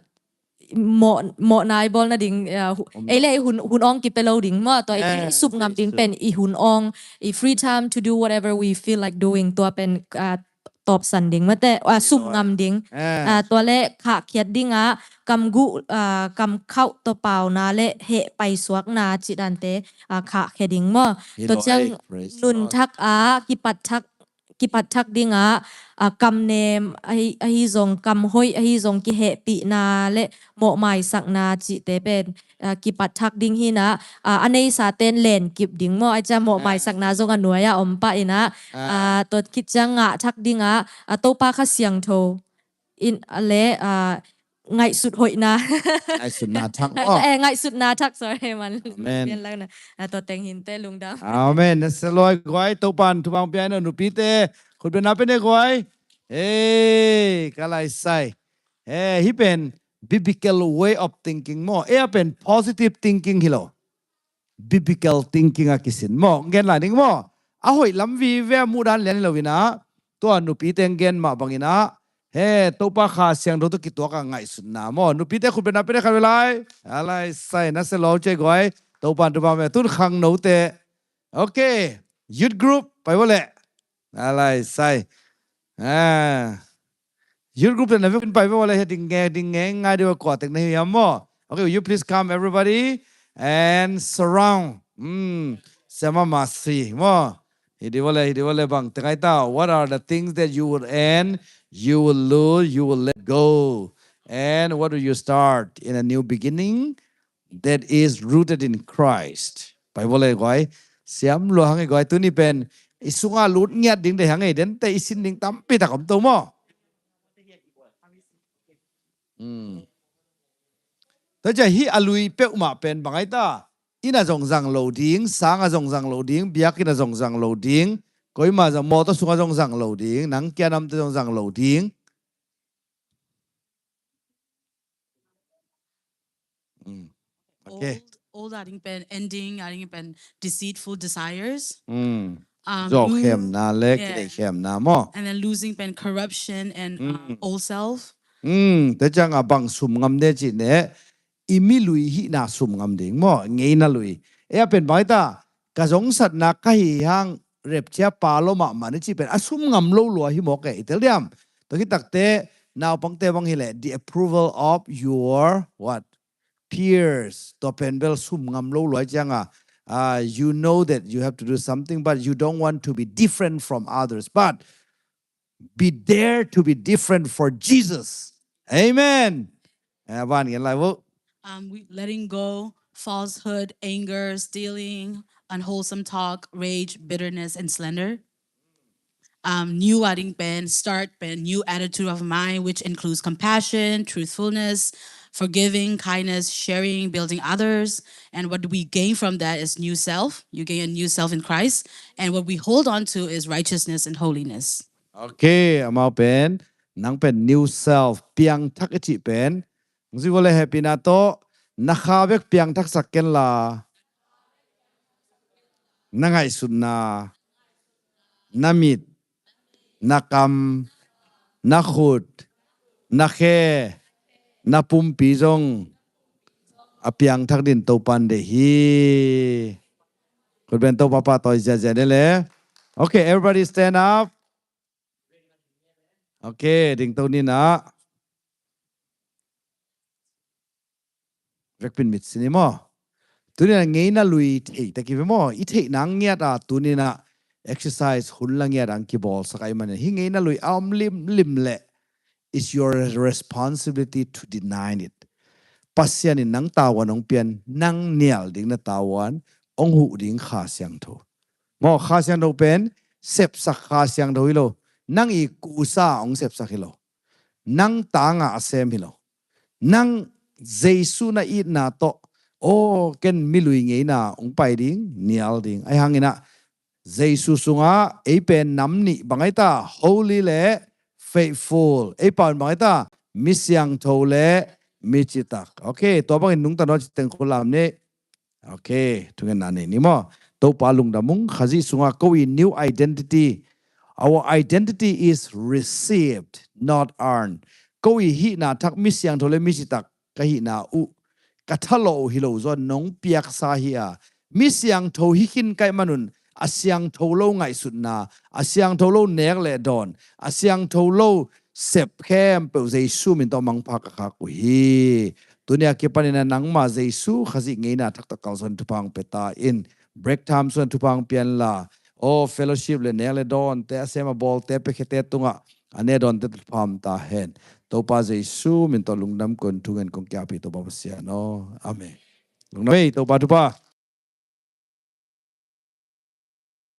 mawh, mawh nai bawl nading, ah, hu-, ei le ei hun, hun awng kipia lo ding maw, tua i, i sup ngam ding pen i hun awng, i free time to do whatever we feel like doing, tua pen, ah, tawpsan ding mate, ah, sum ngam ding. Ah, tua le khahkhiat dingah kamguh, ah, kamkhauh tawpauna le heh paisuakna cidante, ah, khahkhia ding maw. Tua ciang nunthak ah kipat thak, kipat thak dingah, ah, kamnem ahi, ahi zong, kamhoih ahi zong, kihehpihna le mawhmaisakna cihte pen, ah, kipat thak ding hinah, ah, a neisa ten lenkip ding maw. Ai cia mawhmaisakna zong a nuai-ah om pah inah, ah, tua khit ciang ngah thak dingah, ah, Topa Kha Siangtho in, ah, le, ah, ngaihsut hoihna. Ngaihsutna thak maw. Eh, ngaihsutna thak, sorry man. Amen. Ah, tua teng hinte lungdam. Amen. Na se lua guai, Topan thupha pia ina nupite. Khutbetna pia ne guai. Ei, ka lai sai. Eh, hih pen biblical way of thinking maw. Eh, a pen positive thinking hi lo. Biblical thinking a kisin maw. Gen lai ning maw. A hoih lam vive a muhdan lian hi lo inah. Tua nupite gen mah bang inah. He, Topa Kha Siangtho tawh kituak a ngaihsutna maw. Nupite khutbetna pia ne khat ve lai. A lai sai na se lua cei guai. Topan thupha pia tun khangnote. Okay. Youth group, pai vawleh. A lai sai. Ah. Youth group na vekun pai vawleh, he ding nge, ding nge, ngai deuh a kua tek na hi hiam maw. Okay, you please come everybody and surround. Hmm. Siama masi maw. Hi di vawleh, hi di vawleh bang tek ai ta. What are the things that you would end, you will lose, you will let go? And what do you start in a new beginning that is rooted in Christ? Pai vawleh guai. Siam lua hang i guai, tuni pen i sunga lut ngiat ding de hang i, dente i sin ding tampi tak om to maw. Hmm. Tua cia hih a lui peuhmah pen bang ai ta. Inn a zong zang lo ding, sang a zong zang lo ding, biakinn a zong zang lo ding, koima zong mawtaw sung a zong zang lo ding, nang kia namte zong zang lo ding. Mm. Okay. Old, old a ding pen ending, a ding pen deceitful desires. Mm. Um, zawkhemna le kideihkhemna maw. And then losing pen corruption and, um, old self. Mm. Tua ciang a bang sum ngam de cih ne, i mi lui hihna sum ngam ding maw, ngeina lui. E a pen bang ai ta, ka zongsatna ka hi hang repcia pa lo mahmah ni cih pen a sum ngam lo lua hi mawk e, i tel diam. Tua hi takte naupangte bang hi leh, the approval of your what? Peers. Tua pen bel sum ngam lo lua cianga, ah, you know that you have to do something, but you don't want to be different from others. But be dare to be different for Jesus. Amen. Eh, van ngen lai vo. Um, we, letting go falsehood, anger, stealing, unwholesome talk, rage, bitterness, and slander. Um, new a ding pen, start pen, new attitude of mind, which includes compassion, truthfulness, forgiving, kindness, sharing, building others. And what we gain from that is new self. You gain a new self in Christ. And what we hold on to is righteousness and holiness. Okay, amau pen, nang pen new self, piangthak i cih pen. Hong ci vawleh hehpihna tawh, na kha bek piangthaksak ken la. Na ngaihsutna, na mit, na kam, na khut, na khe, na pumpi zong a piangthak din Topan de hi. Khutben Topa pahtawi ziazia ni le. Okay, everybody stand up. Okay, dingto ni na. Vekpin mit sin i maw. Tuni na ngeina lui thei ta ki ve maw. I theih nang ngiat a tuni na exercise hun la ngiat ang kibawlsak ai manin. Hi ngeina lui a om limlim le. It's your responsibility to deny it. Pasian in nang tavuan hong pian, nang nial ding na tavuan hong huh ding Kha Siangtho. Maw Kha Siangtho pen sepsak Kha Siangtho hi lo. Nang i kusa hong sepsak hi lo. Nang tangah a sem hi lo. Nang Jesu na itna tawh, aw ken milui ngeina hong pai ding, nial ding. Ai hangin ah Jesu sungah ei pen nam nih bang ai ta, holy le faithful. Ei pau in bang ai ta, mi siangtho le mi citak. Okay, tua bangin nungta nawn ci teng khua lam ni. Okay, thungetna nei ni maw? Topa lungdam ung. Khazih sungah ko i new identity. Our identity is received, not earned. Ko i hihna thak mi siangtho le mi citak ka hihna uh ka thalawh uh hi lo zaw, nong piaksa hi a, mi siangtho hi khin ka hih manun a siangtho lo ngaihsutna, a siangtho lo nek le dawn, a siangtho lo sep khempeuh Jesu min tawh mangpha ka khak uh hi. Tuni a kipanin a nangma Jesu Khazih ngeina thak tawh kalsuan thupha hong pia ta in, break time sung thupha hong pia inla, aw fellowship le nek le dawnte, a sem a bawlte, piakhiate tungah a ne dawnte thupha hong pia ta hen. Topa Jesu min tawh lungdam kong thungen kong kiapi Topa Pasian aw. Amen. Lungdam ei Topa thupha.